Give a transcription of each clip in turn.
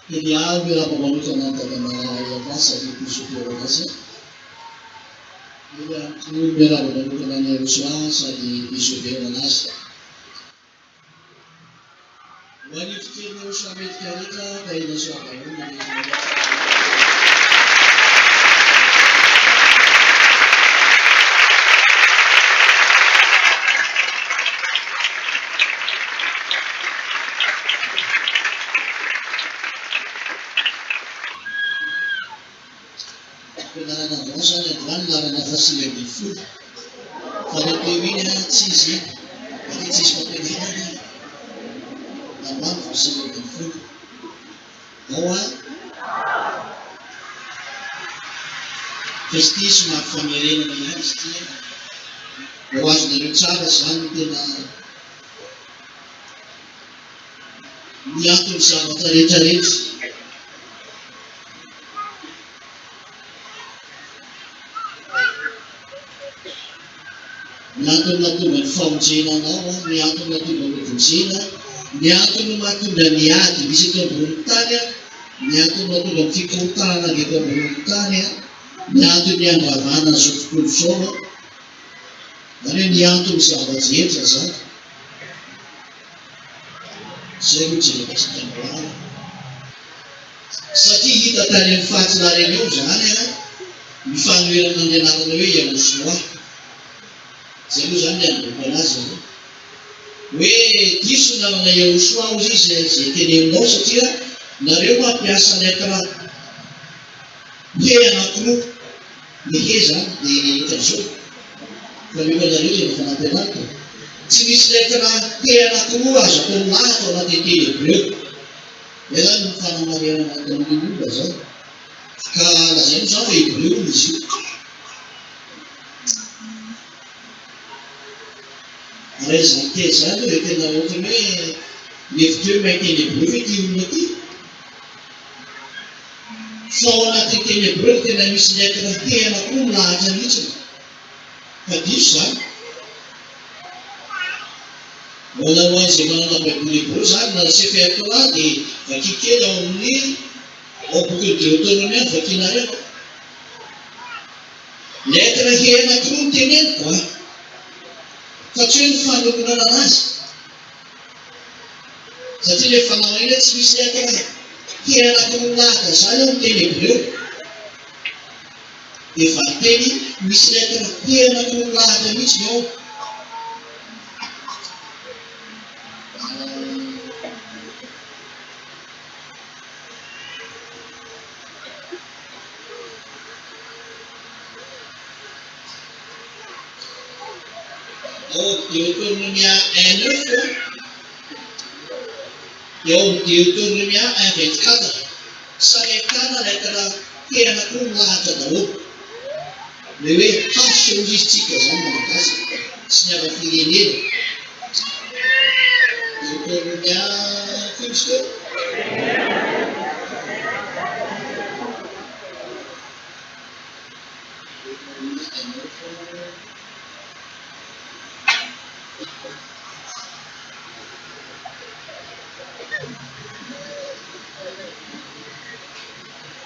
Dia miarahaba manokana an'i Dadamalahy Abbas avy eto Sofia Malagasy. Eo ihany koa miarahaba manokana an'i Arosoa sady Bisous anazy. Ho an'ny fiteninareo samy etika rehetra tahina soa daholo ny rehetra rehetra. Fampianarana androany izany androany laharana faha-19 fa ilay teo iny tsy izy iny satria tsisy fampianarana iny androany vao 19 ao an fa izy ity somary famerenana ihany izy ity an mba ho azonareo tsara izany ny tena ny anton'ny zavatra rehetra rehetra. Ny antony mahatonga ny famonjena anao, ny antony mahatonga ny hovonjena, ny antony mahatonga ny ady misy eto ambonin'ny tany, ny antony mahatonga ny fikorontanana avy eto ambonin'ny tany, ny antony handravana an'izao tontolo izao, izany hoe ny anton'ny zava-drehetra izany. Izay no jerevantsika androany. Satria hita tany amin'ny faritry La Réunion izany ny fanoherana ny anarana hoe Yamoussoura. Izay moa izany ny hanombohana azy aloha. Hoe diso ny anarana Yahoshua hozy izy izay teneninao satria nareo mampiasa lettre he anankiroa. Ny he izany dia ohatran'izao fa ny olanareo dia efa nampianariko. Tsy misy lettre he anankiroa azo atao milahatra ao anatin'ny teny hebreo. Izay izany ny fanamarihana nataon'ny olona izany. Ka lazaina izany fa hebreo hono izy io. Raha izany teny izany aloha dia tena ohatran'ny hoe mihevitra hoe mahay teny hebreo ve ity olona ity? Fa ao anatin'ny teny hebreo dia tena misy lettre T anankiroa milahatra mihitsy. Fa diso izany. Mbola ho an'izay manana baiboly hebreo izany na Sefer Torah dia vakio kely ao amin'ny ao bokin'ny Deoteronomia no vakianareo. Lettre he anankiroa no teneniko an! Fa tsy hoe ny fanononana anazy. Satria ilay fanamarinana tsy misy lettre he anankiroa milahatra izany ao amin'ny teny hebreo. Dia valinteny misy lettre he anankiroa milahatra mihitsy ny ao. Ao amin'ny Deoteronomia un neuf dia ao amin'ny Deoteronomia un 24 samy ahitana lettre T anankiroa milahatra daholo. Ilay hoe H hozy izy tsika izany Malagasy sy ny hafa firenena. Deoteronomia firy izy teo?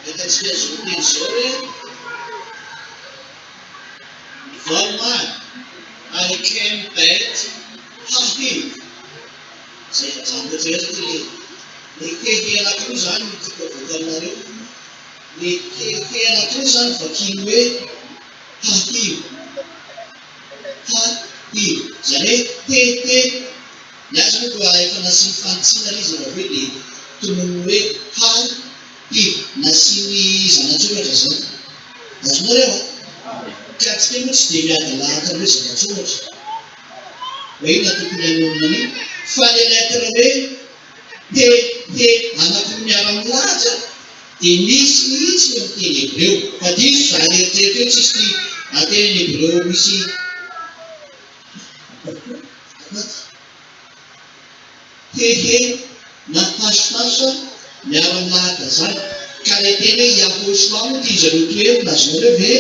Hitantsika izao teny izao hoe Vao Alekem Bet Hahim. Izay ajanoko eto ilay ilay tehy anankiroa izany no tiako avoaka aminareo. Ny te anankiroa izany vakiany hoe ha-hi, ha-hi, izany hoe te, te, ny azy moa toa efa nasiany fanitsiana ilay izy rehefa avy eo dia tononiny hoe ha, hi, nasiany zana-tsoratra izany. Azonareo an? Ka antsika moa tsy dia miady lahatra amin'ny hoe zana-tsoratra, hoe inona tokony hanonona an'io, fa ilay lettre hoe Te te anankiroa miara-milahatra dia misy mihitsy ny amin'ny teny hebreo. Fa diso za nieritreritra eo tsisy ty ateny hebreo misy azafady. He he na hash hash miara-milahatra zany. Ka le teny hoe Yahoshua moa tianjareo toherina azonareo ve?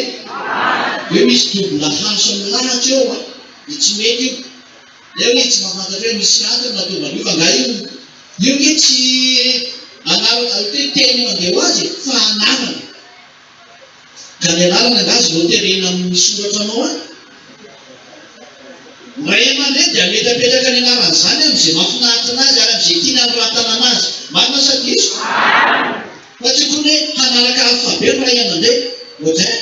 Hoe misy double hash milahatra eo an, dia tsy mety io. Leo izy tsy mahafantatra hoe misy antony nahatonga an'io fa nga io io nge tsy Anarana, hoe teny mandeha ho azy e, fa anarana. Ka ny anarana angaha azo noterena amin'ny soratra anao any? Ny ray aman-dreny dia hametrapetraka ny anaran'izany amin'izay mahafinaritra anazy ary amin'izay tiany hanoratana anazy. Marina sa diso? Fa tsy akory hoe hanaraka alfabe ny ray aman-dreny. Ohatray.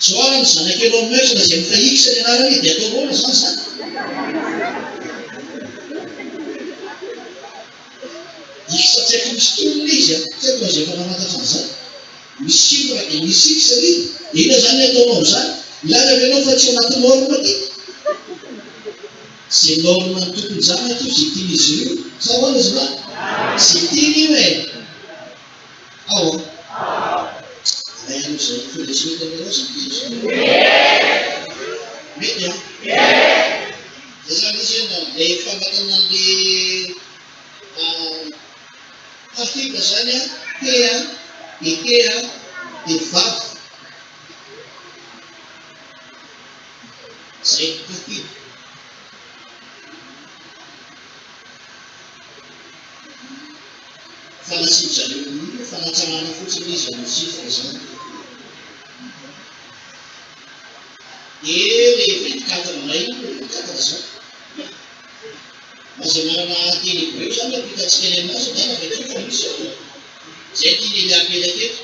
Zao ary ny zanak'i Elon Musk lazainy fa X ny anarany dia atao ahoana izany izany? X tsy haiko misy tonony izy an, tsy haiko raha izay efa nahafantatra an'izany. Misy chiffre dia misy X ry, dia inona izany ny ataonao amin'izany? Milaza ve ianao fa tsy ao anaty norme ity? Izay norme ny tompon-janaka io, izay tian'izy ireo, sa ahoana zalahy? Izay tiany io e! Ao an! Alay aloha izay fieritreretanareo azy ny teny. Mety an? Zay zany izy hoe ilay famatana an'ilay Hafida zany an, T an, dia T an, dia vav. Zay, Hafida. Fa nasian-dry zareo io fanatsarana fotsiny izy amin'ny chiffre zany. Dia le 24 indray io, le 24 zany. Fa izay manana teny hebreo izany ampitantsika any aminazy angamba vakio fa misy ao e. Izay tian'i Elia apetraka eto,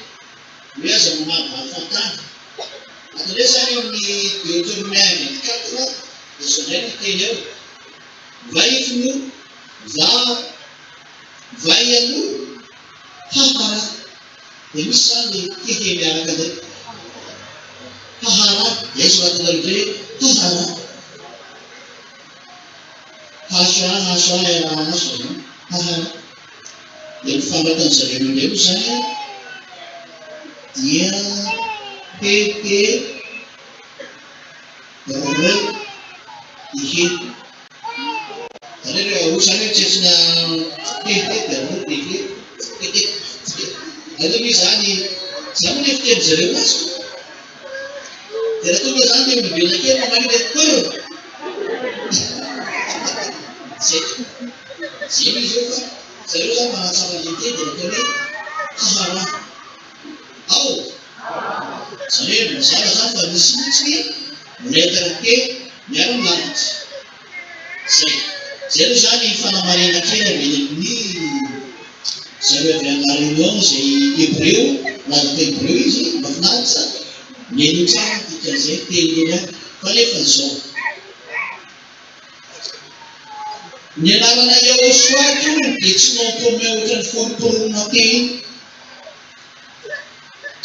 hoe aza mamalivaly fahatany. Ato indray izany eo amin'ny Deuteronome 1 24 dia izao indray no teny ao, Vaifno va vaiano hahara. Dia misy izany ny hehe miaraka indray. Hahara, dia soratanareo indray hoe hahara. HA HA RA H zany haha. Dia ny fanoratan'ny zareo indray moa izany an dia P P R I H. Izany hoe rehefa roa izany hoe tsetsina P P dia R I H. P P. Aleo moa izany, izany moa ilay fitenin-dry zareo azy ko. Dia raha tonga izany ilay olombelona kely mamaly hoe prr. Zay. Zay no izy eo fa zareo izany manatsara ilay teny dia nataony hoe hahara. Ao. Izany hoe mazava izany fa misy mihitsy ny lettre P miara-milamatra. Zay. Zay aloha izany fanamarihana kely avy eny amin'ny zareo avy any La Réunion izay Hebreo, milaza fa Hebreo izy, mahafinaritra, mihaino tsara ny dikan'izay teny eny aho. Fa nefa izao. Ny anarana Yahoshuah tony dia tsy nom commun ohatran'ny foromporonina teny.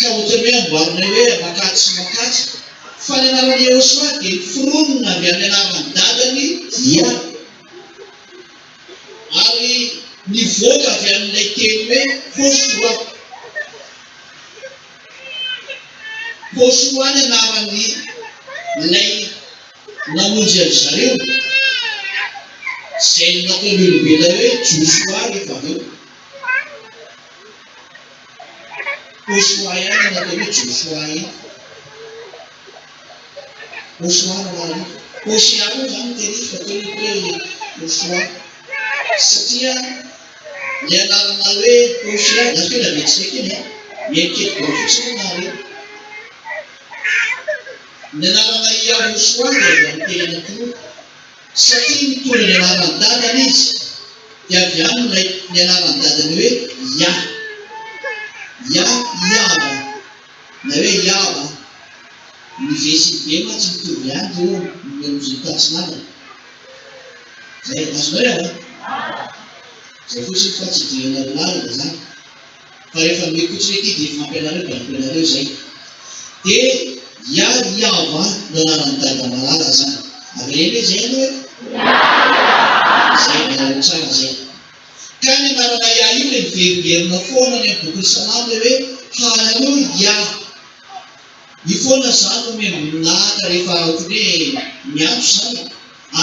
Ka ohatran'ny hoe amboarinay hoe makatsy sy makatsy. Fa ny anaran'i Yehosua dia noforonina avy amin'ny anaran'ny dadany Yah. Ary nivoaka avy amin'ilay teny hoe Hosua. Hosua ny anaran'ny ilay namonjy an-dry zareo, izay nataon'ny olombelona hoe Josoa rehefa avy eo. Joshua ihany no natao hoe Joshua iny. Joshua no anarany io. Hosea moa izany no tena izy fa teo ny hoe Joshua. Satria ny anarana hoe Hosea, lasa kely avetsika kely an, mihaino kely daholo fotsiny ianareo nareo. Ny anarana Yahoshua dia avy amin'ny teny anankiroa. Satria nitondra ny anaran'ny dadany izy, dia avy aminy ilay ny anaran'ny dadany hoe Yah. Yah, Yahva, na hoe Yahva. Ny V sy ny B mantsy mitovy ihany ireo ny nosy tatsinanana. Izay, azonareo an? Izay fotsiny fa tsy idirana lalina izany. Fa rehefa omeko fotsiny ity dia efa ampy anareo dia ampy anareo izay. Dia Yah Yahwah no anaran'i Dada malala zany. Avereno hoe izay aloha e. Izay anareo tsara izay. Ka ny anarana Yah io ilay miverimberina foana any amin'ny bokin'ny Salamo ilay hoe Haleloia. Io foana zany no omem-boninahitra rehefa ohatran'ny hoe miantso zany e.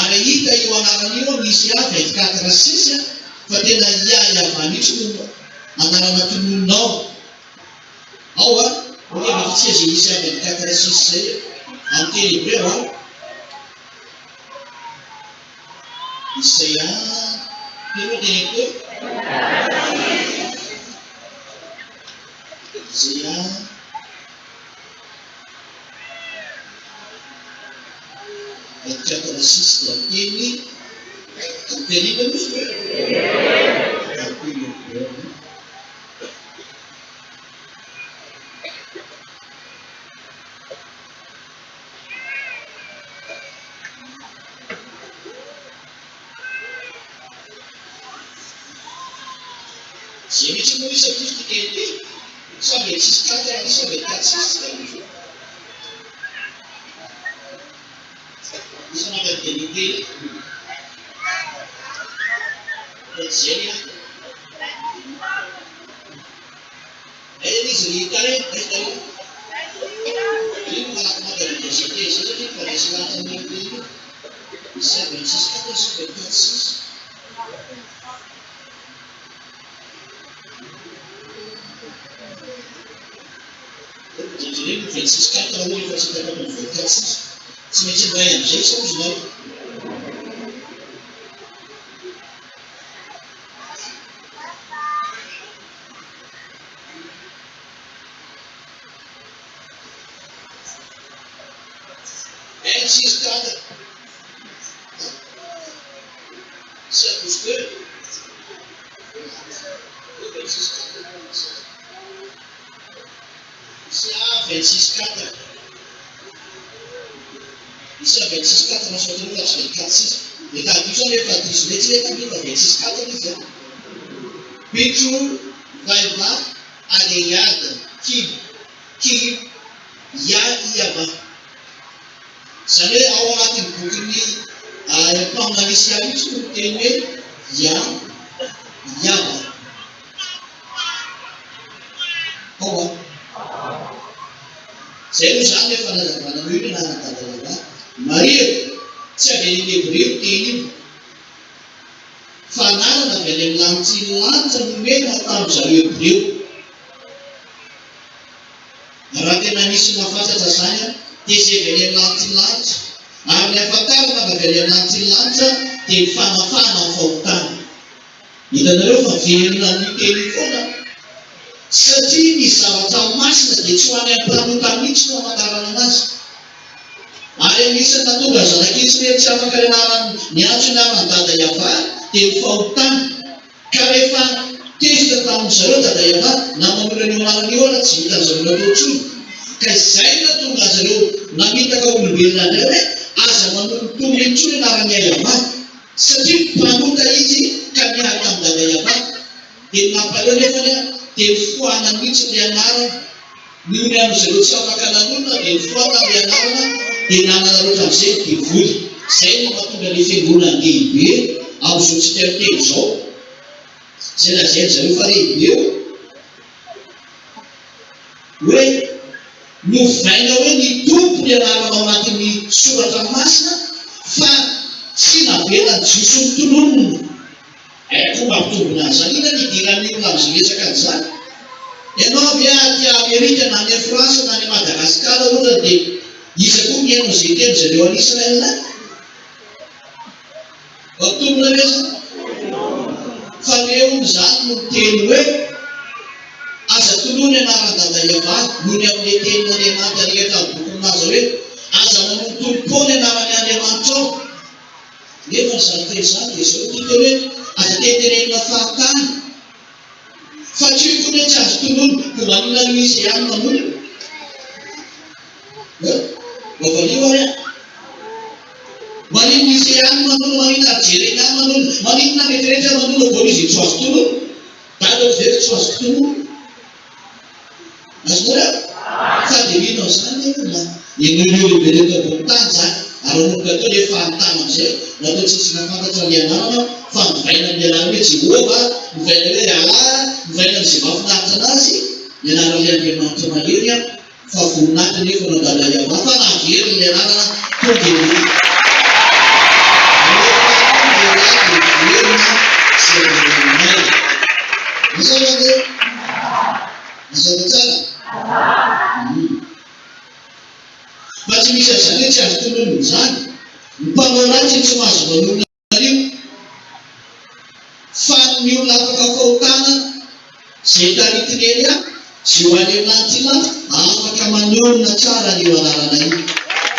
Ary hita io anarana io ao misy A 24 six fa tena Yah Yavah mihitsy no anarana tononina ao. Ao a! Ok vakintsika izay misy A 24 six izay amin'ny teny hebreo a. Isaia, teo moa teneniko teo? Isaia 24 6 dia miteny miteny inona moa izy teo? Miteny hebreo. Zay mihitsy moa isa ity ity teny ity sa mbe tsisy tratra ity sa mbe tatsisy tsy tadidio. Isa maka teny ity. Fa tsy zay ny ahy. Aiza izy ry Tale? Aiza Tale? Io no malaky maka ny verset teny zay satria mifandresy lahatra amin'io teny io. Isa 26 4 sy 24 6. Jereo ny 26 4 raha ohatra tsy hitako ato ny 24 6. Tsy maintsy miray amin'izay sa ozy nareo? 26 4. Sy 12 2. 26 4. Isa 26 4. Isa 26 4 no azo fa tsy 24 6. Dia tadidio zany rehefa diso mihitsy ilay tadidio fa 26 4 izy a. Bitro, Vaiva, Adeyad, Kib, Kib, Ya Iava. Izany hoe ao anatin'ny bokin'ny mpaminany Isaia mihitsy no miteny hoe Ya Iava. Ao an. Izay aloha izany ilay fanazavana an'io ny anaran'i Dada Iava. Marihiko, tsy avy any amin'ny Hebreo io teny io. Fa anarana avy any amin'ny lanitry ny lanitra nomena tamin-dry zareo Hebreo. Raha tena nisy nahafantratra izany dia izay avy any amin'ny lanitry ny lanitra. Ary ny ahafantarana fa avy any amin'ny lanitry ny lanitra dia ny fanafahana ny fahotana. Hitanareo fa velona amin'io teny io foana satria ny zavatra masina dia tsy ho any amin'ny mpanota mihitsy no hamantarana anazy. Ary anisan'ny nahatonga ny zanak'Israely tsy afaka ny anaran'ny niantso ny anaran'i Dada Yavah dia ny fahotana. Ka rehefa tezitra tamin-dry zareo Dada Yavah, na manoloana an'io anarana io ara tsy vitan-dry zareo natao intsony. Ka izay no nahatonga azy ireo namitaka olombelona indray hoe aza manonotonona intsony anaran'i Yavah. Satria mpanota izy ka niady tamin'i Dada Yavah. Dia ny nampaleo nefany dia nofoanany mihitsy ilay anarana. Noho ny amin'izy ireo tsy afaka nanonona dia nifoha tamin'ilay anarana dia nanararaotra amin'izay ny devoly. Izay no mahatonga ny fiangonan-dehibe amin'izao tsika miteny izao, izay lazain-dry zareo fa lehibe eo, hoe novaina hoe ny Tompo ny anarana ao anatin'ny soratra masina fa tsy navelan'ny Jiosy notononina. Haiko mampitombina an'izany. Inona no idiran'ny olona amin'izay resaka an'izany? Ianao ve aty Amerika na any France na any Madagascar ohatra dia iza koa mihaino an'izay teny zareo any Israël any? Mampitombina ve izany? Fa reo izany no miteny hoe aza tolory anaran-dada Yavah noho ny amin'ilay tenin'Andriamanitra rehetra amin'ny boky milaza hoe aza mamonotono-poa ny anaran'ny Andriamanitrao. Nefa izany teny izany dia izao no dikany hoe, aza tenitenenina fahatany, fa tsy hoy koa hoe tsy azo tononina, koa maninona aloha izy ihany manonona? Eh? Mba valio ary aho. Maninona izy ihany manonona, maninona ary Jeremia manonona, maninona rehetrarehetra manonona, vao izy tsy azo tononina? Dadako ve tsy azoko tononina? Azonareo? Fa dia mino an'izany ny olona. Inoan'io lehibe teto ambony tany izany. Ary nanomboka teo ilay fahantana amin'izay, natao tsisy nahafantatra ny anarana fa novaina amin'ny anarana hoe Jehovah, novaina hoe Allah, novaina amin'izay mahafinaritra anazy, ny anaran'ilay Andriamanitra mahery an, fa voninahitra anefa no andalan'i Allah fa naveriny ny anarana tonga dia rehefa tonga Allah dia velona izay andalanay. Mazava ve? Mazava tsara? Fa tsy misy an'izany hoe tsy azo tononina izany. Ny mpanao ratsy tsy mahazo manonona an'io. Fa ny olona afaka fahotana izay taritin'i Elia. Tsy ho any anaty lafo, afaka manorina tsara an'io anarana io.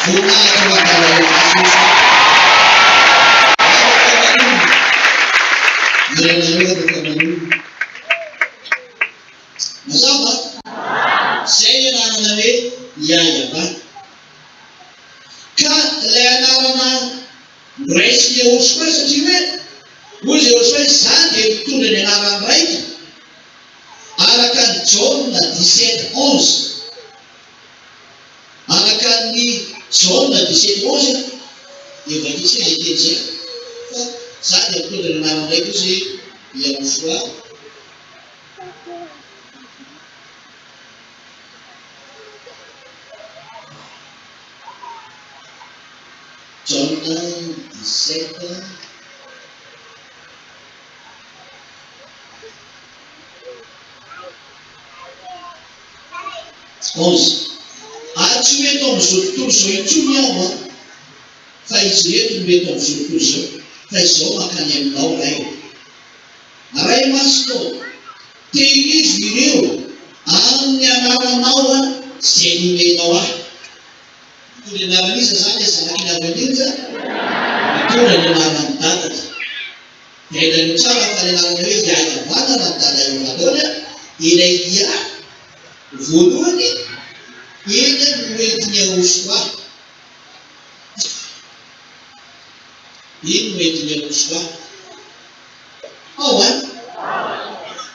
Voninahitra ho an'i Jesosy. Afaka manorina. Ary ianareo afaka manorina. Mazava? Izay ny anarana hoe Yahyadah. Ka ilay anarana noraisin'i Yehosua satria hoe, hoy Yehosua hoe, Izaho dia mitondra ny anaran'ny Raiko. Araka ny Jaona dix-sept onze, araka ny Jaona dix-sept onze, dia vakintsika izay teny izay, fa za dia mitondra ny anaran-draiko izy Yahushua. Jaona 17. 11. Ary tsy ho eto amin'izao tontolo izao intsony aho an, fa izy ireto no eto amin'izao tontolo izao, fa izao mankany aminao, Ray ô. Ray Masina ô, tehirizo ireo amin'ny anaranao an, izay nomenao ahy. Mitondra ny anaran'iza izany ilay zanaky ny Avo Indrindra? Mitondra ny anaran'ny dadany. Hainareo tsara fa ny anarana hoe Yahyavanana ny dada eo voalohany an, ilay Yah voalohany iny no entin'i Yahoshuah, iny no entin'i Yahoshuah ao an,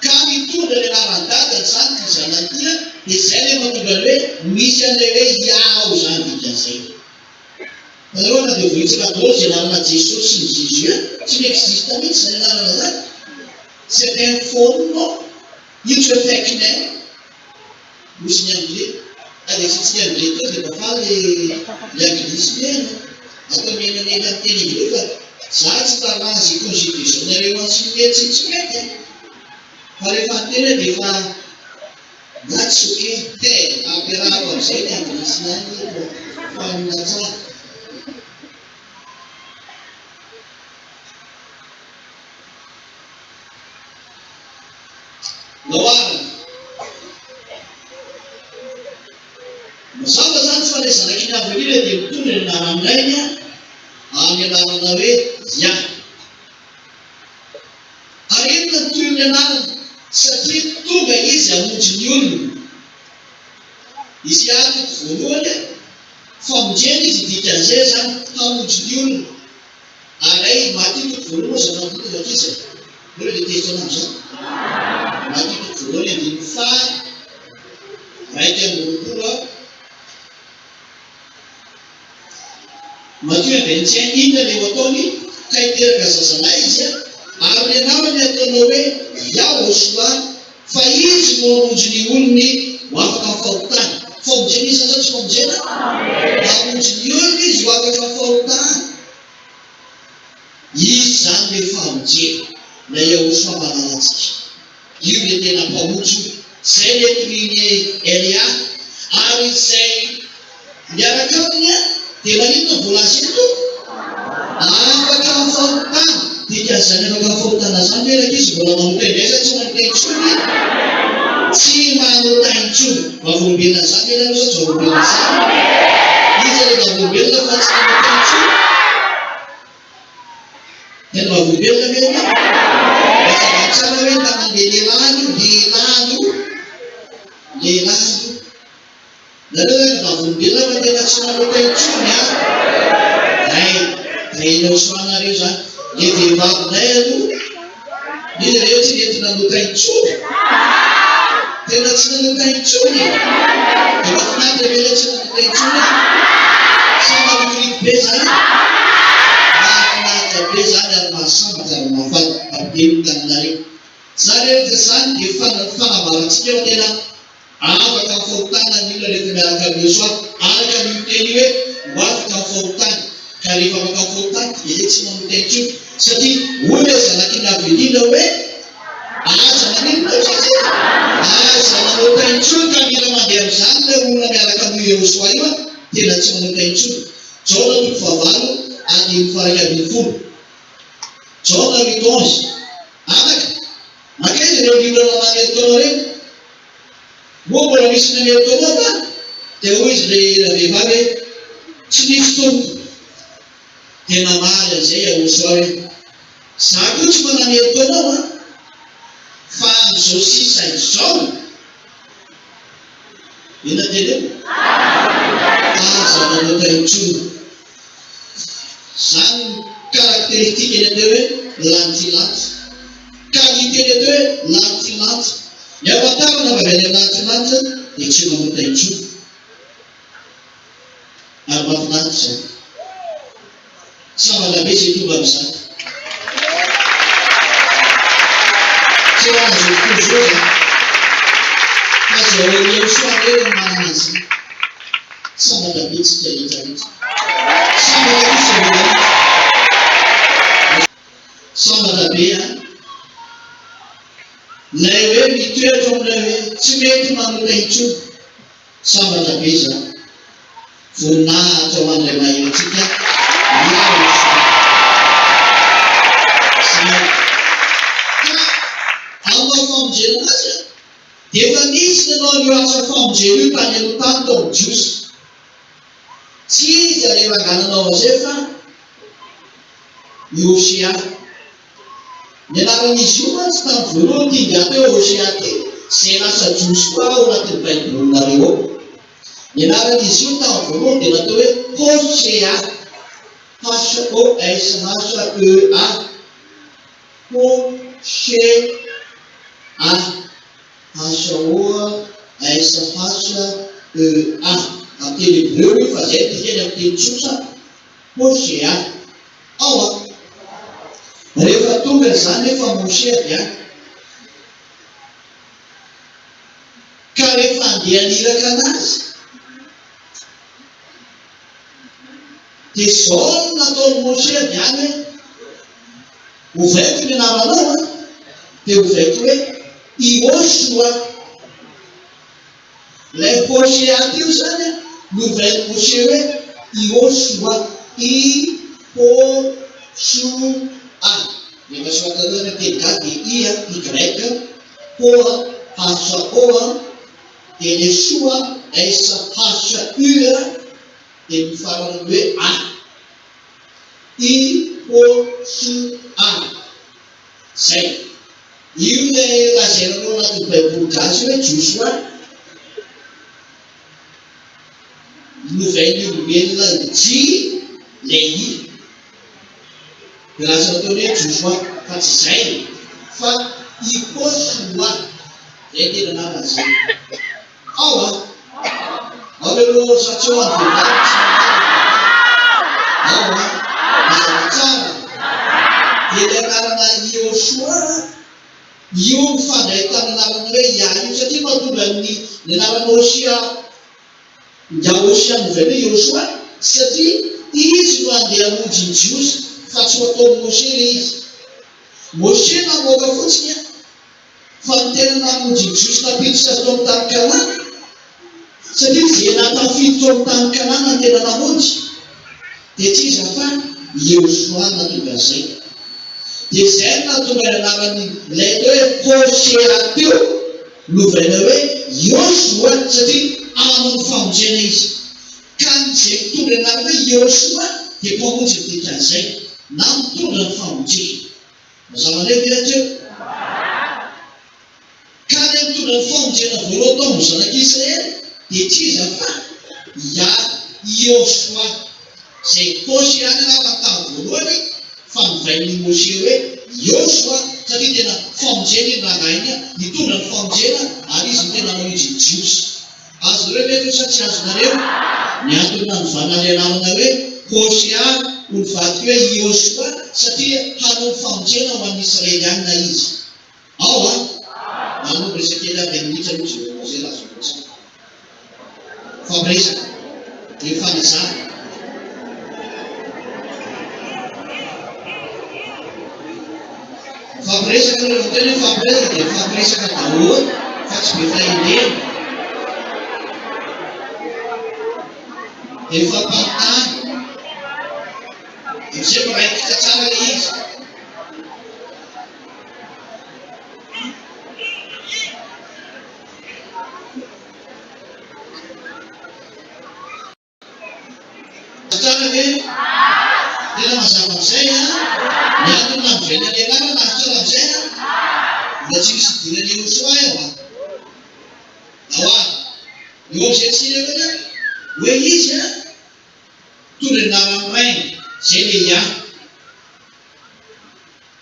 ka mitondra ny anaran'i dadany izany ity zanany ity an, dia izay ilay mahatonga ny hoe misy an'ilay hoe Yah ao izany dikan'izay. Nareo na dia vohitsika daholo izay anarana Jesosy sy ny Jésus an, tsy mi-existe mihitsy izany anarana izany, c'est un faux nom, io tsy hoe fake name, hozy ny anglais, na dia asiantsika anglais teo dia mba faly le anglisy mihaino an, atao mihenanena amin'ny teny anglais fa za tsy raharaha izay conjugaison-nareo any sy ny mety sy ny tsy mety an, fa rehefa niteny aho dia efa That's ok te ampiarahako amizay ny anglisy ihany eto fanina tsara. Nahoana? Mazava izany fa ilay zanaky ny Avo Indrindra dia mitondra ny anaran'ny rainy amin'ny anarana hoe Yah. Ary inona no tohin'ny anarany? Satria tonga Izy hamonjy ny olony. Izy ihany toko voalohany, famonjena Izy dikan'izay izany, hamonjy ny olony. Ary ay Matio toko voalohany moa azafady indrindra rankizy e! Nareo dia tezitra anah amizany? Matio toko voalohany andininy faha 21 a. Matio 21, Inona le ho ataony ka hiteraka zazalahy izy ary ny anarany hataonao hoe Yahoshua fa izy no hamonjy ny olony ho afaka amin'ny fahotany. Famonjena izy sa tsy famonjena? Hamonjy ny olony izy ho afaka amin'ny fahotany. Izy izany le famonjena, ilay Yahoshua malalantsika. Io le tena mpamonjy io. Zay le torian'i Elia. Ary izay miaraka aminy dia maninona no voalaza eto? Afaka amin'ny fahotana. Dikan'izany afaka amin'ny fahotana izany ve rankizy mbola manota indray sa tsy manota intsony? Tsy manota intsony. Vavolombelona an'izany ve nareo sa tsy vavolombelona an'izany? Iza le vavolombelona fa tsy manota intsony? Tena vavolombelona ve ianao? Mazava tsara hoe tanan'ilay lehilahy io, lehilahy io, lehilahy io. Nareo zany vavolombelona fa tena tsy manota intsony an! Hay, tahinao soa nareo zany. Le vehivavinay aloha, izy reo tsy nety nanota intsony. Tena tsy nanota intsony e! Dia mahafinaritra be ilay tsy nanota intsony an! Sa marikoriko be zany? Mahafinaritra be zany ary mahasambatra ary mahafaly. Ampidino ny taninareo. Zany rehetra zany dia fanambarantsika fa tena Afaka amin'ny fahotana ny olona rehefa miaraka amin'i Yehosua, araka an'io teny io hoe, ho afaka amin'ny fahotana. Ka rehefa afaka amin'ny fahotana, dia izay tsy manota intsony. Satria hoy ilay zanak'i Navelina hoe, Aza maninona hoy izy e? Aza manota intsony, ka mila mandeha amin'izany ilay olona miaraka amin'io Yehosua io, tena tsy manota intsony. Jaona toko fahavalo andininy faha-11. Jaona huit onze. Anaka, nankaiza ireo liona nanangy herintaona ireny? Moa mbola misy nameloka anao va? Dia hoy izy ilay ravehivavy hoe, Tsy nisy tompoko. Dia namaly an'izay Yahoshuah hoe, Izaho koa tsy mba nameloka anao an! Fa amin'izao sisa izao, inona teneno? Aza manota intsony. Izany no caractéristique-ny atao hoe lantilanty. Qualité-ny atao hoe lantilanty. Ny ahafantarana fa avy any amin'ny lantilanty dia tsy manota intsony. Ary mahafinaritra izany. Sambatra be izay tonga amin'izany. Tsy ho an'izao tontolo izao izany. Fa izay ao amin'ny Yahoshuah irery no manana an'izany. Sambatra be tsika rehetra rehetra. Sambatra kosa ny rehetra. Sambatra be an. Ilay hoe mitoetra ao amin'ilay hoe tsy mety manota intsony. Sambatra be izany. Voninahitra ho an'ilay mahery antsika Yahoshuah. Zay. Ka amin'ny maha famonjena anazy an. Dia efa nisy nanao an'io asa famonjena io tany aloha tany tao amin'ny Jiosy. Tsy iza ilay rangahy nanao an'izay fa i Hosea. Ny anaran'izy io mantsy tamin'ny voalohany ity ingahy teo Hosea ity, izay lasa Jiosy koa ao anatin'ny Baibolinareo ao. Ny anaran'izy io tamin'ny voalohany dia natao hoe Hosea, H-O-S-H-E-A. Ho she a H O S H E A. Amin'ny teny hebreo io fa izay no dikany amin'ny teny tsotra, Hosea. Ao an! Rehefa tonga izany nefa Moshe avy any, ka rehefa handeha haniraka anazy, Dia izao no nataon'i Moshe avy any hoe, Ovaiko ny anaranao an, dia ovaiko hoe Ioshoa. Ilay Hosea teo izany an, novain'i Moshe hoe Ioshoa, I-ho-sho-a. Rehefa soratanao izany amin'ny teny gasy dia I an, Y, Ho an, H-O an, dia ilay soa, S-H-U an, dia mifarana amin'ny hoe a. I O S A. Zay. Io ilay lazaina anao anatin'ny baiboly gasy hoe Josoa. Novain'ny olombelona J ilay I. Dia lasa nataony hoe Josoa. Fa tsy izay fa i Josoa. Izay tena anarany izay. Ao an! Ao aloha sa tsy ao ny vehivavy tsy manary ny vehivavy? Ao an! Mazava tsara. Dia ilay anarana Yehoshuah io mifandray tamin'ny anarana hoe Yah io satria mahatonga ny ny anarana Hoshea Yahoshea novaina hoe Yehoshuah satria izy no handeha hamonjy ny Jiosy fa tsy ho ataon'i Moshe ilay izy. Moshe namoaka fotsiny an! Fa ny tena namonjy ny Jiosy nampiditra azy tao amin'ny tany Kanana, satria izay nahatafiditra ao amin'ny tany Kanana no tena namonjy, dia tsy iza fa Iehosoa nahatonga an'izay. Dia izay no nahatonga ny anaran'ny ilay atao hoe Hosea teo novaina hoe Iehosoa, satria hanao ny famonjena izy. Ka ny izay mitondra ny anarana hoe Iehosoa dia mpamonjy ny dikan'izay, na mitondra ny famonjena. Mazava indray ve hatreo? Ka ilay nitondra ny famonjena voalohany tao amin'ny zanak'Israely dia tsy iza fa Yahoshuah, izay Hoshe ihany anarany tamin'ny voalohany fa novain'i Moshe hoe Yoshuah satria tena famonjena iny rangahy iny, nitondra ny famonjena ary izy no tena namonjy ny Jiosy. Azonareo ve aloha sa tsy azonareo ny antony nanovana ilay anarana hoe Hosea ho nivadika hoe Iehosoa satria hanao ny famonjena ho an'ny Israelianina izy. Ao an! Manohy resaka kely aho dia minitra aloha izay vao izay raha azonareo tsara. Mifampiresaka dia mifanazava. Mifampiresaka rehefa miteny hoe mifampiresaka dia mifampiresaka daholo fa tsy be fahendrena. Dia mifampanontany. Amin'izay miraikitra tsara ilay izy. Tena mazava amin'izay an? Ny antony nanovena ny anarana azo tsara amin'izay an? Mbola tsy misy idiran'i Yehosua eo an? Ao ary. Eo amin'izay tsy ireo an? Hoe izy an? Mitondra ny anaran'ny rainy, izay le Yah.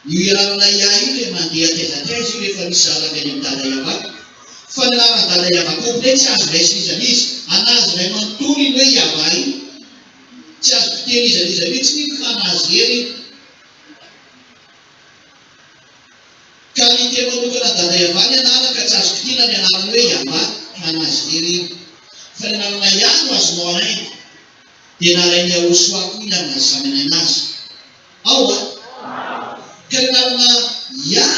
Io anarana Yah io le mandeha hatraiza hatraiza io rehefa misy zaza avy any amin'i Dada Yavah. Fa ny anaran'i Dada Yavah complet tsy azo raisin'iza n'iza. An'azy iray manontolo iny hoe Yavah io. Tsy azo potehin'iza n'iza mihitsy iny fa an'azy irery iny. Qualité manokana Dada Yavah ny anarany ka tsy azo kitihina ny anarany hoe Yavah fa an'azy irery iny. Fa ny anarana Yah no azonao alaina. Dia nalain'i Yahoshua koa ny amin'ny zanany anazy. Ao a! Ka ny anarana Yah,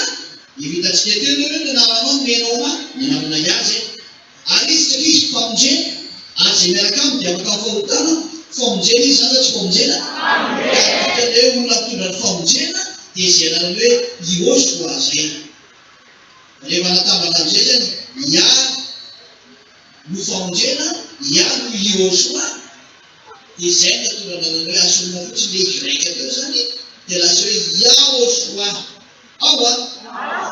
efa hitantsika teo aloha hoe ny anaranao nomenao ahy, ny anarana Yah izay. Ary izy satria izy mpamonjena, ary izay miaraka aminy dia afaka amin'ny fahotana, famonjena izy izany sa tsy famonjena? Ka ny dikan'ilay hoe olona mitondra ny famonjena dia izay anarany hoe Yehosua izay. Rehefa natambatra amin'izay izany Yah no famonjena, Yah no Yehosua, Dia izay no nahatonga ny anarana hoe asorina fotsiny ilay Y teo izany dia lasa hoe Yahoshua. Ao an!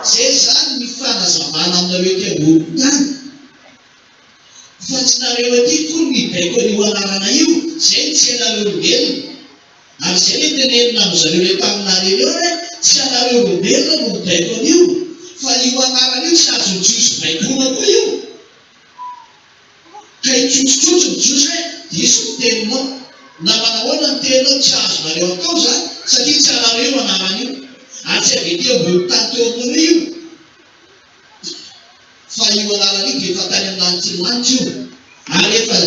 Izay izany ny fanazavana aminareo ety ambonin'ny tany. Fa tsy nareo aty akory no hibaiko an'io anarana io, izay no tsy anareo olombelona. Ary izay ilay tenenina amin'zareo ilay taminareo eo hoe tsy anareo olombelona no mibaiko an'io, fa io anarana io tsy azon'ny Jiosy baikoina koa io. Ka hitrotrotrotro ny Jiosy hoe, Diso ny teninao. Na manahoana ny teninao, tsy azonareo atao izany, satria tsy anareo io anarana io, ary tsy avy ety ambony tany teo aminareo io, fa io anarana io dia efa tany amin'ny lanitry ny lanitra io, ary efa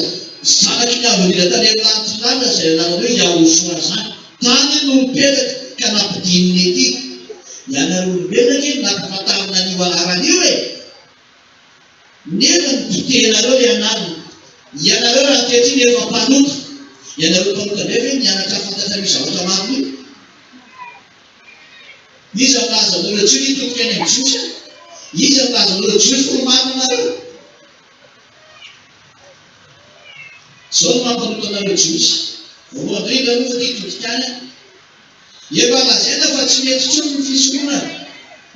zanaky ny Avo Indrindra tany amin'ny lanitry ny lanitra izay anarana hoe Yahoshua izany. Tany no nipetraka ka nampidininy ety. Ianareo olombelona ange no nampahafantarina an'io anarana io e! Nefa ny potehinareo ilay anarina. Ianareo raha ankehitriny efa mpanota. Ianareo mpanota indray ve nianatra hahafantatra an'io zavatra marina io? Iza milaza aminareo Jiosy hitodika any amin'ny Jiosy aho? Iza milaza aminareo Jiosy fa ho marina nareo? Izao no mampanota anareo Jiosy. Voalohany indrindra aloha fa tia hitodika any aho. Efa lazaina fa tsy mety intsony ny fisoronana.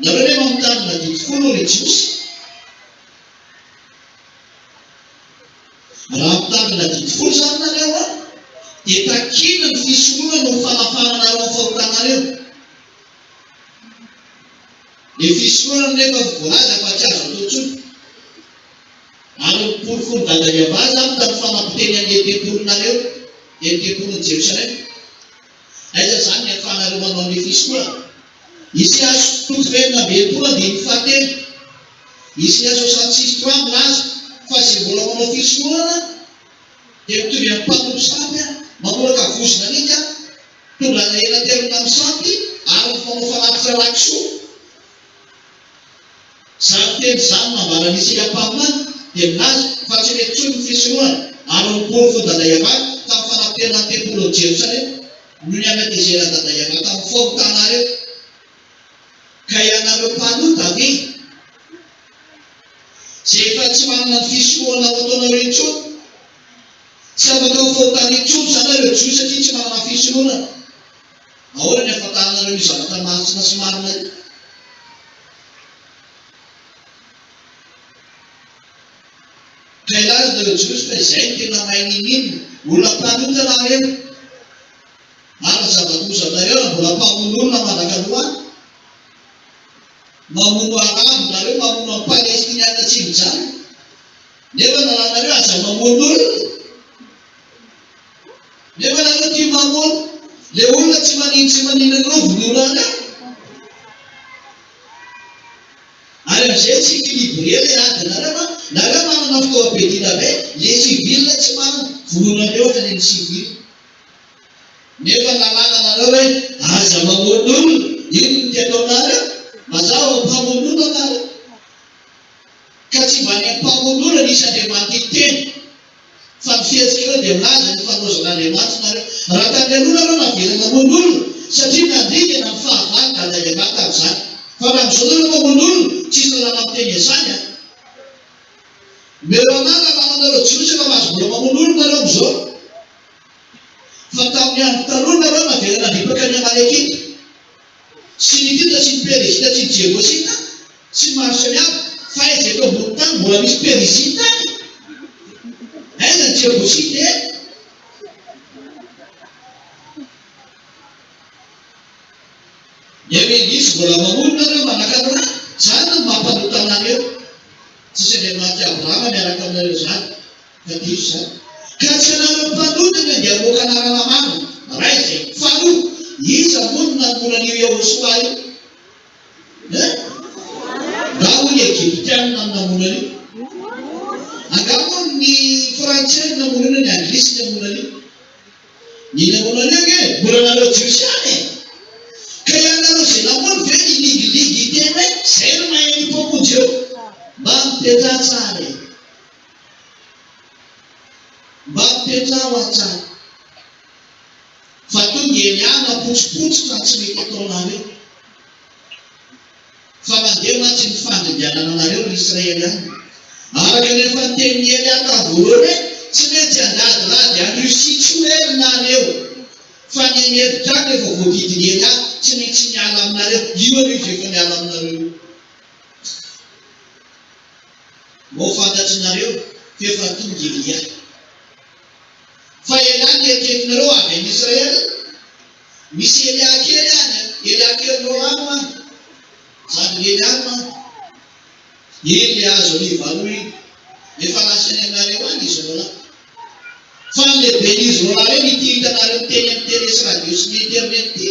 Nareo ve mamitandrina didy folo ry Jiosy? Raha mitandrina didy folo izany nareo an, dia takiana ny fisoronana ho fanafahana anareo amin'ny fahotanareo. Ny fisoronana nefa voalaza fa tsy azo atao intsony. Ary ny porofon'i Dada Yavah izany tamin'ny fanapotehiny an'ilay tempolinareo, dia ny tempolin'i Jerosalema. Aiza izany ny ahafahanareo manao ny fisoronana? Isaia toko fahenina amby 60 andininy fahatelo. Isaia 66 3 milaza fa izay mbola manao fisoronana dia mitovy amin'ny mpanompo sampy, mamoraka vozona alika, mitondra hena terona amin'ny sampy ary manao fanatitra ra-kisoa. Izany teny izany nambaran'i Isaia mpaminany dia milaza fa tsy mety intsony ny fisoronana ary ny porofo Dadaiavah tamin'ny fanapotehana ny tempolin'i Jerosalema noho ny hanatezeran'i Dadaiavah tamin'ny fahotanareo. Ka ianareo mpanota ve, izay efa tsy manana ny fisoronana ho ataonareo intsony, tsy afaka amin'ny fahotana intsony izany nareo Jiosy satria tsy manana fisoronana? Ahoana ny ahafantaranareo io zavatra masina sy marina io? Ka hilaza nareo Jiosy fa izay no tena mahay n'inon'inona, olona mpanota nareo, ary ny zava-doza aminareo raha mbola mpamono olona mandraka androany. Mamono Arabo nareo, mamono an'i Palestiniana tsy mijaly, nefa ny lalànareo aza mamono olona. Nefa nareo tia mamono le olona tsy manino tsy manino anareo vonoina any an! Ary amizay tsy equilibré le ady nareo fa nareo manana fitaovam-piadiana be, le civil tsy manana, vonoinareo hatrany amin'ny civil. Nefa ny lalàna nareo hoe aza mamono olona, inona no tia ataonareo? Mazava mpamono olona nareo. Ka tsy mba any am-pamono olona nisy Andriamanitra hiteny. Fa ny fihetsik'ireo dia milaza ny fanaozan'Andriamanitra nareo. Raha tany aloha nareo navela namono olona, satria nandringana ny fahavalo Dada Yavah tamin'izany. Fa raha amin'izao nareo mamono olona, tsisy lalàna miteny an'izany an! Omeo anah lalàna nareo Jiosy efa mahazo mbola mamono olona nareo amin'izao. Fa tamin'ny andro taloha nareo navela nandripaka ny Amalekita, sy ny Hitita sy ny Perizita sy ny Jebosita, sy ny maro samihafa, fa aiza eto ambony tany mbola misy Perizita e? Aiza ny Jebosita e? Nefa indrisy mbola mamono nareo manakana ahy, zany no mampanota anareo. Tsisy Andriamanitr'i Abrahama miaraka aminareo zany fa diso zany. Ka tsy anareo mpanota ny andeha hamoaka anarana marina. Ray izay. Faharoa, iza moa no namono an'io Yahoshuah io? Hein? Nga hoy ny Egyptiana no namono an'io? Angaha moa ny Frantsay no namono an'io na ny Anglisy no namono an'io? Ny namono an'io ange mbola nareo jiosy ihany e! Ka ianareo izay namono ve nilingilingy hiteny hoe zay no mahay an'io mpamonjy io? Mba mipetraha tsara e! Mba mipetraha hoa tsara. Fa tonga Elia napotsipotsitra ny tsy mety ataonareo. Fa mandeha mantsy ny fandringanana anareo ry Israeliana. Araka ny efa nitenin'i Elia tamin'ny voalohany hoe, Tsy maintsy handadilady any Russie tsy ho ela nareo. Fa ny Amerikana efa voadidin'i Elia, tsy maintsy miala aminareo. Io aloha izy efa miala aminareo io. Moa fantatrinareo fa efa tonga Elia. Fa Elia ny eritreretinareo avy any Israel? Misy Elia kely any an! Elia kely Roano any! Zandrin'i Elia no any. Iny le hazo oliva aloha iny. Efa lasa any aminareo any izy roalahy. Fa ny lehiben'izy roalahy ireny ity hitanareo miteny amin'ny télé sy radio sy ny internet ity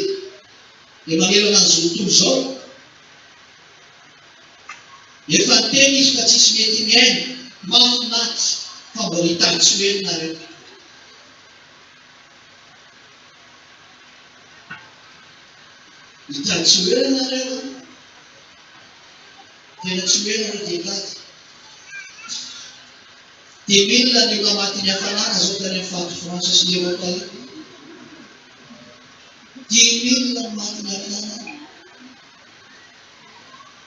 dia manerana an'izao tontolo izao. Efa niteny izy fa tsisy mety mihaino. Mahafinaritra fa mbola hitady tsy ho ela nareo. Hitady tsy ho ela nareo an! Tena tsy ho ela nareo dia hitady. Dia milina ny olona matin'ny hafanana zao tany amin'ny faritry Frantsa sy ny Eropa iny. Dia milina ny matin'ny hafanana.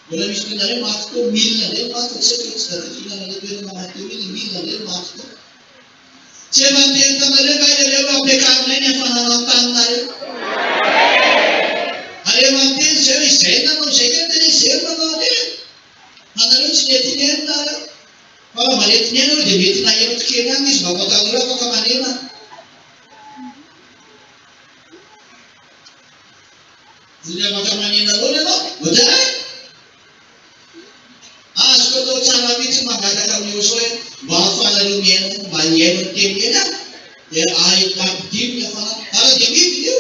Mbola misy toy maty tao, milina indray no maty, tsy haiko hoe tsy tadidiko ilay toerana maty teo iny, milina indray no maty tao. Tsy efa niteny taminareo va ianareo hoe ampiakarinay ny hafanana ny taninareo? Ary efa niteny izay hoe izay nanao izay kay niteny hoe izay no nanao an'io. Fa nareo tsy nety nihaino nareo. Fa raha mba nety nihaino nareo dia mety nahenoto kely ihany izy mba fantanareo afaka manena. Ny afaka manena loatra ianao, ohatran'ny Azoko atao tsara mihitsy ny mangataka amin'i Yehosua hoe mba hahafahanareo mihaino, mba hihaino ny teniny eny aho, dia ampidino ny hafanana. Ary dia midina io.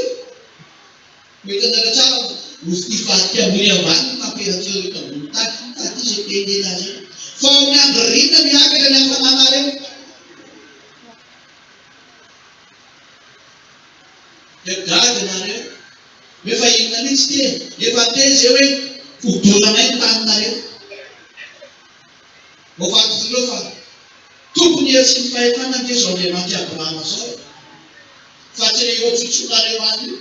Ho hitanareo tsara fa ho hivadika ambony ambany ny température eto ambony tany. Taty izay teny eny azy iny. Fa ao amin'ny andro ririnina no hiakatra ny hafananareo. Dia gaga nareo. Hoe fa inona mihitsy ity e? Efa niteny izay hoe hodoranay ny taninareo. Vao fantatrareo fa Tompon'ny hery sy ny fahefana ange izao Andriamanitr'i Abrahama izao e! Fa tsy ilay ohatrohatronareo any io.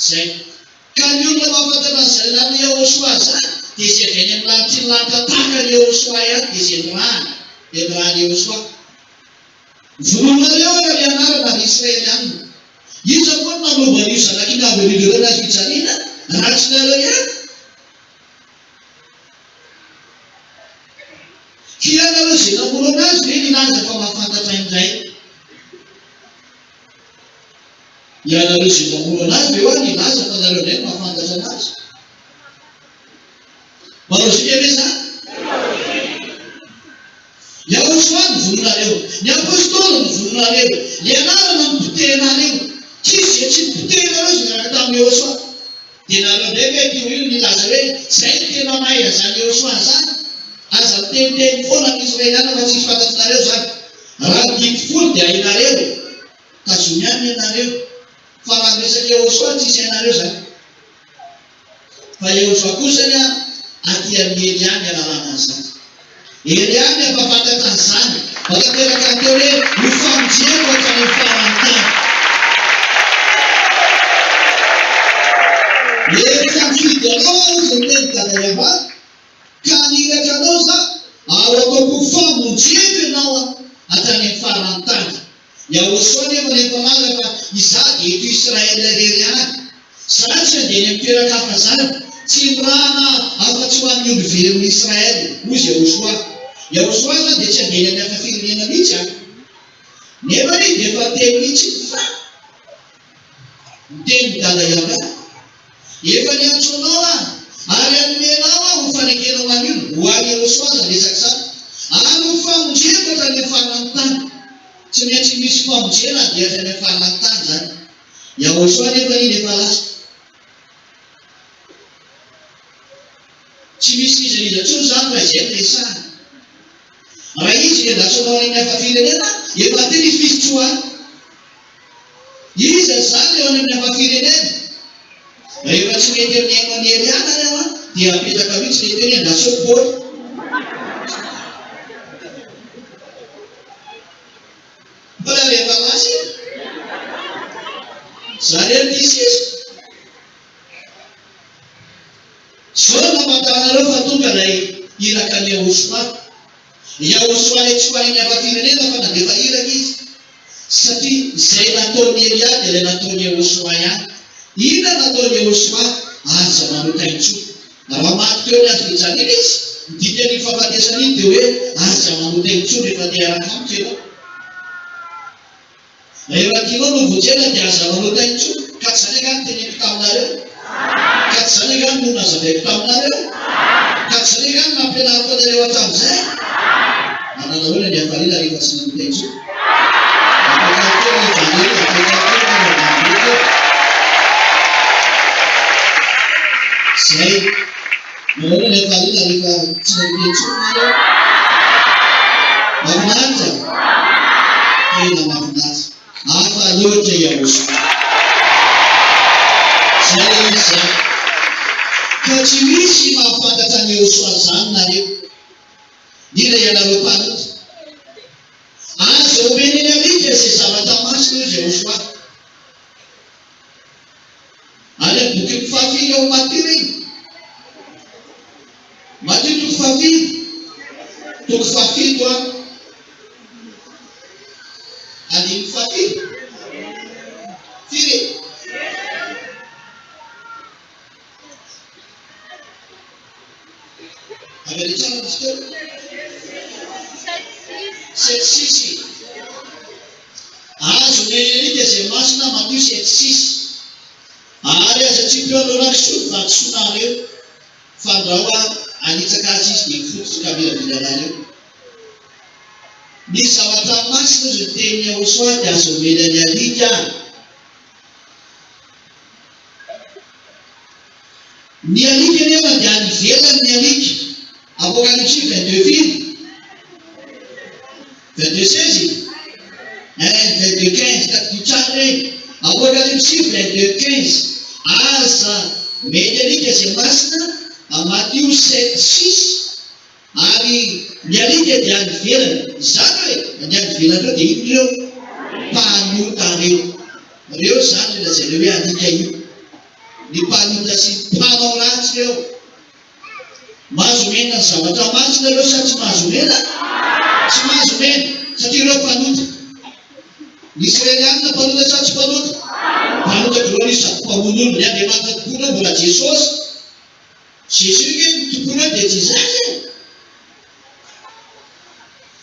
Izay. Ka ny olona mahafantatra an'izay lalan'i Yahoshuah izany dia izay avy any amin'ny lanitry ny lanitra tahaka an'i Yahoshuah ihany dia izay nirahana, dia nirahan'i Yahoshuah. Vonoinareo ireo nianarana ry Israelianina. Iza moa no nanova an'io zanak'iny avo indrindra ireo nahazo fijaliana raha tsy nareo ihany? Hianareo izay namorona azy ve nilaza fa mahafantatra indray? Ianareo izay namorona azy ve hoa nilaza fa nareo indray no mahafantatra anazy? Mba lojika ve izany? Ny Yahoshuah no vonoinareo, ny Apostoly no vonoinareo, ny anarana no potehinareo. Tsisy izay tsy nopotehinareo izay niaraka tamin'i Yahoshuah. Dia nareo indray ve aty aoriana nilaza hoe izay no tena mahay an'izany Yahoshuah izany? Aza miteniteny foana amin'ny Israeliana fa tsisy fantatrinareo izany. Raha ny didy folo dia hainareo, tazomy ihany ny anareo. Fa raha ny resaka Yahoshuah tsisy hainareo izany. Fa Yehosua kosa anie aty amin'i Elia ny alalana an'izany. Elia ny hampahafantatra an'izany, mba tanteraka ny teny hoe, Ho famonjeko hatrany amin'ny faran'ny tany. Efa nifidy anao aho, hoy ny teny Dada Yavah, ka haniraka anao izaho, ary ho ataoko ho famonjeko ianao hatrany amin'ny faran'ny tany. Yahosoa anefa no efa nilaza fa izaho dia eto Israel irery ihany. Izaho tsy handeha any amin'ny toeran-kafa izany. Tsy nirahana afa-tsy ho an'ny ondry verin'i Israel, hoy izy Yahosoa. Yahosoa izany dia tsy handeha any amin'ny hafa firenena mihitsy an! Nefa anie dia efa niteny mihitsy fa niteny ny Dada Yavah. Efa niantso anao aho, ary hanome anao aho ho fanekena ho an'ny olona, ho an'i Yehosua izany resaka izany, ary ho famonjeko hatrany amin'ny faran'ny tany. Tsy maintsy misy famonjena handeha hatrany amin'ny faran'ny tany izany. Yahosua anefa iny efa lasa. Tsy misy n'iza n'iza intsony izany fa izay no resahana. Raha izy no endasanao any amin'ny hafa firenena, efa tena izy f'izy tsy ho any. Iza izany eo any amin'ny hafa firenena? Rehefa tsy mety amin'ny haino an'i Eliana ary aho an, dia apetraka mihitsy ilay teny hoe andraso Paoly. Mbola rehefa lasa iny. Za rery ty sisa. Zao no hamantaranareo fa tonga ilay iraka an'i Yahoshua. Yahoshua ilay tsy ho any amin'ny hafa firenena fa nandefa iraka izy. Satria izay nataon'i Elia dia ilay nataon'i Yehosua ihany. Inona no nataon'i Yehosua? Aza manota intsony. Raha maty teo amin'ny hazo fijaliana izy, ny dikan'iny fahafatesana iny dia hoe aza manota intsony rehefa te hiaraka amiko ianao. Rehefa tianao ny hovonjena dia aza manota intsony. Ka tsy izany angaha no teneniko taminareo? Ka tsy izany angaha no nazavaiko taminareo? Ka tsy izany angaha no nampianariko anareo hatramin'izay? Manana ahoana ny hafaliana rehefa tsy nanota intsony? Ampiakaro kely ny Evanjely, ampiakaro kely ny Evanjely kely. Izay. Manao ahoana ny hafaliana rehefa tsy nanota intsony nareo? Mahafinaritra? Tena mahafinaritra. Hafa loatra i Yahoshua. Zay ilay izy zay. Ka tsy misy mahafantatra an'i Yahoshua zany nareo. Indrindra ianareo mpanota. Aza omena eny alika izay zavatra masina hoy Yahoshua. Any amin'ny bokin'ny fahafito ao Matio iny. Matio toko fahafito, toko fahafito an. Andininy fahafito. Firy? Avereno tsara ny teo. Sept six. Azo omena alika izay masina Matio sept six. Ary aza tsipio aloana kisoa ny vatosoanareo, fandrao hanitsaka azy izy dia hifototra ka hamiraviranareo. Ny zavatra masina hozy ny tenin'i Yahoshuah dia azo omena ny alika. Ny alika anefa dia any ivelany ny alika. Apokalypsy 22 firy? 22 16? Ein 22 15, tadidio tsara ireny. Apokalypsy 22 15. Aza mety alika izay masina, Matio 7 6, Ary ny alika dia any ivelany. Izany hoe, ny any ivelany ireo dia inona ireo? Mpanota ireo. Ireo izany ilay lazaina hoe alika io. Ny mpanota sy ny mpanao ratsy ireo. Mahazo omena ny zavatra masina ireo sa tsy mahazo omena? Tsy mahazo omena, satria ireo mpanota. Ny Israelianina mpanota sa tsy mpanota? Mpanota daholo izy sady mpamono olona. Ny Andriamanitra tokoa ireo mbola Jesosy. Jésus nge no tompony eo dia Jesus e!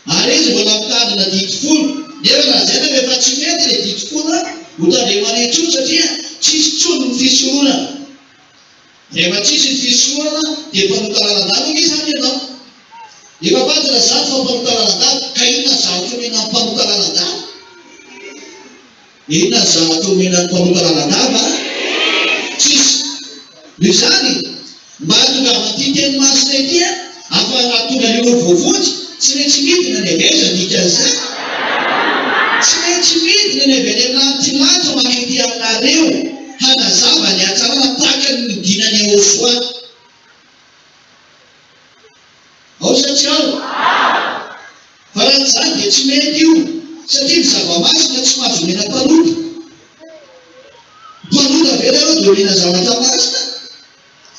Ary izy mbola mitandrina didy folo, nefa lazaina fa efa tsy mety le didy folo an, ho tandremana intsony satria tsisy tsony ny fisoronana. Rehefa tsisy ny fisoronana dia mpanota lalandava nge zany ianao. Efa fantatra zany fa mpanota lalandava, ka inona ny zavatra omena ny mpanota lalandava? Inona ny zavatra omena ny mpanota lalandava? Tsisy. Noho izany, mba hahatongavan'ity teny masina ity, ahafahana hahatonga ny olona voavonjy, tsy maintsy midina ny avy aiza ny dikan'izany? Tsy maintsy midina ny avy any amin'ny lanitry ny lanitra mankety aminareo, hanazava ny hatsarana tahaka ny nidinan'i Yehoshuah. Ao sa tsy ao? Fa raha tsy izany dia tsy mety io, satria ny zava-masina tsy mahazo omena mpanota. Mpanota ve nareo dia omena zavatra masina?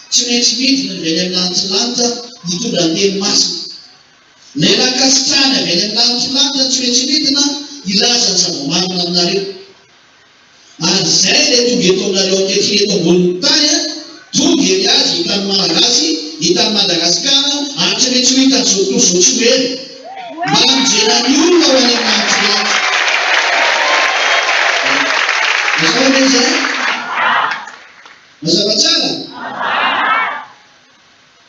Tsy maintsy midina ny avy any amin'ny lanitry lanitra hitondra ny teny masina. Ilay nankasitrahany avy any amin'ny lanitry lanitra tsy maintsy midina. hilaza ny zava-marina aminareo. Ary izay ilay tonga eto aminareo ankehitriny eto ambonin'ny tany an, tonga ery azy hitan'ny Malagasy, hitan'i Madagasikara, ary tsy maintsy ho hitan'izao tontolo izao tsy ho ela. Mba hamonjena ny olona ho any amin'ny lanitra. Mazava ve izay? Mazava tsara?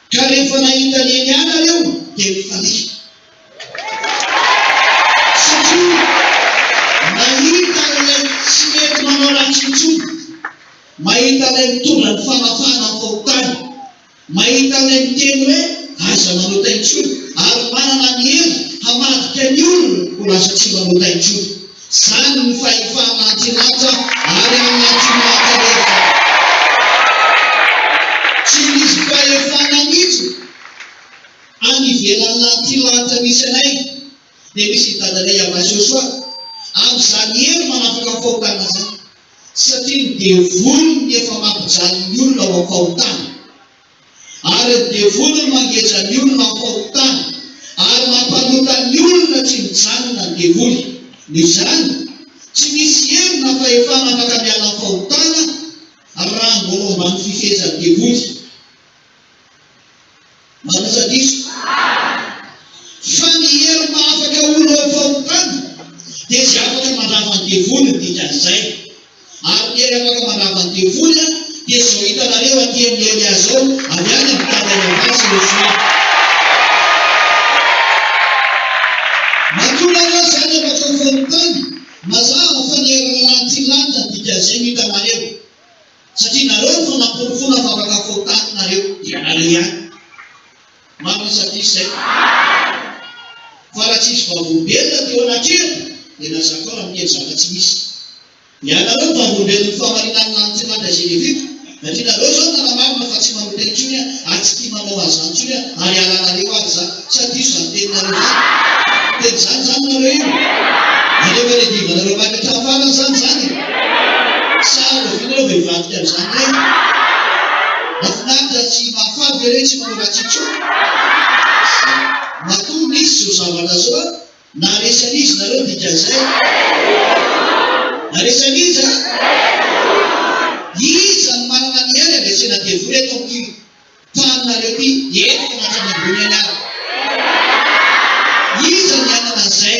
Ka rehefa nahita an'i Elia nareo dia nifalia. Satria nahita ilay tsy mety manao ratsy intsony, mahita ilay mitondra ny fanafahana amin'ny fahotana, mahita ilay miteny hoe aza manota intsony ary manana ny hery hamadika ny olona ho lasa tsy manota intsony. Izany no fahefana antinantra ary an'Antinantra rehetra. Tsy misy fahefana mihitsy any ivelan'Antilanitra misy anay dia misy i dadanay Yavah Joshua amin'izany hery manafaka ny fahotana izany satria ny devoly no efa mampijaly ny olona ao am-pahotana. Ary ny devoly no mangeja ny olona amin'ny fahotana, ary mampanota ny olona tsy mijanona ny devoly. Noho izany, tsy misy hery na fahefana afaka miala amin'ny fahotana raha mbola ao ambany fifehezan'ny devoly. Marina sa diso? Fa ny hery mahafaka olona ao amin'ny fahotana dia izay afaka mandrava ny devoly ny dikan'izay. Ary ny hery afaka mandrava ny devoly dia izao hitanareo aty amin'ny Elia izao, avy any amin'ny Dada Yavah sy Yosua. Matoa nareo izany afaka ho fahotana, mazava fa ny herin'ny lantilanitra ny dikan'izay no hitanareo. Satria nareo no fanaporofoana fa afaka fahotana nareo, ianareo ihany. Marina sa diso izay? Fa raha tsisy vavolombelona teo anatrehako dia na za koa raha miteny zava-tsy misy. Ianareo no vavolombelon'ny fahamarinan'ny lanitsinandra izay leviko, satria nareo izao no nanamarina fa tsy manota intsony aho ary tsy tia manao an'izany intsony aho ary halanareo ary za. Sa diso izany teninareo izany? Teny izany izany nareo io? Alefa redivanareo maika hatramin'ny farany izany izany e! Sa rahoviana nareo vao hivadika amin'izany indray? Mahafinaritra sy mahafaly ve re tsy manao ratsy intsony? Zay. Matoa nisy izao zavatra izao an, naharesy an'iza nareo dikan'izay? Naharesy an'iza? Iza no manana ny hery handresena devoly eto amin'ity Taninareo ty eto fa matrany ambony any ary. Iza ny hanana an'izay?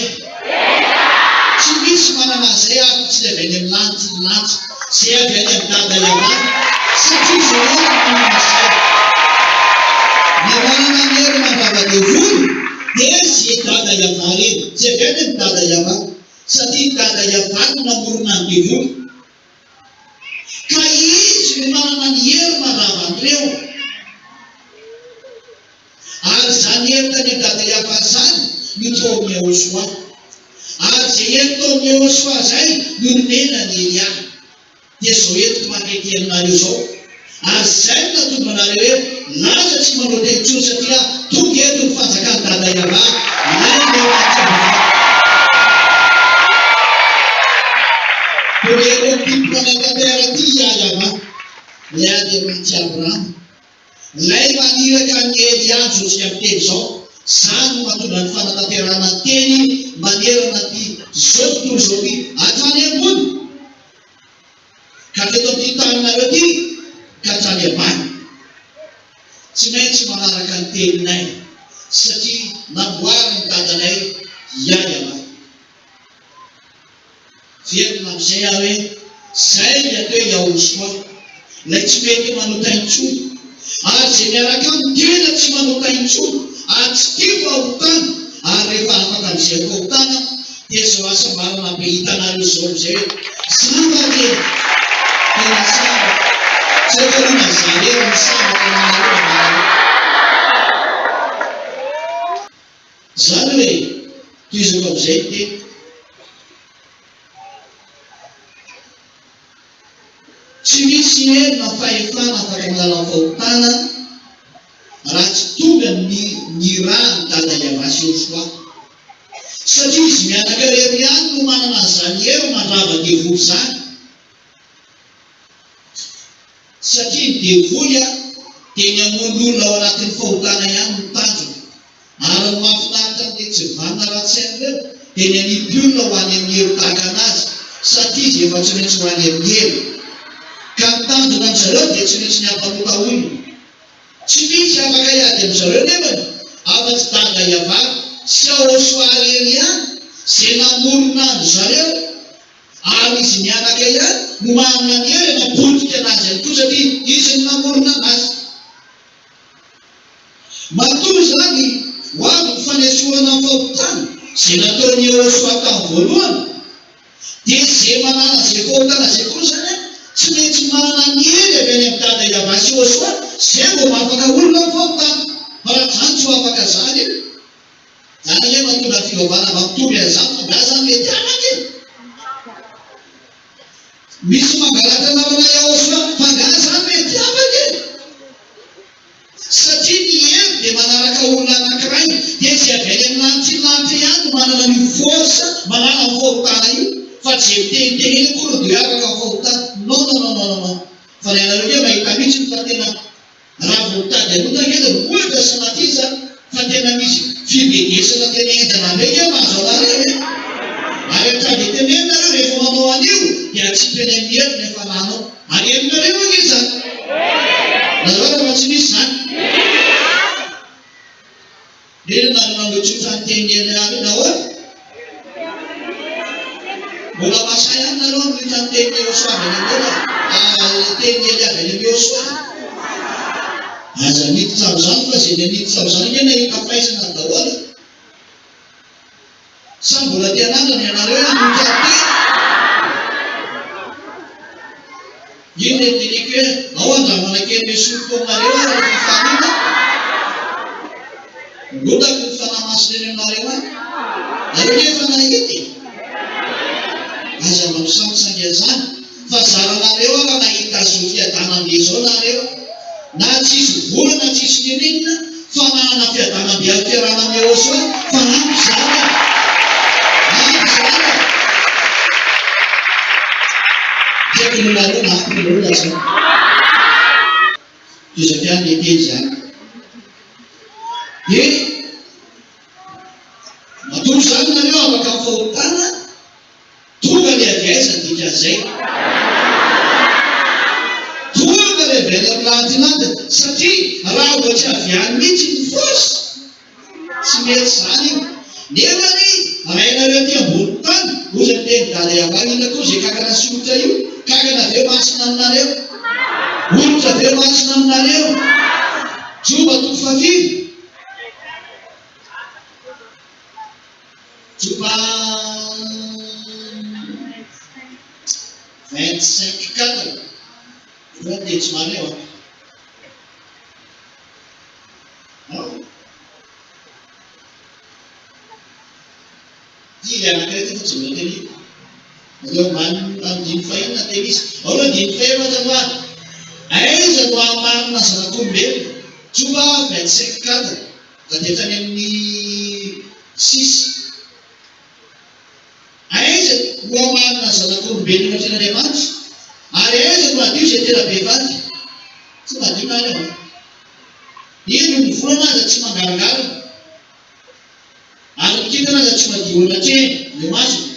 Tsy misy manana an'izay afa tsy ilay avy any amin'ny lanitry ny lanitra, izay avy any amin'i Dada Yavah, satria izy ireo no manana an'izay. Ny manana ny hery mandrava devoly dia izay Dada Yavah ireny, izay avy any amin'i Dada Yavah, satria i Dada Yavah no namorona ny devoly. Ka izy no manana ny hery mandrava an'ireo. Ary izany hery tany amin'i Dada Yavah izany no tao amin'i Yahoshuah. Ary izay hery tao amin'i Yahoshuah izay no nomena an'i Elia. Dia izao entiko mankaty aminareo izao. Ary izay no nahatonga anareo hoe lasa tsy manao teny intsony satria tonga eto ny fanjakan'i Dada Yavah, ilay Andriamanitra Vavah. Tonga eto amin'ity planète Terre ity i Yavah, ilay Andriamanitr'i Abrahama, ilay maniraka an'i Elia amin'izao tsika miteny izao. Izany no mahatonga ny fanatanterahana ny teny manerana ity zao tontolo izao ity hatrany ambony. Ka teto amin'ity taninareo ity ka hatrany ambany. Tsy maintsy manaraka ny teninay satria namboarin'ny dadanay hiahy anay. Velona amin'izay aho hoe zay ny atao hoe Yahoshua, ilay tsy mety manota intsony, ary izay miaraka aminy tena tsy manota intsony ary tsy tia fahotana, ary rehefa afaka amin'izay fahotana Dia izao hasambarana be hitanareo izao amin'izay hoe sambatra e! Tena sambatra! Tsy haiko aloha na za irery no sambatra na nareo na nareo. Izany hoe, tohizako amin'izay ny teniko. Tsy misy hery na fahefana afaka manala ny fahotana raha tsy tonga ny nirahan'i Dada Yavah sy Yoshoa. Satria izy mianaka irery ihany no manana an'izany hery mandrava devoly izany. Satria ny devoly dia ny hamono olona ao anatin'ny fahotana ihany no tanjony. Ary ny mahafinaritra an'ilay tsy vanona ratsy saina. ireo dia ny hanipy olona ho any amin'ny helo tahaka an'azy satria izy efa tsy maintsy ho any amin'ny helo. Ka ny tanjona amin zareo dia tsy maintsy ny hampanota olona. Tsy misy afaka hiady amin zareo nefany afa-tsy Dada Yavah sy Yahoshua irery ihany izay namorona an zareo ary izy mianaka ihany no manana ny hery hanapotika anazy ihany koa satria izy no namorona anazy. Matoa izany ho avy ny fanesorana ny fahotana izay nataon'i Yehosua tamin'ny voalohany, dia izay manana izay fahotana izay koa izany tsy maintsy manana ny hery avy any amin'i Dada Yavah sy Yehosua izay vao mahafaka olona amin'ny fahotana. Fa raha tsy izany tsy ho afaka izany io. Izany anie mahatonga ny fivavahana mba mitovy an'izany fa nga izany mety afaka e? Misy mangalatra anarana Yahosua fa nga izany mety afaka e? Satria ny hery dia manaraka olona anankiray, dia izay avy any amin'ny lanitra iny lanitra ihany no manana an'io force manala ny fahotana io, fa tsy izay miteniteny eny akory no dia hoe afaka ny fahotana. Non non non non non. Fa ny anareo nge mahita mihitsy fa tena raha vao mitady hanota nge dia ohatra sanatria izany fa tena misy fibedesana tena henjana be nge mahazo anareo e! Ary hatrany dia teneno nareo rehefa manao an'io dia atsipy any amin'ny helo ny hafananao. Ary henonareo ange izany? Nareo raha tsy misy izany? Nena nareo nanotsotra ny tenin'i Elia reo nahoana? Mbola masahy ihany nareo hanohitra ny tenin'i Yehosua avy any amin'i Elia, tenin'i Elia avy any amin'i Yehosua? Aza miditra amin'izany fa izay niditra amin'izany ange nahita faisana daholo. Sa mbola te hanandrana ianareo hanohitra ny teny? Inona no teniko hoe ao andramana kely nesoriko aminareo aho rehefa mifanina? Ngotako ny Fanahy Masina eny aminareo any. Nareo nge efa nahita e! Aza mba misangisangy an'izany fa zaranareo ara nahita azy io fiadanam-be izao nareo. Na tsisy vola na tsisy ninoninona fa manana fiadanam-be amin'ny fiarahana amin'i Yehosua fa ampy izany e! Ampy izany e! Tsy haiko ny nareo na ampy ny olona izany. Tohizako ihany le teny izany. Dia matoa izany nareo afaka amin'ny fahotana, Tonga ny avy aiza ny dikan'izay? Tonga ny avy any amin'ny lahatin'ady satria raha vao tsy avy any mihitsy ny force, tsy mety izany io. Nefany rainareo aty ambony tany, hozy ny tenin'i Dada Yavah, inona koa izay kankana sy olitra io? Kankana ve masina aminareo? Olitra ve masina aminareo? Joba toko fahafiry? Joba 25 4 Io ny teny tsy marina io an. Non? Ity ilay anankiray ity fa tsy mbola teniko. Nareo ambany andininy fahenina teny izy. Ao aloha andininy fahefatra aloha ary. Aiza no hahamarina zanak'olombelona? Joba 25 4 Na dia hatrany amin'ny sisa. Aiza no hamarina ny zanak'olombelona eo anatrehan'Andriamanitra? Ary aiza no hadio izay tera-behivavy? Tsy madio nareo an! Indro ny volana aza tsy mangarongarona, ary ny kintana aza tsy madio eo anatrehany, eo imasony.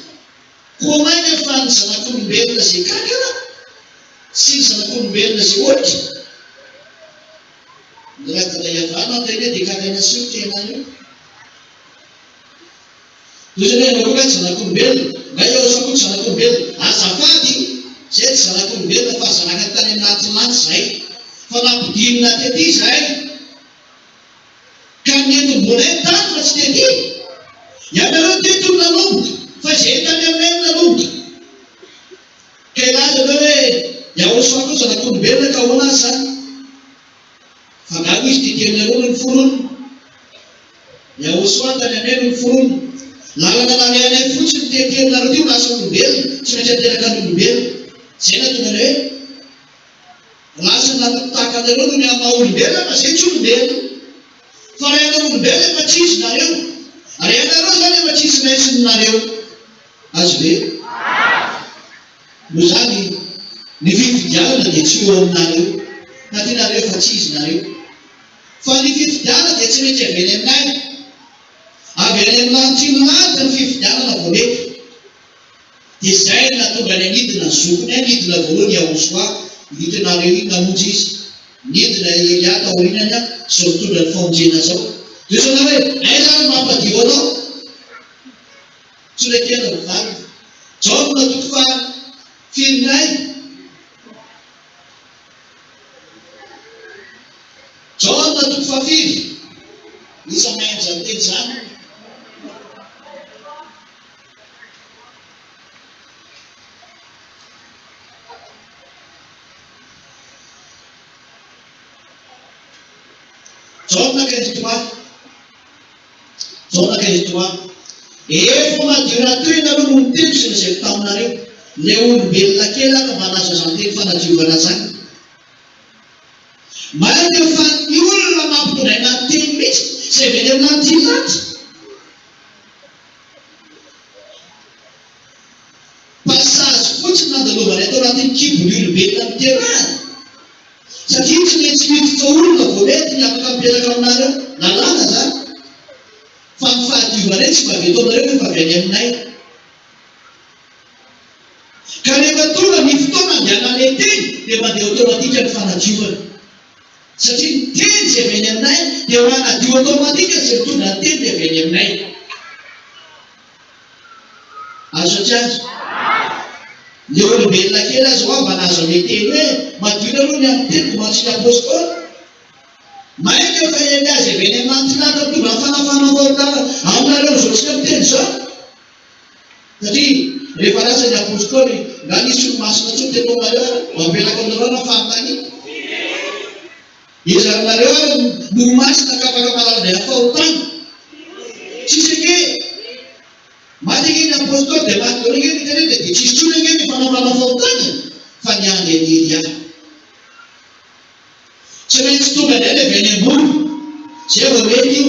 Koa mainka fa ny zanak'olombelona izay kankana sy ny zanak'olombelona izay olitra? Ny razana hiavahana anie dia kankana sy olitra ianareo. Toy izany hoe ianao koa ve tsy zanak'olombelona? Nga Yahosha koa tsy zanak'olombelona? Azafady, izay tsy zanak'olombelona fa zanaka tany anaty lanitra izahay. Fa nampidinina tety izahay. Ka nentim-boanay ny tany fa tsy tety. Ianareo teto no nanomboka, fa izay tany aminay no nanomboka. Ka hilaza ianao hoe Yahosha koa zanak'olombelona ka ahoana ary izany? Fa angaha moa izy ity teninareo no noforonina? Yahoshuah tany aminay no noforonina. Lalana nalehanay fotsiny ity teninareo ity ho lasa olombelona, tsy maintsy ateraka ny olombelona. Izay nahatonga anay hoe lasa tahaka anareo noho ny amin'ny maha olombelona fa izay tsy olombelona. Fa raha ianareo olombelona efa tsy izy nareo. Raha ianareo izany efa tsy izy raisinareo. Azo ve? Noho izany, ny fifidianana dia tsy eo aminareo, na tianareo fa tsy izy nareo. Fa ny fifidianana dia tsy maintsy avy any aminay. Avy any amin'ny lanitry ny lanitra ny fifidianana vao mety. Dia izay no nahatonga ny hanidina ny zokiny ahy nidina voalohany Yahoshuah, hitanareo iny namonjy izy. Nidina i Elia taorianany aho izao mitondra ny famonjena izao. Dia hoy ianao hoe, aiza ary no mampadio anao? Tsy nekena ny valiny. Jaona toko faha firy indray? Jaona toko fahafiry? Iza mahay an'izany teny izany? Jaona 15 Jaona 15 Efa madio rahateo ianareo noho ny teny izay lazaiko taminareo. Ilay olombelona kely aho ka mba nahazo izany teny fanadiovana izany. Mainka fa ny olona nampitondraina ny teny mihitsy izay avy any amin'ny lanitra. Passage fotsiny nandalovany ato anatin'ny kibon'ny olombelona niterahany. Satria tsy maintsy miditra olona vao mety ny afaka mipetraka aminareo. Lalàna zany. Fa ny fahadiovanay tsy mba avy eto aminareo fa efa avy any aminay. Ka rehefa tonga ny fotoana andehananay teny dia mandeha automatique ny fanadiovana. Satria ny teny izay avy any aminay dia manadio automatique izay mitondra ny teny dia avy any aminay. Azo sa tsy azo? Ny olombelona kely aza hoa mba nahazo an'ilay teny hoe madio nareo ny amin'ny teniko mantsy ny apostoly. Mainka fa eny azy avy any anaty lanitra mitondra ny fanafahana fahotana aminareo amin'izao tsika miteny izao. Satria rehefa lasa ny apostoly, nga nisy olomasina intsony teto aminareo ary? Mba avelako aminareo ny fanontaniana. Iza aminareo ary no masina ka afaka mahalala izay fahotana? Tsisy ange! Maty ange ny apostoly dia maty daholo ange ny rehetra rehetra dia tsisy intsony ange ny fanaovana fahotana e! Fa niandry an'i Elia. Tsy maintsy tonga indray ilay avy any ambony. Izay vao mety io.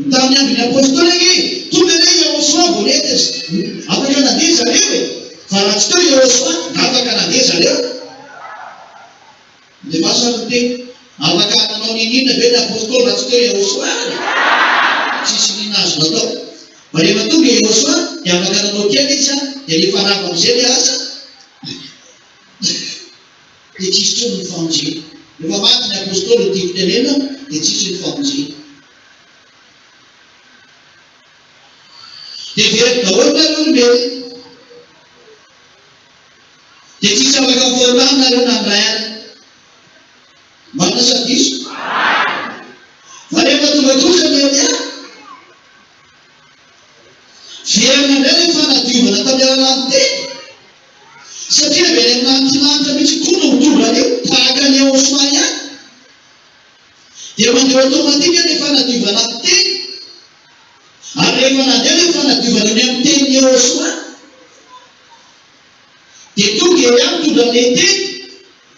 Ny tamin'ny andron'ny apostoly ange, tonga ilay Yahoshuah vao nety afaka nandeha zareo e! Fa raha tsy teo Yahoshuah, nga afaka nandeha zareo? Alefaso ary ny teny. Afaka nanao n'inon'inona ve ny apostoly raha tsy teo Yahoshuah ary? Tsisy n'inona azo natao. Fa rehefa tonga Yahoshuah dia afaka nanao kely izy an, dia rehefa rava amin'izay ilay asa dia tsisy intsony ny famonjena. Rehefa maty ny apostoly no tiako tenenina dia tsisy ny famonjena. Dia very daholo nareo olombelona. Dia tsisy afaka mifaoka aminy nareo na ny ray ary. Marina sa diso? Fa rehefa tonga kosa ny Elia, very indray ilay fanadiovana tamin'ny alalan'ny teny, satria avy any amin'ny lanitry lanitra mihitsy koa no mitondra an'io, tahaka an'i Yahoshuah ihany. Dia mandeha automatique ilay fanadiovana ny teny. Ary rehefa nandeha ilay fanadiovana ny amin'ny tenin'i Yahoshuah, Dia tonga Elia mitondra an'ilay teny,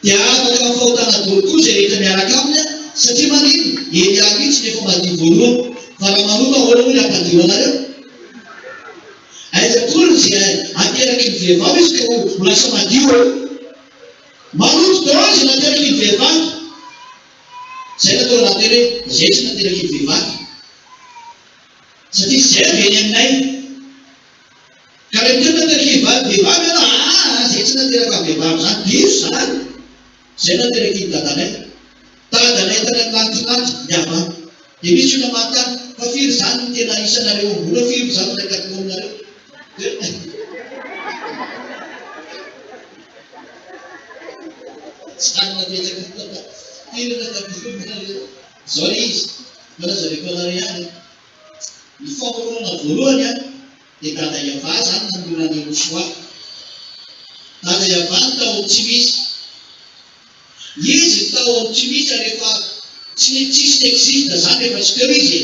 dia afaka amin'ny fahotana daholo koa izay rehetra miaraka aminy, satria maninona? Elia mihitsy no efa madio voalohany, fa raha manota ahoana moa ny hampadio anareo? Aiza akory izay ateraky ny vehivavy izy ka ho lasa madio eo? Maloto daholo izay nateraky ny vehivavy. Izay natao lahateny hoe izay tsy nateraky ny vehivavy. Satria izay avy eny aminay. Ka raha miteny nateraky vady vehivavy ianao, aa zay tsy nateraka vehivavy zany, diso zany, zay nateraky ny dadanay, dadanay tany amin'ny lanitrinanitra, ny havany. Dia misy olona manontany, fa firy zany ny tena isanareo ambony ao, firy zany ilay kategorinareo? Dia Zany napetraka firy ny kategorinareo? Zao ilay izy, fa lazavaiko anareo ihany an. Ny famoronana voalohany an. Dia Dada Yavah zany nanoloana an'i Yehoshuah. Dada Yavah no tao amin'ny tsy misy. Izy no tao amin'ny tsy misy ary efa tsy ny tsisy ni-existe zany rehefa tsy teo izy e.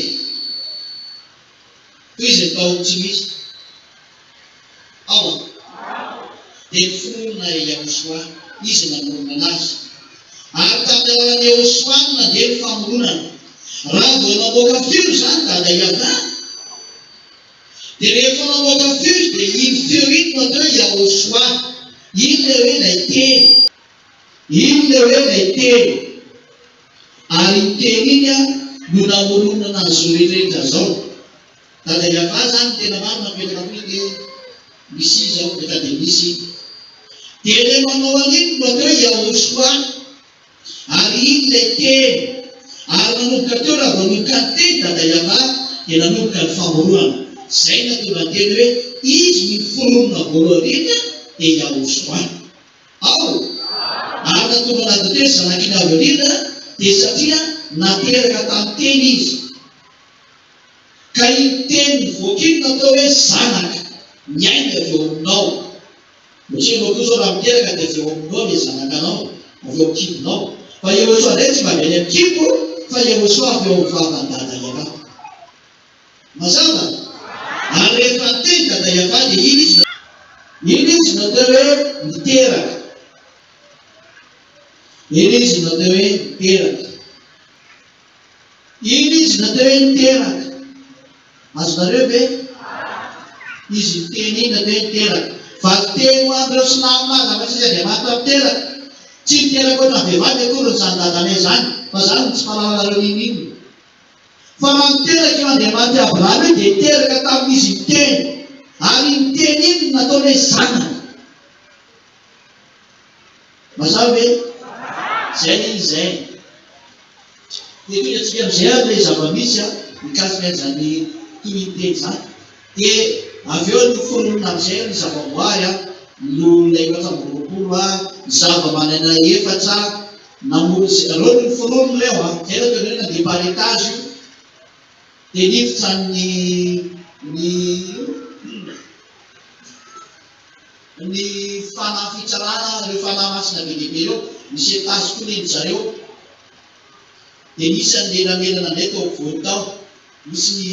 Koa izy no tao amin'ny tsy misy. Ao an. Dia niforona i Yahoshuah. Izy no namorona anazy. Ary tamin'ny alalan'i Yahoshuah no nandeha ny famoronana. Raha vao namoaka feo izany Dada Yavah, Dia rehefa namoaka feo izy dia iny feo iny no atao hoe Yahoshuah. Iny ilay hoe ilay teny. Iny ilay hoe ilay teny. Ary iny teny iny no namoronana an'izao rehetra rehetra izao. Dada Yavah zany tena marina mipetraka koa ity misy izao efa dia misy iny. Dia ilay manao an'iny no atao hoe Yahoshua ary iny ilay teny. Ary nanomboka teo raha vao nanomboka niteny Dada Yavah dia nanomboka ny famoronana. Izay no nahatonga ny teny hoe izy no noforonina voalohany indrindra dia Yahoshua. Ao! Ary nahatonga an'azy atao hoe Zanak'Iny Avo Indrindra dia satria nateraka tamin'ny teny izy. Ka iny teny nivoaka iny natao hoe zanaka, miainga avy eo aminao. Satria ianao koa izao raha miteraka dia avy eo aminao ilay zanakanao, avy eo amin'ny kibonao. Fa Yehosua indray tsy mba avy any amin'ny kibo fa Yehosua avy eo amin'ny vavan'i Dada Yavah. Mazava? Ary rehefa niteny Dada Yavah dia iny izy iny izy natao hoe niteraka. Iny izy natao hoe niteraka. Iny izy natao hoe niteraka. Azonareo ve? Izy niteny iny natao hoe niteraka. Valinteny ho an'ireo silamo milaza fa tsisy Andriamanitra miteraka. Tsy niteraka ohatran'ny vehivavy akory izany dadanay izany, fa izany no tsy mahalalanareo n'inon'inona. Fa raha niteraka io Andriamanitr'i Abrahama io dia niteraka tamin'izy niteny. Ary iny teny iny no nataony hoe zanany. Mazava ve? Zay iny izay. Dia tonga antsika amin'izay ary ilay zava-misy mikasika an'izany tohin'ny teny izany. Dia avy eo noforonina amin'izay ny zavaboary, ny loholona 24, ny zavamanana efatra, namory, ireo no noforonina ireo an, izay no atao hoe nandeha par étage io. Dia niditra ny ny Ny fanahy fitsarana, ireo fanahy masina be dia be ireo, misy étage koa ny an-dry zareo. Dia nisy an'ilay namelana indray tao afovoany tao. Misy ny,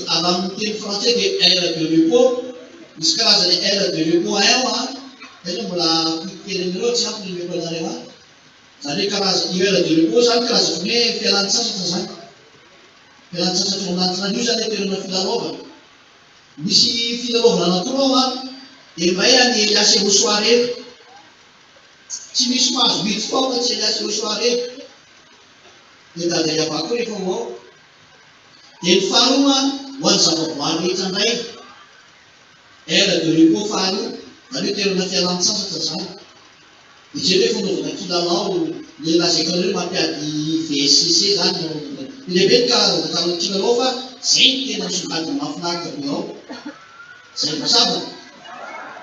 raha amin'ny teny frantsay dia aire de repos, misy karazany aire de repos un ao an, zay aloha mbola ampiako kely anareo, tsy ampy ny omeko anareo an. Izany hoe karazana, io aire de repos izany karazana ohatran'ny hoe fialan-tsasatra izany. Fialan-tsasatra ao anatin'io izany hoe toerana filalaovana. Misy filalaovana anankiroa ao an, dia ny iray an'i Elias Yehosoa irery. Tsy misy mahazo miditra ao fa tsy Elias Yehosoa irery. Dia Dada Yavah koa rehefa ho ao. Dia ny faharoa ho an'ny zavaboary rehetra indray. Aire de repos faharoa, izany hoe toerana fialan-tsasatra izany. Dia izay ve fanaovana kilalao le lazaiko anareo mampiady VSCC zany no be dia be ny karazana kalao kilalao fa zay no tena misongadina mahafinaritra be ao. Zay mazava?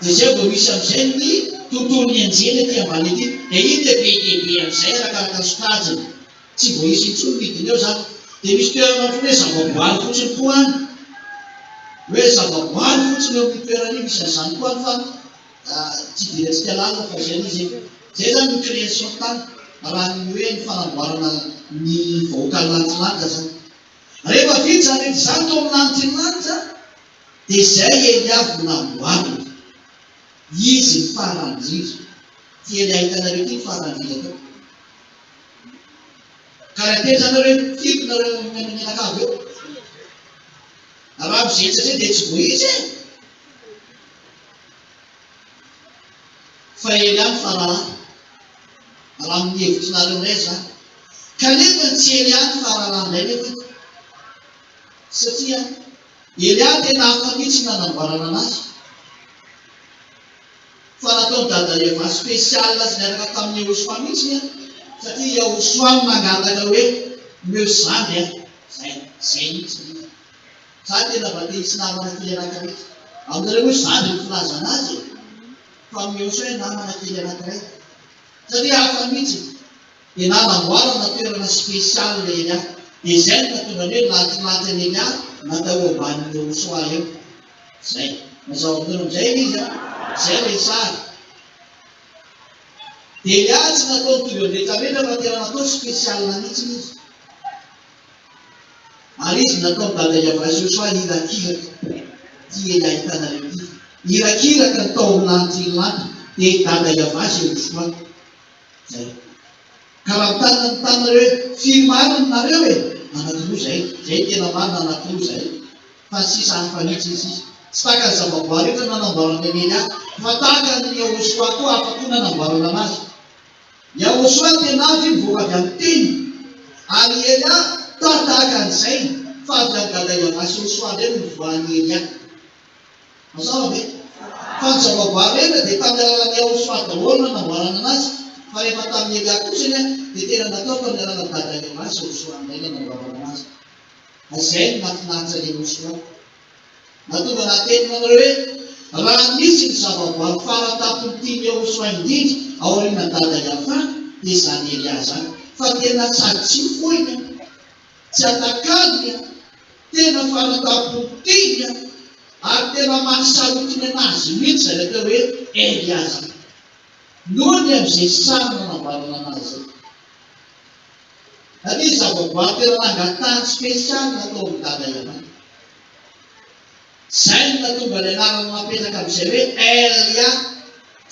Dia zay vao misy amizay ny tontolon'ny anjely aty ambany aty. Dia iny dia be dia be amizay arakaraka ny sokajiny. Tsy voaisa intsony ny vidiny eo zany. Dia misy toerana ohatran'ny hoe zavaboary fotsiny koa any. Hoe zavaboary fotsiny eo amin'io toerana io misy an'izany koa any fa Tsy idirantsika lalina fa izay ilay izy e. Izay izany ny création tany raha ny hoe ny fanamboarana ny vahoakan'ny lanitry lanitra izany. Rehefa vita izany rehetra izany tao amin'ny lanitry ny lanitra dia izay Elia vao namboarina. Izy ny farany indrindra. Ity Elia hitanareo ity ny farany indrindra tao. Ka raha teny izany nareo hoe firy nareo mianakavy eo? Raha mizetra izay dia tsy voaisa e. Fa ela ihany fa raharaha. Raha amin'ny hevitrinareo indray izany. Kanefa tsy ela ihany fa raharaha indray nefa. Satria Elia tena hafa mihitsy ny nanamboarana anazy. Fa nataon'i Dada Eva spécial azy niaraka tamin'i Yehosua mihitsy an. Satria Yehosua no nangataka hoe omeo zandry an. Zay, zay mihitsy ilay izy. Za tena mba te hisy namana kely anakiray. Aminareo moa zandry ny filazana azy e! Fa amin'i Yehosua hoe namana kely anakiray. Satria hafa mihitsy. Dia nanamboarana toerana spécial Elia. Dia izay no nahatonga ny hoe latilaty an'i Elia natao eo ambanin'i Yehosua eo. Zay. Mazava aminareo amin'izay ilay izy an? Izay ilay sary. Dia Elia tsy natao mitovy amin'ny rehetra rehetra fa tena natao spécial mihitsy izy. Ary izy nataon'i Dada Yavah Joshua irakiraka. Ity ela hitanareo ity. Irakiraka ny tao amin'ny lanitra iny lanitra, dia i Dada Yavah Joshua. Zay. Ka raha mitanina ny taninareo hoe firy marina nareo e? Anankiroa zay. Zay ny tena marina, anankiroa zay. Fa ny sisa hafa mihitsy ny sisa. Tsy tahaka ny zavaboary rehetra nanamboarana an'i Elia, fa tahaka an'i Yahoshuah koa hafa koa nanamboarana anazy. Yahoshuah tena avy nivoaka avy amin'ny teny, ary i Elia toa tahaka an'izay. Fa avy amin'i Dada Yavah sy Yosua indray no nivoahan'i Elia. Mazava ve? Fa ny zavaboary rehetra dia tamin'ny alalan'i Yahoshuah daholo no nanamboarana anazy, fa rehefa tamin'i Elia kosa anie dia tena natao tamin'ny alalan'i Dada Yavah sy Yosua indray nanamboarana anazy. Ary izay no nahafinaritra an'i Yahoshuah. Nahatonga nahateny nanareo hoe, Raha misy ny zavaboary faratampony tian'i Yahoshuah indrindra aorian'i Dada Yavah dia izany Elia izany. Fa tena sady tsy foiny an! Tsy atakalony an! Tena faratampony tiany an! Ary tena mahasarotiny anazy mihitsy izany atao hoe Elia izany. Noho ny amin'izay sary nanamboarana anazy izay. Satria zavaboary tena nangatahany spesialy natao amin'i Dada ianao. Izay no nahatonga ny anarana napetraka amin'izay hoe Elia,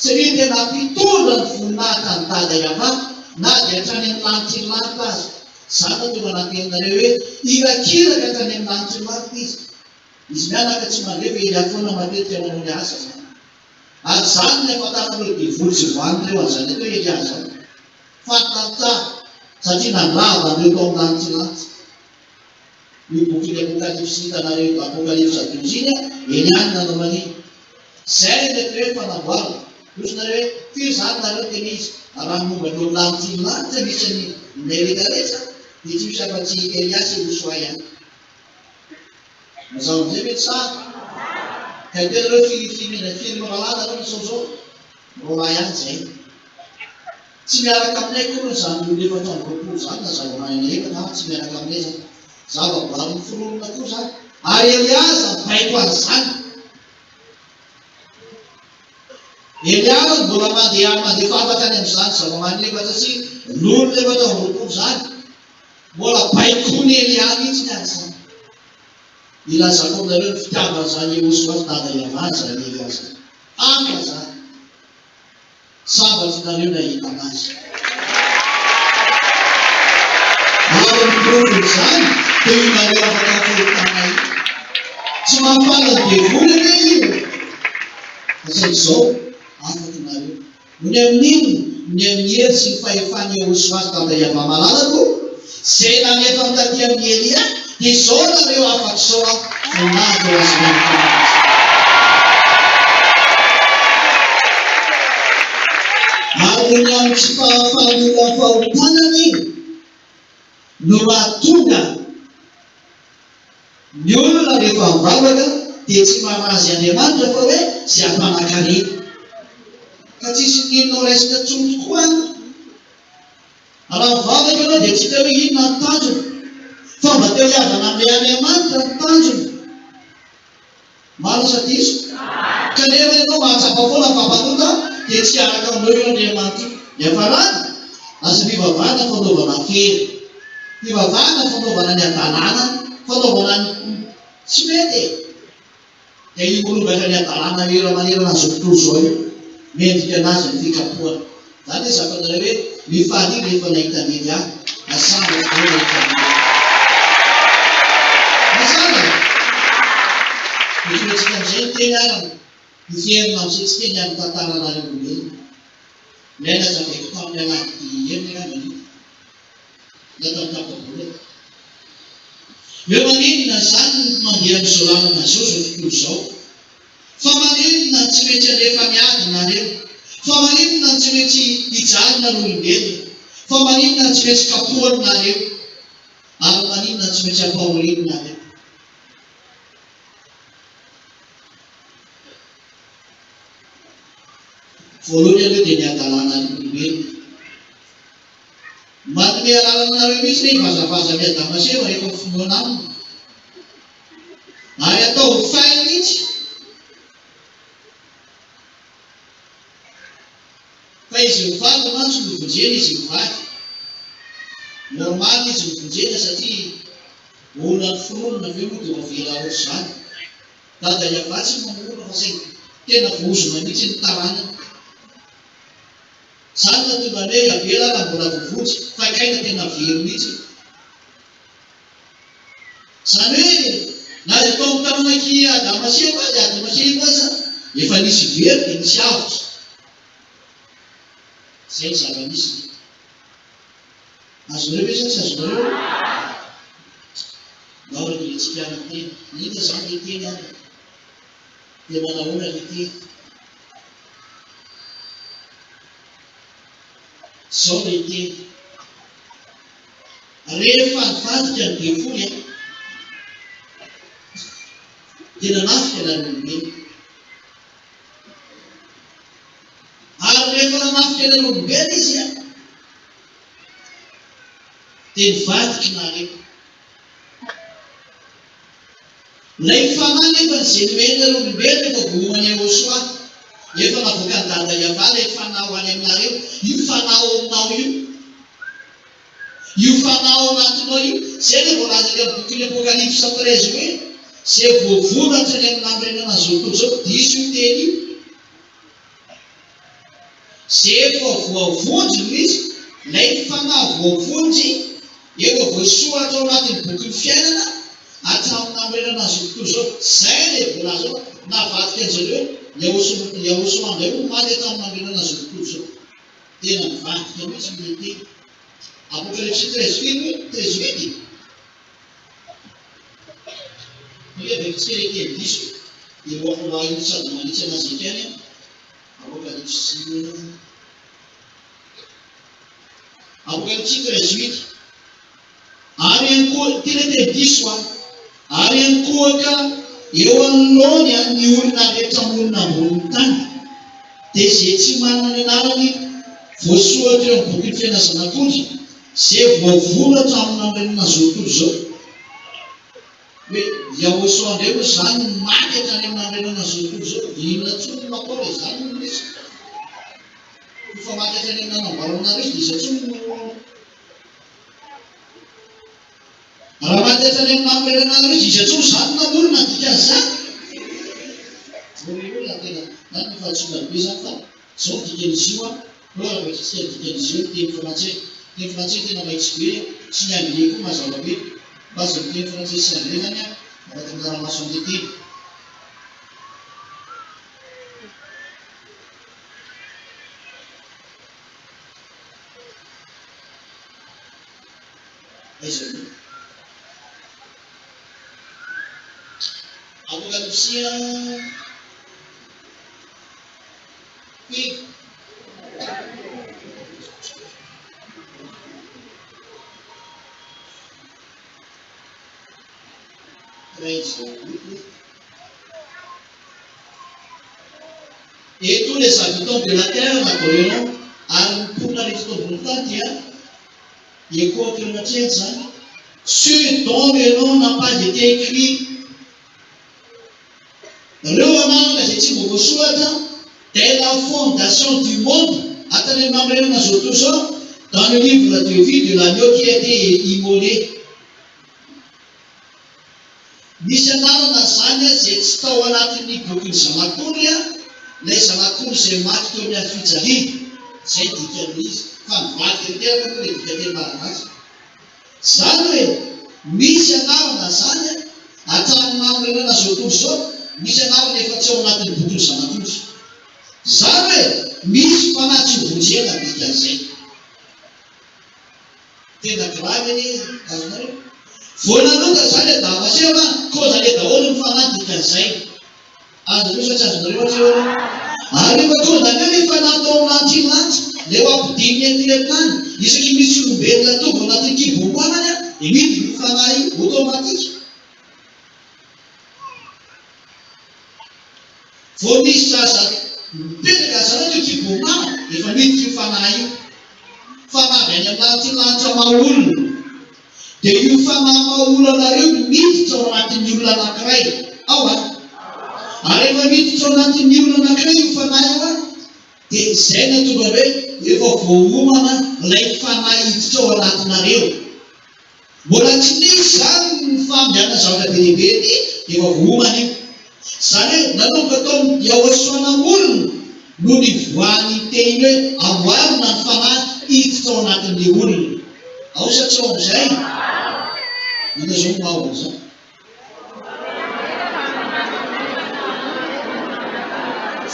satria tena mpitondra ny voninahitra an'i Dada Yavah na dia hatrany amin'ny lanitry ny lanitra aza. Izany no tonga nanteninareo hoe irakiraka hatrany amin'ny lanitry ny lanitra izy. Izy mianaka tsy mandre fa Elia foana matetika manao ny asa izany. Ary izany no niafatan'ireo devoly tsy vanona ireo an'izany atao hoe Elia izany. Fantany tsara satria nandrava an'ireo tao amin'ny lanitry ny lanitra. Io bokin'ny Apokalypsy hitanareo Apokalypsa 12 iny an, eny ihany nanao an'iny. Izay ilay atao hoe fanamboarana. Hoy nareo hoe, firy izany nareo tena izy? Raha ny momba ny eo amin'ny lanitry ny lanitra misy an'i nay rehetra rehetra dia tsy misy afa-tsy Elia sy Josoa ihany. Mazava amin'izay ve tsara? Ka tena nareo firy firenena firy mirahalahy nareo no sao zao? Roalahy ihany izay. Tsy miaraka aminay akory izany olona 24 izany na zava-maneno efatra an, tsy miaraka aminay izany. Zava-boary noforonina koa izany. Ary Eliaza mibaiko an'izany. Eliaza mbola mandeha mandefa hafatra any amin'izany zava-maneno efatra sy olona 24 izany. Mbola baikoin'i Elia mihitsy ny an'izany. Ilazako aminareo ny fitiavan'izany Yehosua sy Dada Yavah izany Elia izany. Hafa izany. Sambatra nareo nahita anazy. Ary ny porofon'izany dia io nareo afaka fahotana io. Tsy mahafaly ny devoly anie io e. Fa saingy izao, afaka nareo. Noho ny amin'inona? Noho ny amin'ny hery sy ny fahefan'i Yehosua sy Dada Yavah malalako, izay nalefany taty amin'i Elia, dia izao nareo afaka izao an, voninahitra ho azy ireny Tompo. Ary noho ny amin'ny tsy fahafahan'ny olona amin'ny fahotana anie no mahatonga ny olona rehefa mivavaka dia tsy mamazy Andriamanitra fa hoe izay hampanan-karena. Ka tsisy n'inona ho raisina intsony tokoa an! Raha mivavaka ianao dia tsy hita hoe inona ny tanjona fa mba te hihavana amin'ilay Andriamanitra ny tanjona. Marina sa diso? Kanefa ianao mahatsapa foana fa mpanota dia tsy hiaraka aminao io Andriamanitra io. Niafarany, lasa fivavahana fanaovana fery. Fivavahana fanaovana ny hadalana, fanaovana ny tsy mety e! Dia io mirongatra ny hadalana ela manerana an'izao tontolo izao io. Mendrika anazy ny fikapohana. Zany hoe zakanareo hoe mifalia rehefa nahita an'i Elia, na sambatra be nahita an'i Elia. Mazava e! Hotohintsika amin'izay ny teny ary hiverina amin'izay tsika ny amin'ny tantaranareo olombelona. Ilay nazavaiko tamin'ny alahady heriny angamba io. Na tamin'ny tapa-bolana. Hoe maninona izany no mandeha amin'izao lalana izao izao tontolo izao? Fa maninona no tsy maintsy alefa miady nareo? Fa maninona no tsy maintsy hijalina ny olombelona? Fa maninona no tsy maintsy kapohany nareo? Ary maninona no tsy maintsy ampahoriany nareo? Voalohany aloha dia ny hadalana ny olombelona. Manome alalana anareo mihitsy ve hivazavaza amin'i Adama sy Eva rehefa finoana aminy? Ary ataovy fay mihitsy. Fa izy mivady mantsy no vonjena izy mivady. Normal izy novonjena satria olona noforonina avy eo moa dia ho avela ohatr'izany. Dada Yavah tsy mamorona fa saingy tena voahozona mihitsy ny taranany. Izany no nahatonga ny hoe avela raha mbola voavonjy fa kay na tena very mihitsy. Izany hoe na dia tao amin'ny taranak'i Adama sy Eva aza, Adama sy Eva aza efa nisy very dia nisy avotra. Izay ny zava-misy. Azonareo ve sa tsy azonareo? Ndao ary mbola hitsipihana ny teny. Inona izany ilay teny ary? Dia manahoana ilay teny? Izao ilay teny. Rehefa nivadika ny devoly an, dia nanafika anareo olombelona. Ary rehefa nanafika anareo olombelona izy an, dia nivadika nareo. Ilay fanahy nefa izay nomenareo olombelona efa voaoman'i Yahoshuah, efa navoakan'i Dada Yavah ilay fanahy ho any aminareo, io fanahy ao aminao io, io fanahy ao anatinao io, izay ilay voalaza any amin'ny bokin'ny Apokalypsa 13 hoe, izay voavono hatrany amin'ny nanorenana an'izao tontolo izao, diso io teny io. Izay efa voavonjy no izy, ilay fanahy voavonjy efa voasoratra ao anatin'ny bokin'ny fiainana hatramin'ny nanorenana an'izao tontolo izao. Izay ilay voalaza ao, navadika an-dry zareo, Yahosoa indray hono maty hatramin'ny nanorenana an'izao tontolo izao. Tena nivadika mihitsy ilay teny. Apokalypsy 13 firy hoe? 13 huit e? Ny hoe averintsika ilay teny diso dia ho aho sady manitsy anazy eto ihany an. Apokalypsy Apokalypsy 13 huit. Ary ihany koa, ity ilay teny diso an. Ary ihany koa ka eo anoloany an ny olona rehetra monina ambonin'ny tany, dia izay tsy manana ny anarany voasoratra eo amin'ny bokin'ny fiainan'ny Zanak'ondry, Izay voavono hatramin'ny nanorenana izao tontolo izao. Hoe Yahosoa indray moa izany no maty hatrany amin'ny nanorenana izao tontolo izao. Dia inona intsony no atao raha izany no resaka? Efa maty hatrany amin'ny nanamboarana anareo izy dia iza intsony no. Raha maty hatrany amin'ny nanorenana anareo izy, iza intsony izany no namorona ny dikan'izany? Ry olona tena, izany no fahadisoana be izany fa. Zao ny dikan'izy io an, hoe raha vakintsika ny dikan'izy io ny teny frantsay. Teny frantsay tena mahitsy be sy ny anglais koa mazava be. Base ny teny frantsay sy anglais zany an, afaka manara-maso an'ilay teny. Aiza no? Apokalypsy Firy? 13 huit. Et tous les habitants de la terre l'adoreront, ary ny mponina rehetra eto ambonin'ny tany dia hiankohoka eo anatrehany izany, ceux dont le nom n'a pas été écrit Ireo anarana izay tsy mba voasoratra dès la fondation du monde, hatrany amin'ny nanorenana izao tontolo izao, dans le livre de vie de l'agneau qui a été immolé. Misy anarana izany izay tsy tao anatin'ny bokin'ny Zanak'ondry, ilay Zanak'ondry izay maty teo amin'ny hazo fijaliana. Izay ny dikan'ilay izy. Fa nivadika tanteraka moa ilay dikanteny malagasy. Zany hoe misy anarana zany an, hatramin'ny nanorenana zao tontolo zao, misy anarana efa tsy ao anatin'ny bokin'ny Zanak'ondry. Zany hoe misy fanahy tsy ho vonjena ny dikan'izay. Tena grave anie azonareo. Vao nanota zany Adama sy Eva, condamné daholo ny fanahy dikan'izay. Azonareo sa tsy azonareo hatreo aloha? Ary rehefa tonga teo ilay fanahy tao amin'ny lanitra iny lanitra, ilay ho ampidininy aty an-tany, isaky ny misy olombelona tonga ao anatin'ny kibom-panany dia midina io fanahy io, automatique. Vao misy zaza mipetraka zareo teo kibom-panany dia efa miditra io fanahy io. Fanahy avy any amin'ny lanitra io lanitra maha olona. Dia io fanahy maha olona anareo no miditra ao anatin'ny olona anankiray. Ao an! Ary rehefa miditra ao anatin'ny olona anankiray io fanahy io an, dia izay no ahatonga ny hoe efa voaomana ilay fanahy hiditra ao anatinareo. Mbola tsy nisy izany ny famindrana zavatra be dia be ety dia efa voaomana io. Izany hoe nanomboka tao amin'ny Yahosoa namorona no nivoahan'iny teny iny hoe amboarina ny fanahy hiditra ao anatin'ilay olona. Ao sa tsy ao amin'izay? Inona izao no ao amin'izany?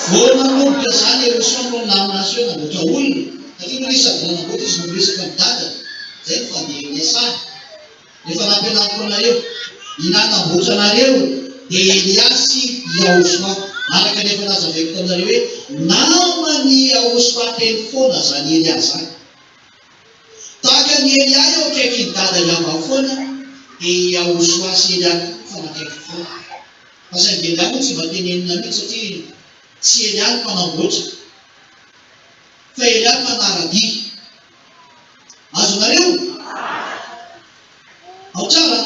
Vao nanomboka izany Yahosoa no nilamina azy hoe namboatra olona, satria moa izy sady nanamboatra izy no miresaka amin'ny dadany. Izay no fandehan'ilay sary. Efa nampianariko anareo. Ny nanamboatra anareo dia Elia sy Yahoshua. Araka ny efa nazavaiko taminareo hoe naman'i Yahoshua teny foana zany Elia zany. Tahaka an'i Elia eo akaikin'i Dada Yahvah foana dia i Yahoshua sy Elia koa mifanakaiky foana. Fa saingy Elia moa tsy mba tenenina mihitsy satria tsy Elia no mpanamboatra fa Elia no mpanara-dia. Azonareo? Ao tsara?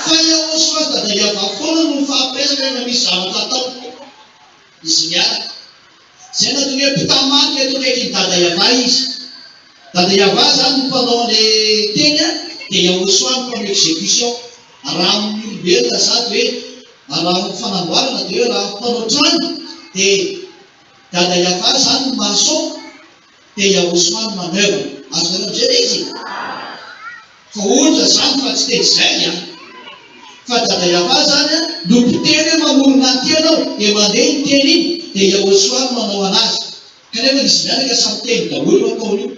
Fa Yahoshua sy Dada Yahvah foana no mifampiresaka rehefa misy zavatra atao. Izy miaraka. Izay no antony hoe mpitamarika eto akaikin'i Dada Yavah izy. Dada Yavah izany no mpanao an'ilay teny an, dia Yahoshua no mpanao execution. Raha amin'ny olombelona izany dia hoe, raha amin'ny fanamboarana dia hoe raha mpanao trano dia Dada Yavah izany no maçon, dia Yahoshua no manoeuvre. Azonareo amizay le izy? Fa ohatra zany fa tsy teny zay an! Fa Dada Yavah zany an no mpiteny hoe mamorona an'ity ianao dia mandeha iny teny iny dia Yahoshua no manao anazy. Kanefa izy mianaka samy teny daholo io ataony io.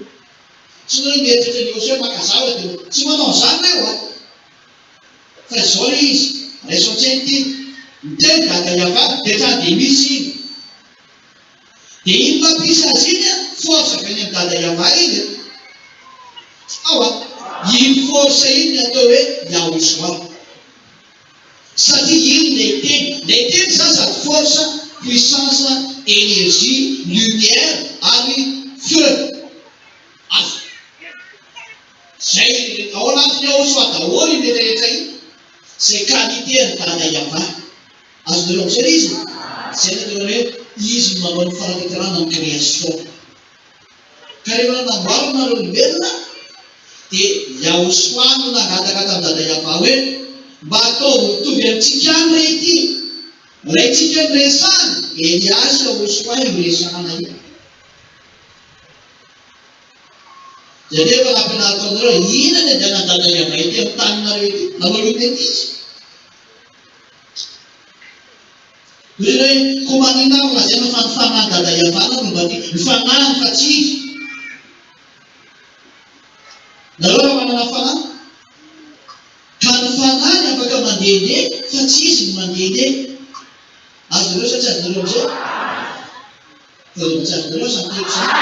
Tsy hoe mieritreritra an'i Yahoshua maka zavatra dia tsy manao an'izany reo an! Fa izao le izy, raiso an-tsaina ity, miteny Dada Yavah dia hatrany dia misy iny. Dia iny mampisy azy iny an, force avy any amin'i Dada Yavah iny an. Ao an. Iny force iny ny atao hoe Yahushua. Satria iny ilay teny. Ilay teny izany sady force, puissance, énergie, lumière ary feu. Afo. Izay ao anatin'i Yahushua daholo iny rehetra rehetra iny. Izay qualité an'i Dada Yavah. Azonareo amizay le izy? Zay no atao hoe izy no manao ny fanatanterahana ny création. Ka rehefa nanamboarina ny olombelona dia Yahoshua no nangataka tamin'i Dada Yavah hoe mba ataovy mitovy amintsika ihany re ity. Ilay tsika no resahana, Elias Yahoshua io resahana io. Zay ve efa nampianariko anareo hoe inona ny andehanan'i Dada Yavah ety amin'ny taninareo ety? Nanao io tety izy. Hoy izy hoe, Koa maninona ary lazaina fa ny fanahin'i Dada Iavana no mba tia? Ny fanahiny fa tsy izy. Nareo raha manana fanahy? Ka ny fanahiny afaka mandehandeha fa tsy izy no mandehandeha. Azonareo sa tsy azonareo amin'izay? Fa rehefa tsy azonareo aza ny teniko izany.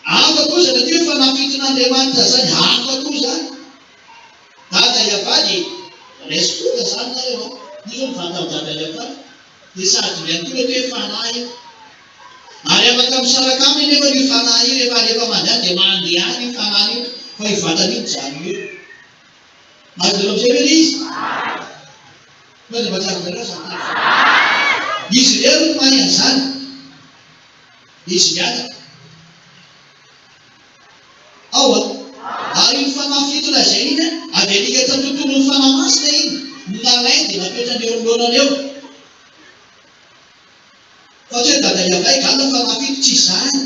Hafa koa izany aty hoe fanafitin'Andriamanitra izany, hafa koa izany. Dada Iavah dia raiso koa izany nareo an! Io zao mivanta amin'i Dada Iavah dia sady ihany koa ilay hoe fanahy io. Ary afaka misaraka aminy anefa io fanahy io rehefa alefa mandeha any dia mandeha any io fanahy io fa io vatana io mijanona eo. Azonareo amin'izay ve ilay izy? Fa dia mba tsy azonareo izany teny izany. Izy irery no mahay an'izany. Izy mianaka. Ao an! Ary iny fanahy fito lazainy iny an, avy any ikaty amin'ny tontolon'ny fanahy masina iny, no nalainy dia napetrany eo anoloanany eo. Fa tsy hoe Dada Yaveh gana fanahy fito, tsy izany.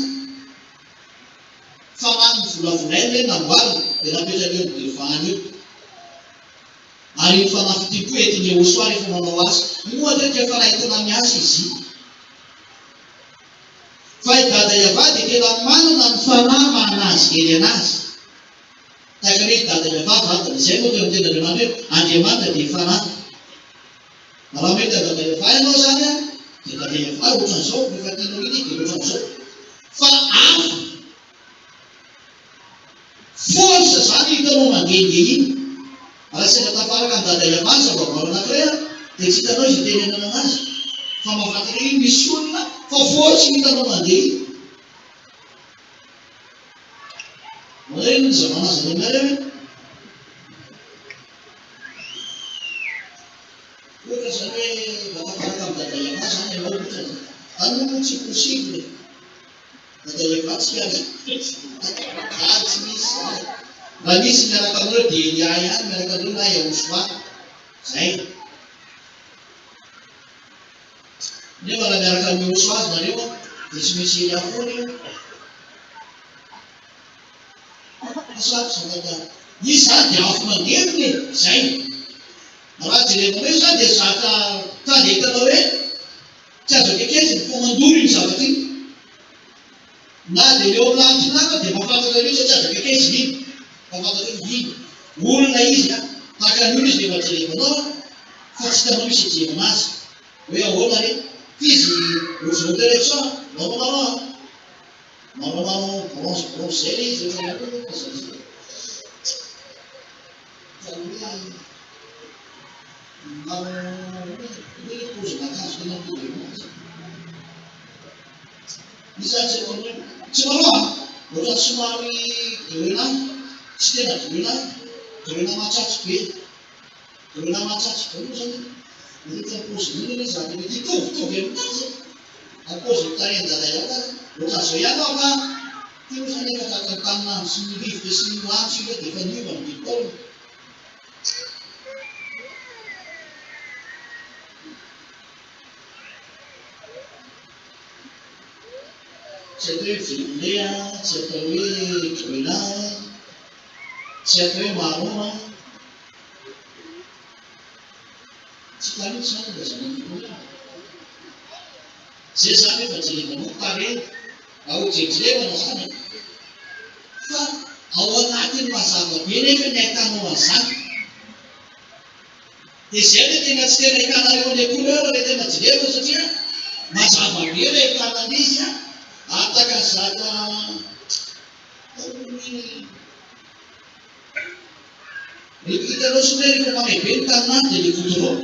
Fanahy novolavolainy hoe namboarina dia napetrany eo amin'ny devant-ny eo. Ary iny fanahy fito iny koa entin'i Yehosua rehefa manao asa. Io moa matetika fanahy entina miasa izy iny. Fa i Dada Yavah dia tena manana ny fanahy maha Nazireny anazy. Tahaka ny hoe i Dada Yavah vatana. Izay no teo amin'ny tenin'Andriamanitra hoe Andriamanitra dia fanahy. Raha mahita Dada Yavah ianao izany an, dia Dada Yavah ohatran'izao, rehefa tianao hita izy dia ohatran'izao. Fa hafa. Force zany hitanao mandehandeha iny. Raha sendra tafaraka an'i Dada Yavah ny zavaboary anakiray an, dia tsy hitanao izay itenenana anazy. Fa mahafantatra hoe iny misy olona fa force iny hitanao mandeha iny. Ahoana iny ny zava-nazy aminareo iny? Ohatra zany hoe mba tafaraka amin'i Dada Yavah zany ianao ohatra zany. Any moa tsy possible e. Dada Eva tsy miaraka Ary tsy misy zany. Raha misy miaraka aminareo dia Elia ihany miaraka aminareo na Yahushua. Zay. Nefa raha miaraka amin'i Yahushua azy nareo an, dia tsy maintsy Elia foana io. Fa sarotra izany tantara. Izy zany dia afo mandevona e. Zay. Raha jerenareo izany dia zatra tranga hitanao hoe Tsy azo akekezina fa mandoro iny zavatra iny. Na dia ny eo amin'ny lanitra iny hafa dia mahafantatra an'io fa tsy azo akekezina iny. Mahafantatra hoe iny. Olona izy an, tahaka ny olona izy rehefa jerevanao an, fa tsy hitanao mihitsy hijerena azy. Hoe ahoana re? F'izy ohatran'izao tena sao an, marron marron an. Marron marron bronze bronze zay le izy ohatran'ny ahoana moa izy zay. Ohatran'ny hoe marron ahoana e? Hoe le paozin'akanjo tena mitovy aminazy. Izy zany tsy ataony hoe tsy marron an, ohatran'ny somary grenat, tsy tena grenat, grenat matsatso be. Grenat matsatso be moa zany matetika ny paozin'olona anie zany mety hitovitovy aminazy e. Ary paozin'ny tarehin-dada ihany ary ohatran'izao ihany aho ka. Ity moa zany efa tratran'ny tanin'andro sy ny rivotra sy ny rano sy ireo dia efa niova ny biby. Tsy atao hoe violet, tsy atao hoe grenat, tsy atao hoe marron. Tsy hita mihitsy izany ilay zanak'olombelona. Izay izany efa jerevanao tarehy, ao jerijrevana izany e. Fa ao anatin'ny mazava be nefa ny ahitanao an'izany. Dia izay ilay tena tsy tena ahitanareo an'ilay couleur ilay tena jerevana satria mazava be ilay ahitana an'izy an, ary tahaka ny zaka Mety hitanao soa hoe rehefa mamay be ny taninandro dia ilay goudron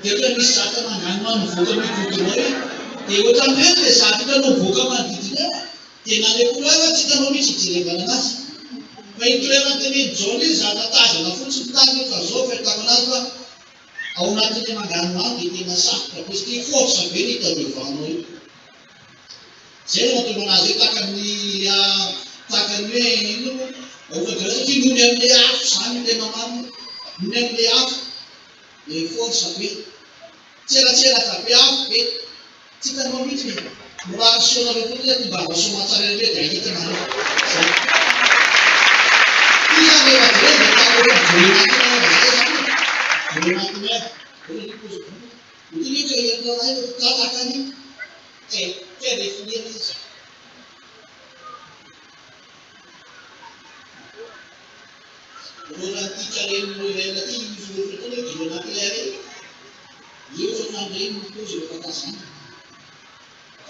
dia ohatran'ny misy zaka manganohano mivoaka amin'io goudron io dia ohatran'ireny ilay zaka hitanao mivoaka manodidina eo dia na ilay couleur tsy hitanao mihitsy hijerevana anazy fa iny toerana tenenin'i Jaona iny zaka tazana fotsiny tany ohatran'izao fahitako anazy fa ao anatin'ilay manganohano dia tena sarotra be satria force be ny hitadiovanao io. Zay no mahatonga anazy hoe tahaka ny tahaka ny hoe inona moa ohatra satria noho ny amin'ilay afo izany no tena marina, noho ny amin'ilay afo dia force be, tseratseraka be, afo be, tsy hitanao mihitsy ny mirary soa anareo fotsiny hoe tongava soamantsara eny dia hahita nareo. Zay. Io zany rehefa jerena dia tahaka ohatran'ny grenade zay zany e. Grenade merde. Ohatran'ny paozy Ity ve ka ianao ray no mpitantana ny te-définir izy? Ohatran'ity tarehin'ny Noël ity misy ohatra foana hoe Grenat clair iny. Io ohatran'ireny ny paozy rehefa tazanina.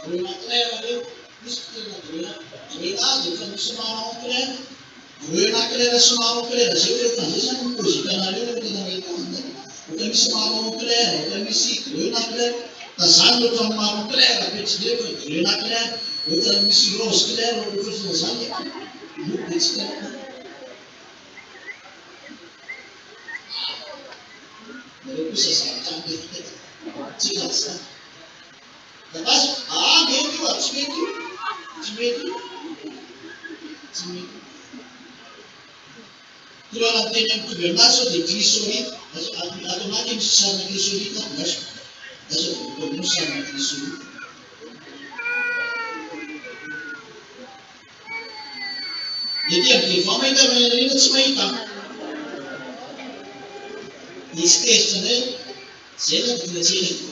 Grenat clair ireny, misy tena grenat. Grenat dia efa misy marron clair. Grenat clair sy marron clair zay ohatran'izay zany ny paozy hitanareo rehefa tena mahita azy ndray. Ohatra misy marron clair, ohatra misy grenat clair. Tazanina ohatran'ny marron clair be tsy dia fa grenat clair, ohatran'ny misy rose clair ohatrohatran'izany e. Loko dia tsy tena. Nareo kosa zavatra mety tsy ohatran'izany. Dabaso, ah mety io ah, tsy mety io, tsy mety io, tsy mety io. Toa miteny amin'ny mitovy aminazy sao dia chrysolite, ato anaty misy sarina chrysolite ato, lasa, lasa voalohany amin'io sarina chrysolite. Ny aty amin'ny devant mahita fa ny aoriana tsy mahita. Nisy tezitra indray, izay no tena tsy haiko.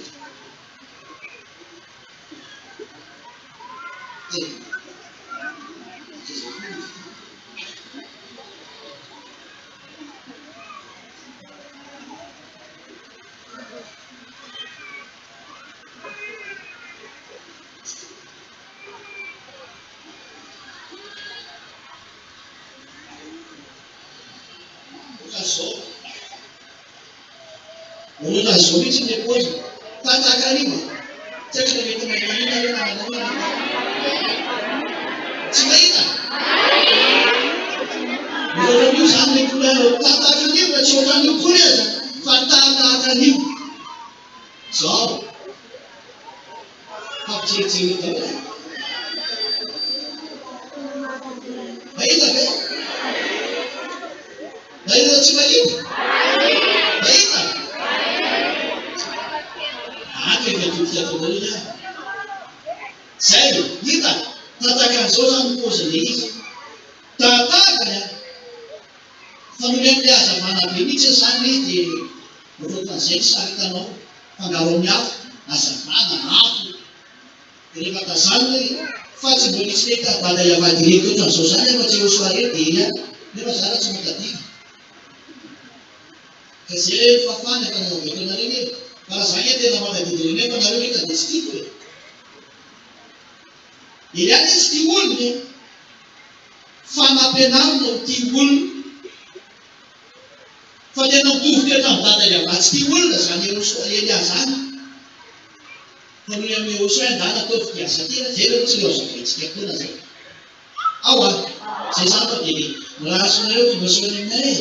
Ohatran'izao. Ohatran'izao mihitsy ny paoziny. Tataka an'io e. Tsy haiko na mety mahita an'io nareo na manao na mahita. Tsy mahita? Ohatran'io izany ilay couleur. Tataka an'io fa tsy ohatran'io akory aza fa tataka an'io. Zao. Fampijerijery daholo e. Mahita ve? Mahita tsy mahita? Mahita? Ato efa todika ato daholo ihany. Zay, hita? Tatakan'izao zany ny paozin'ilay izy. Tatakany an! Fa nony amin'ilay hazavana be mihitsy izany ilay izy dia ohatran'izay ny sary hitanao. Fangaro amin'ny afo, hazavana, afo. Dia rehefa tazanina i, fa tsy mbola nisy nahita Dada Yavah direct ohatran'izao izany afa-tsy eo soirée dia eny ihany. Nefa za raha tsy mahatadidy. Ka zay re fafana efa nanaovako anareo e! Fa raha za nge tena manadidy ireny fa nareo nge ka de tsy tiako e! Elia anie tsy tia olona e! Fa nampianarina ho tia olona. Fa tena mitovy toetra amin'i Dada Yavah tsy tia olona zany Elia zany. Fa noho ny amin'i Yehosua ndana ataovy dia asa tena, zay aloha tsy ho azavaintsika foana zay. Ao a! Zay zany fa dia mirary soa anareo tonga soa any aminay e!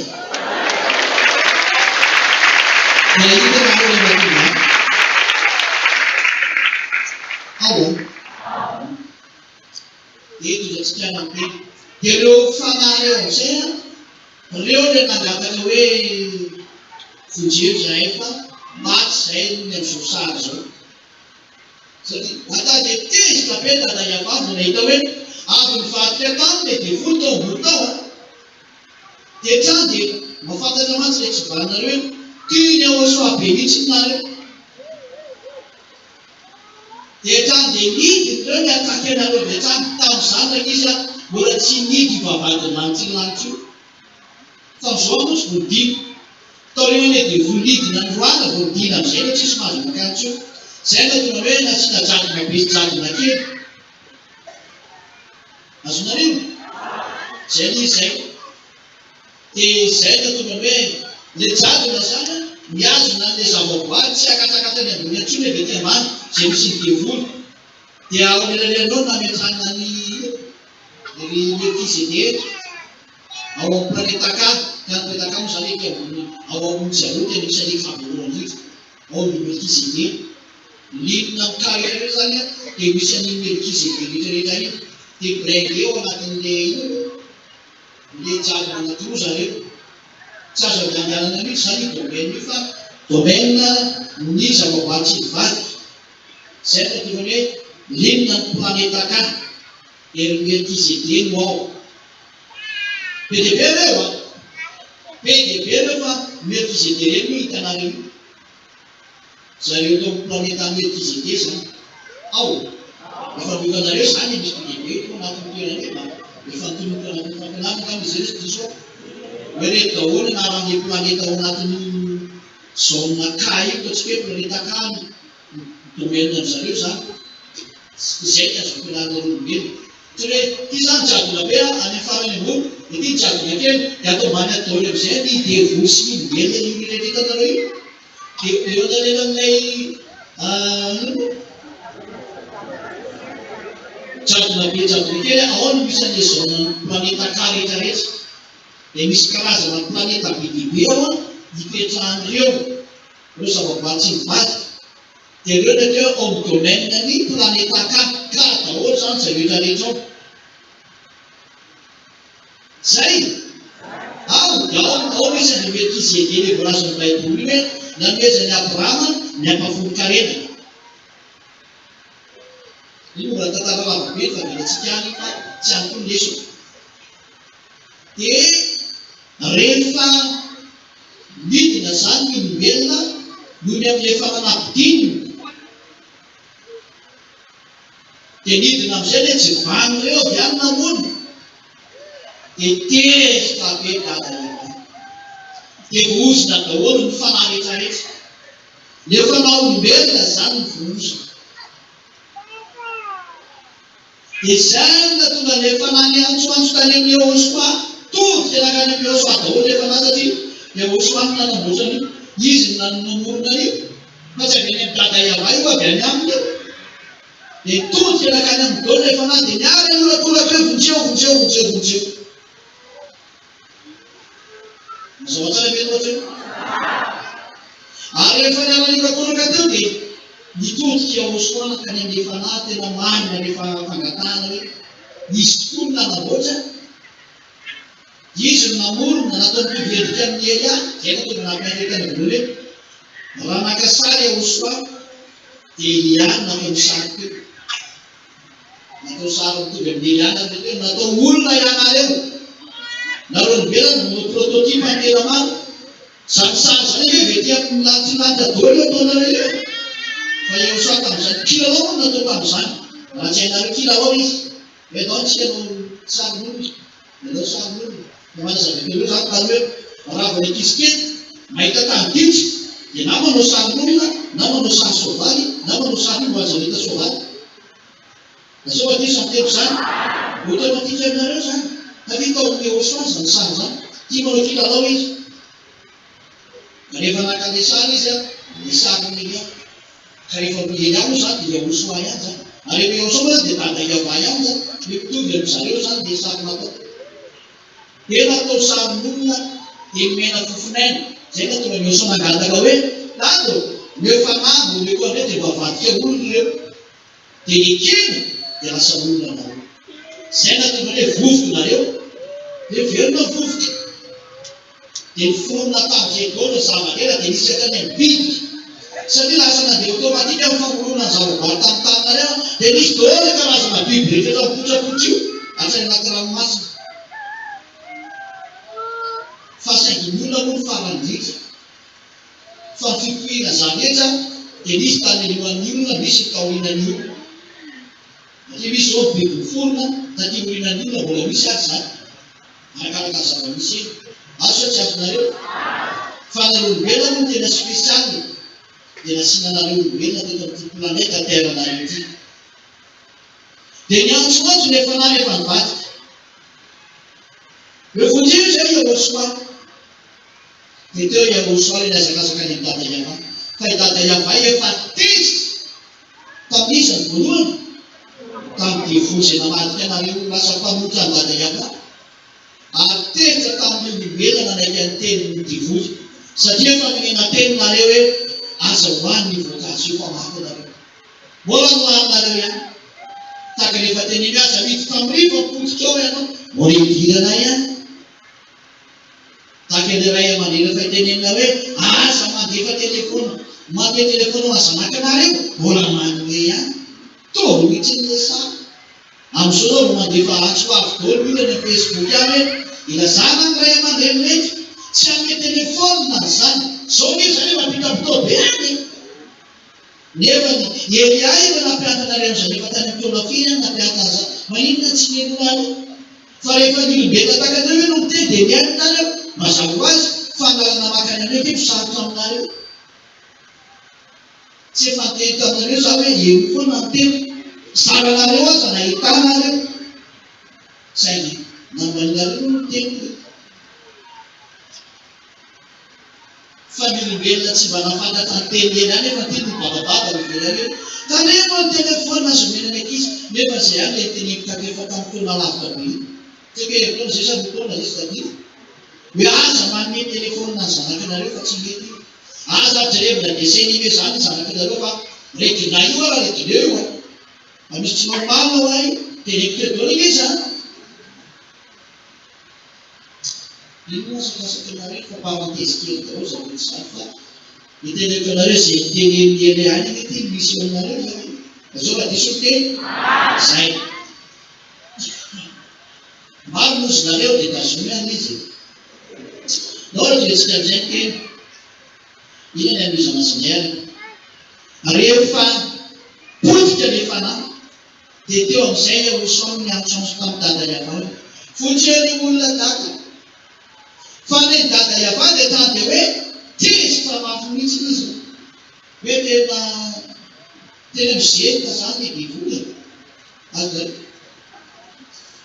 Dia hita nareo rehefa tonga any. Ao a! Dia eto izao tsika mandeha. Dia ireo fanahy ireo amin'izay an, ireo ilay nangataka hoe vonjeo izahay fa maty izahay noho ny amin'izao sary izao. Satria Dada dia tezitra be Dada Yavah vao nahita hoe avy nivadika taminy ilay devoly tao ambony tao an. Dia hatrany dia mahafantatra mantsy ilay tsy valinareo hoe tiany Yahoshuah be mihitsy nareo. Dia hatrany dia nidina ireo niatraka anareo avy hatrany. Tamin'izany rankizy a, mbola tsy nidy io vavahadin'ny lanitra io lanitra io. Fa amin'izao moa tsy voadina. Taorian'ilay devoly nidina noroahana vao nidina amin'izay ireo tsisy mahazo mankany intsony. Izay no antsoina hoe nasiana jadona be sy jadona kely. Azonareo? Izay aloha izay. Dia izay no tonga hoe ilay jadona izany an, mihazona an'ilay zavaboary tsy hiakatrakatra any ambony intsony avy ety ambany, izay misy ny devoly. Dia ao anelanelanao no nametrahana ny ry Melkizedeka ao amin'ny planeta K, ka ny planeta K moa izany ety ambony, ao amin'ny zareo tena misy an'i K voalohany indrindra, ao ny Melkizedeka. Ligne amin'ny K rehetra rehetra izany an, dia misy an'iny Melkizedeka rehetra rehetra iny. Dia bringué ao anatin'ilay inona moa? Ilay jadona anankiroa zareo. Tsy azo andehandehanana mihitsy izany io domaine io fa domaine ny zavaboary tsy mivadika. Izay no tokony hoe ligne ny planeta K. Dia ry Melkizedek no ao. Be dia be ireo an! Be dia be ireo fa Melkizedek ireny no hitanareo io. Zareo tao amin'ny planeta Melkizedek izany. Ao. Efa nohitanareo izany e, misy be dia be eto anatin'ny toerana io mba efa antononiko anatin'ny fampianarana angamba izy ireo tsy diso aho. Hoe ireto daholo ny anaran'ilay planeta ao anatin'io zone K io, ataontsika hoe planeta K ny domaine an-dry zareo izany. Izay ny azo ampianarina ny olombelona. Tsy hoe ity izany jadona be any amin'ny farany ambony, dia ity jadona kely, dia atao ambany ato daholo amin'izay ny devoly sy ny olombelona io rehetra hitanareo io. Dia eo anelanelan'ilay inona moa? Jadona be jadona kely, ao no misy an'ilay zone planeta K rehetra rehetra. Dia misy karazana planeta be dia be ao ipetrahan'ireo, ireo zavaboary tsy mivadika. Dia ireo no atao hoe ao amin'ny domaine ny planeta K. K daholo izany izay rehetra rehetra ao. Zay! Ao, dia ao, ao misy an'io Melkizedek ilay voalazan'ny Baiboly io hoe nanomezan'i Abrahama ny ampahafolon-karena. Io moa mbola tantara lava be fa avelantsika any fa tsy any koa ny lesona. Dia rehefa nidina izany ny olombelona noho ny amin'ilay fananabidinina, Dia nidina amin'izay ilay tsy vanona eo avy any namono. Dia tezitra be dada lehilahy. Dia voahozona daholo ny fanahy rehetra rehetra. Ny efa naha olombelona izany no voahozona. Dia izay no nahatonga an'ilay fanahy niantsoantso tany amin'i Yehosua. Todika nankany amin'i Yehosua daholo ilay fanahy satria Yehosua no nanamboatra an'io. Izy no namorona an'io. Fa tsy avy any amin'i Dada Yavah io, avy any aminy io. Dia nitodika nankany aminy daholo ilay fanahy dia niara nihorakoraka hoe vonjeo, vonjeo, vonjeo, vonjeo. Mazava tsara ve ny ohatra io? Ary rehefa niara nihorakoraka teo dia nitodika Yahoshuah nankany amin'ilay fanahy tena marina rehefa fangatahana hoe izy tokoa no nanamboatra, izy no namorona, natao mitovy endrika amin'i Elia, izay no tonga nampianatra tany voalohany hoe raha naka sary Yahoshuah dia Elia no natao sary teo. Natao sary mitovy amin'i Eliana ny hoe natao olona ianareo. Nareo olombelona no prototype an'i tena marina. Izany sary izany anie avy aty amin'ny lantilanty daholo io ataonareo io e. Fa Yehosua tamin'izany, kilalao moa no natao tamin'izany. Raha tsy hainareo kilalao izy. Hoe andao tsika hanao sarin'olona. Nanao sarin'olona. Fa manazava kely eo izany tany hoe raha vao ny ankizy kely. Mahita tany ditra dia na manao sarin'olona na manao sary soavaly na manao sary omby aza mahita soavaly. Lazao fa diso ny teniko izany? Automatique aminareo izany. Satria tao amin'ny Eosoa izany sary izany. Tia manao kilalao izy. Rehefa naka ilay sary izy an, ilay sarin'i Elia. Ka rehefa Elia moa izany dia Yahosoa ihany izany. Ary rehefa Yahosoa moa izany dia dada Yavah ihany izany. Hoe mitovy amin-dry zareo izany ilay sary natao. Dia natao sarin'olona, dia nomena fofon'aina. Izay no nahatonga an'i Yahosoa nangataka hoe, Dada ô, omeo fanahy mba omeko an'ireo dia mba avadika olona ireo. Dia nekena dia lasa olona nareo. Izay no nahatonga ny hoe vovoka nareo. Dia velona ny vovoka. Dia niforona tamin'izay daholo ny zava-drehetra dia nisy hatrany amin'ny biby. Satria lasa nandeha automatique ny famoronana ny zavaboary tamin'ny taninareo dia nisy daholo ny karazana biby rehetra mipotrapotra io hatrany anaty ranomasina. Fa saingy ny olona moa no farany indrindra. Fa ny fipoihina zava-drehetra dia nisy tany alohan'ny olona, misy ny taorianan'ny olona. Satria misy izao ny biby miforona taty aorianan'ny olona mbola misy ary izany. Arakaraka ny zava-misy eny. Azo sa tsy azonareo? Fa nareo olombelona moa no tena spécial e! Dia nasiana anareo olombelona teto amin'ity planète terre nareo ity. Dia niantsoantso ilay fanahy rehefa nivadika. Hoe vonjeo izay Yehosua. Dia teo Yehosua ilay nihazakazaka any amin'i Dada Yavah. Fa i Dada Yavah efa tezitra. Tamin'iza ny voalohany? Tamin'ny devoly izay namadika anareo ho lasa mpanompo an'i Dada Yavah. Ary tezitra tamin'ny olombelona nanaiky ny tenin'ny devoly, satria efa nomena teny nareo hoe, Aza hohanina io voankazo io fa maty nareo. Mbola nohaninareo ihany. Tahaka ny efa teneno hoe aza miditra amin'ny rivotra potika ao ianao, mbola hidirana ihany. Tahaka ilay ray aman-dreny efa itenenina hoe aza mandefa telefaona, mandeha telefaona ho an'ny zanakanareo, mbola manome ihany. Toa mihitsy ny resahana. Amin'izao zao vao mandefa antso avo daholo ny olona any amin'ny Facebook any hoe ilazana ny ray aman-dreny rehetra tsy hanome telefaonina ny zanany. Izao anie izany efa mpitapitao be any e! Nefa ny Elia ireo nampianatra anareo an'izany efa tany amin'ny taona firy any nampianatra an'izany? Maninona tsy ninoanareo? Fa rehefa ny olombelona tahaka anareo ve no miteny dia mihaino nareo? Mazava ho azy fa ny lalana mankany aminay ve no sarotra aminareo? Tsy efa niteny taminareo za hoe eo foana ny tenako. Zaranareo aza nahitanareo. Saingy nambaninareo aloha ny teniko e. Fa ny olombelona tsy mba nahafantatra ny teny ela nefa ty no mibadabada no ivelany eo. Tandremo ny telephone azo omena ny ankizy nefa izay ihany ilay teneniko tato efa tamin'ny taona lavitra be iny. Tsy haiko hoe herintaona izay sa roa taona izay tsy tadidiko. Hoe aza manome telephone ny zanakinareo fa tsy mety io. Aza jerevina dessin animé zany ny zanakinareo fa reglena io ara regleo io a. Fa misy tsy normal hoa io. Teneniko teo daholo ange izany. Inona aza lasa tena reko fa parenthèse kely daholo izany rehetra izany fa ny teneniko anareo izay nitenenin'i Elia any anie ity no misy eo aminareo izany e! Lazao raha diso ny teny? Zay. Marina ozy nareo dia tazomy any izy e! Ndao ary jerentsika amin'izay ny teny. Inona ny anohizana azy indray ary? Rehefa potika ny fanahy Dia teo amin'izay Yahoshuah no niantsoantso tamin'i Dada Yavah hoe, Vonjeo ny olona Dada! Fa nen'i Dada Yavah dia tany dia hoe tezitra mafy mihitsy izy hoe tena tena mizesta izany ilay devoly e! Azonareo?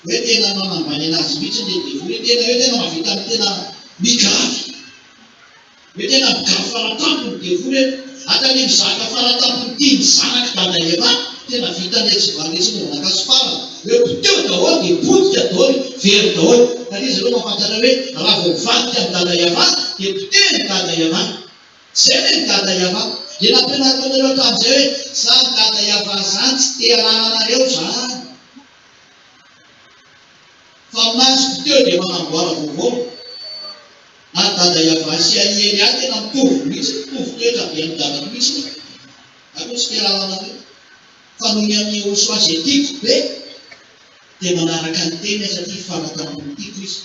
Hoe tena manambany anazy mihitsy ilay devoly, hoe tena hoe tena mahavita tena migafy. Hoe tena migafy faratampony devoly e! Hatrany mizaka faratampony tiany zanak'i dada Eva tena vitan'ny etsy valo etsy anaovana kasoparana hoe poteho daholo dia potika daholo very daholo satria izy ireo mahafantatra hoe raha vao mivadika amin'i dada Eva dia potehin'i dada Eva zay ve ny dada Eva dia nampianariko anareo hatramin'izay hoe zany dada Eva zany tsy te halala anareo zany fa aminazy poteho dia manamboara vaovao Ary dada Yavah sy i Elia tena mitovy mihitsy, mitovy toetra be amin'i dadako mihitsy io. Za koa tsy te halala anareo. Fa noho ny amin'i Yehosua izay tiako be, dia manaraka ny teny aho satria faratampony tiako izy.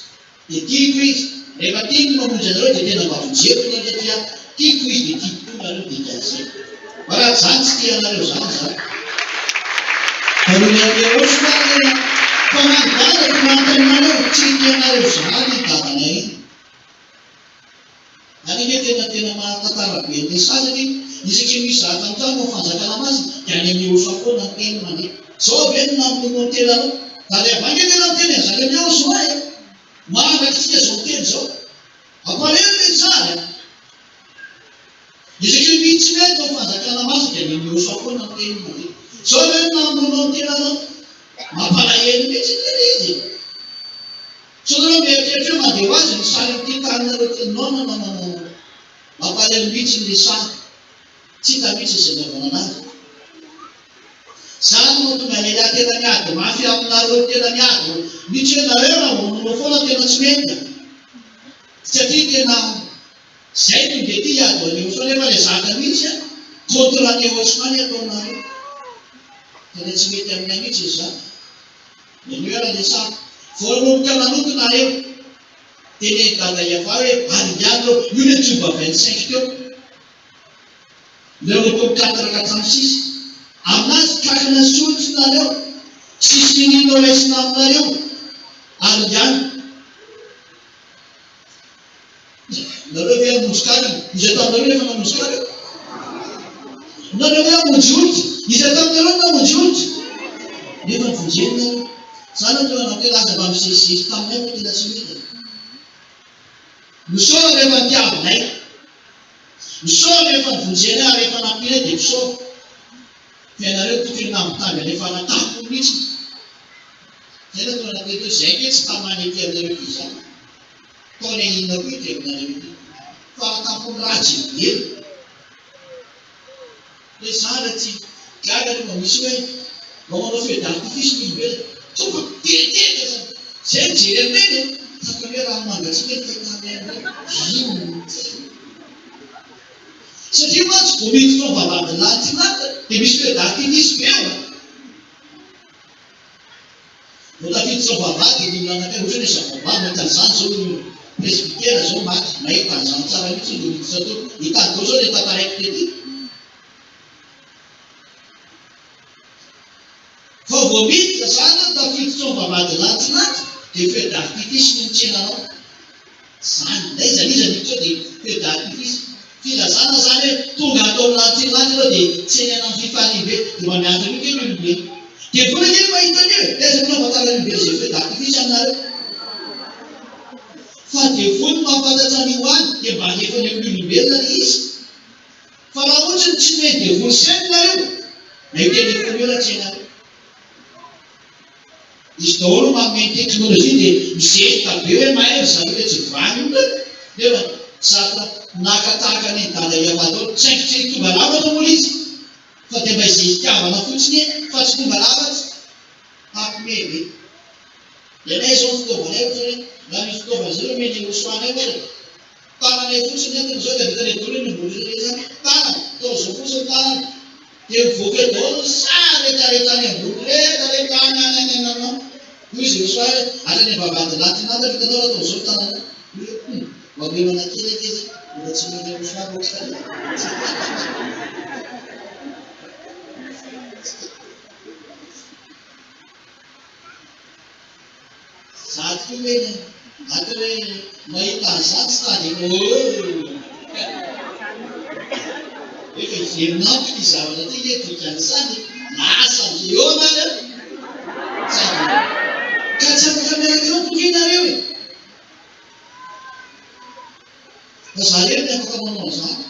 Dia tiako izy. Rehefa tiany ny mamonjy anareo dia tena mba vonjeko nareo satria tiako izy dia tiako koa nareo dikan'izay. Fa raha tsy zany tsy tia anareo zany za. Fa noho ny amin'i Yehosua tena fa na ny dadako manontany anareo tsy tia anareo zany i dadanay iny. Any ange. tena tena mahatantara be an'ilay sary satria isaky ny misy zavatra mitranga ao fanjakana masina dia any amin'ny Yehosua foana ny teny mandeha. Zao ve no namonoanao ny tenanao? Dada Yavah ange tena miteny an'izany amin'i Yehosua e! Mandrakitsika izao miteny izao. Ampalahelo ilay sary a! Isaky ny misy tsy mety ao fanjakana masina dia any amin'ny Yehosua foana ny teny mandeha. Zao ve no namonoanao ny tenanao? Mampalahelo mihitsy ilay izy e! Sao nareo mieritreritra hoe mandeha ho azy ny sary amin'ity taninareo ity. Non non non non non. Mampalahelo mihitsy ny sary. Tsy hita mihitsy izay nanaovana anazy. Zany no mahatonga lehilahy tena miady mafy aminareo tena miady mihitsy hoe nareo raha vao manao foana tena tsy mety a. Satria tena zay tonga ety hiady ho an'i Yehosua nefa le zaka mihitsy a contre an'i Yehosua ny ataonareo. Tena tsy mety aminay mihitsy izany. Henoy ary ilay sary. Vao nanomboka nanompo nareo. Teneno dada Yavah hoe aringano reo. Io le joba 25 teo. Leo roapolo quatre ka hatramin'ny six. Aminazy kakina solotry nareo. Tsisy niniana raisina aminareo. Aringano. Nareo ve hamonjy karana? Iza taminareo efa namonjy karana? Nareo ve hamonjy olitra? Iza taminareo no namonjy olitra? Nefa nivonjeny nareo. Za no tena nampiala aza mba mizezizezy taminay fa tena tsy mety e. Misaora rehefa nitiavinay. Misaora rehefa nivonjenay ary rehefa nampianay dia misaora. Fa ianareo tokony nambitamby anay faratampony mihitsy. Zay no tena nampiala teo. Zay ange tsy tamana ety aminareo ety izany. Taona inona koa ity aminareo ity? Faratampon'ny ratsy eny. Dia zara tsy gaga rehefa misy hoe mba manao feu d'artifice ny olombelona. Tonga teteteka zany. Zay mijery an'ireny e, tahaka ny hoe rano mangatsiaka ny fahitana an'ireny. Inona ity? Satria mantsy vao miditra ao Vavahadinlantinantina dia misy feu d'artifice be ao a. Vao tafiditra ao vavahady ny olona anankiray, ohatra hoe zava-boary mahita an'izany izao ny presbytère izao maty, mahita an'izany tsara mihitsy vao miditra tao. Hitany daholo izao ilay tantaraiko tety. Fa vao miditra izany an, tafiditra ao vavahady lantinanty dia feu d'artifice no mitsena anao. Zany, na iza n'iza miditra ao dia feu d'artifice. Filazana zany hoe tonga ato amin'ny lantilanty ianao dia tsenaina amin'ny fifaliam-be, dia mba miandry an'io kely ny olombelona. Devoly ange no mahita an'io e! Aiza moa no ahafantaran'ny olombelona izay feu d'artifice aminareo? Fa devoly no mahafantatra an'io any dia mba alefany amin'ny olombelona ilay izy. Fa raha ohatra ny tsy nomen'ny devoly saina nareo, na io telephone io raha tsy hainareo. Izy daholo manome ny teknolojia dia mizesta be hoe mahay ry zareo dia tsy vany io ka! Nefa zatra naka tahaka an'i Dada Yava daholo saingy tsy tonga lafatra moa izy fa dia mba izay fitiavana fotsiny e fa tsy tonga lafatra! Hampime be! Ny anay izao ny fitaovanay ohatra hoe na misy fitaovana izay aloha omeny Yehosua anay ohatra Tananay fotsiny entiny izao dia vitanay daholo ny amboly rehetra izany. Tanana, atao izao fotsiny tanana. Dia mivoaka eo daholo ny sary rehetra rehetra any ambony rehetra rehetra any any any any any. Hoy izy ireo soa hoe, hatrany am-bavahady latinanta vitanao raha atao izao ny tananao. Hoy hoe, hum, mba miomana kely ange izy, mbola tsy omena eo soa aho kay. Za tokoa ve ny atao hoe mahita an'izany tsy tady ooh. Efa hiverina amiko ity zavatra ity nge dikan'izany e. Lasa am'izay eo nareo. Sady ka tsy afaka miaraka amiko nge nareo e. Fa za irery ny afaka manao an'izany.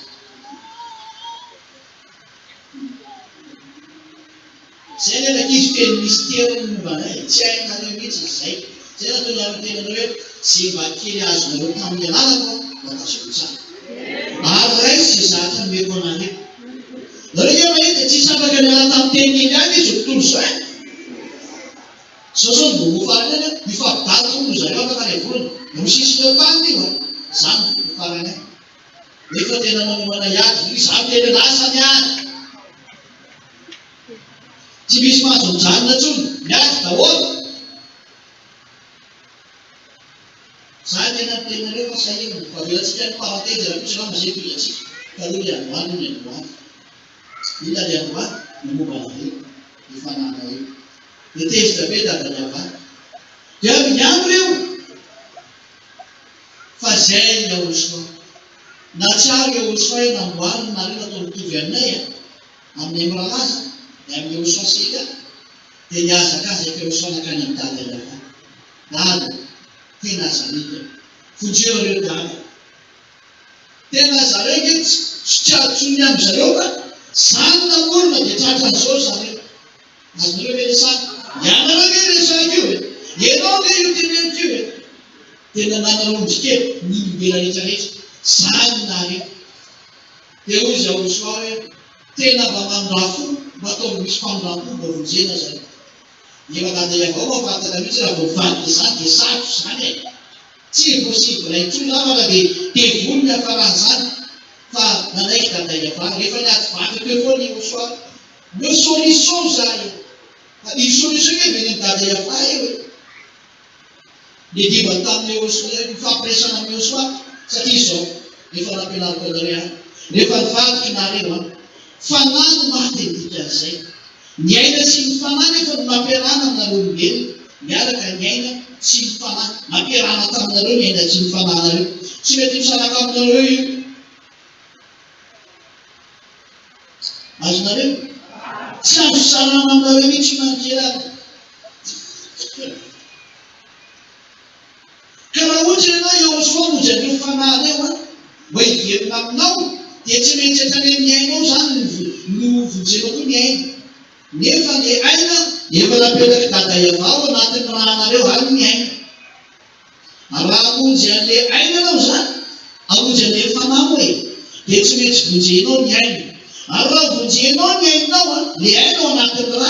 Zay ny ankizy feno mystère ny momba anay e, tsy hainareo mihitsy izay. Zay nahatonga ahy niteny anareo hoe ze mba kely azonareo tamin'ny alalako aho mba tazomiko tsara. Ary raiso ze zatra nomeko anareo. Nareo nge mahita tsisy afaka niala tamin'ny tenin'i Elia nge izao tontolo izao e. Zao zao ny vaovao farany any an, mifampidady hono ry zareo afaka iray volana. Rosia sy l'OTAN io an. Zany ny vaovao farany any. Nefa tena manomana hiady, izaho tena lasa miady. Tsy misy mahazo mijanona intsony, miady daholo. Za tena miteny nareo fa sahirana, fa avelantsika ny parenthèse raha kosa angamba zay tohizantsika, fa aloha le androany io ny androany. Inona le androany? Ny momba anareo, ny fanahinareo. Dia tezitra be dada Niavah. Dia avy niandry io. Fa zay Yahoshua. Nahatsiaro Yehosua hoe namboariny nareo natao mitovy aminay a, aminay mirahalahy zany, dia amin'i Yehosua sy Elia. Dia nihazakazaka Yehosua nankany amin'i Dada Yavah. Dada, tena aza mety a. Vonjeo ireo Dada. Tena zareo nge tsy tsy azo tsony amin zareo ka zany namorona dia tratran'izao zareo. Azonareo ve resahina? Ianareo nge resahiko io e! Ianao nge io teneniko io e! Tena nanana ondry kely ny olombelona rehetra rehetra. Zany nareo. Dia hoy Jaosoa hoe tena mba mamindrà fo, mba ataovy misy famindram-po mba vonjena zareo. Efa dada iavao mahafantatra mihitsy raha vao mivadika izany dia sarotra izany e! Tsy possible intsony angamba na dia devoly ny hafaran'izany fa nanaiky dada Yavah rehefa niady vato teo foana i Yosua omeo solution za io fa io solution io avy any amin'i dada Yavah io e! Nidibany tamin'i Yosua nifampiresana amin'i Yosua satria izao efa nampianariko anareo ihany rehefa nivadika nareo an fanahy no maty ny dikan'izay Ny aina sy ny fanahy nefa no nampiarahana aminareo olombelona, miaraka ny aina sy ny fanahy, nampiarahana taminareo ny aina sy ny fanahinareo, tsy mety misaraka aminareo io. Azonareo? Tsy azo sarahana aminareo mihitsy io na ny kely ary. Ka raha ohatra ianao Yehosua hamonjy an'ireo fanahy ireo an, mba hiverina aminao, dia tsy maintsy hatrany amin'ny ainao izany no no vonjenao koa ny aina. Nefa le aina efa napetrak'i Dada Yavah ao anatin'ny rànareo any ny aina. Ary raha hamonjy an'le aina ianao izany, hamonjy an'le fanahy moa e, dia tsy maintsy vonjenao ny aina. Ary raha vonjenao ny ainao an, le aina ao anatin'ny rà,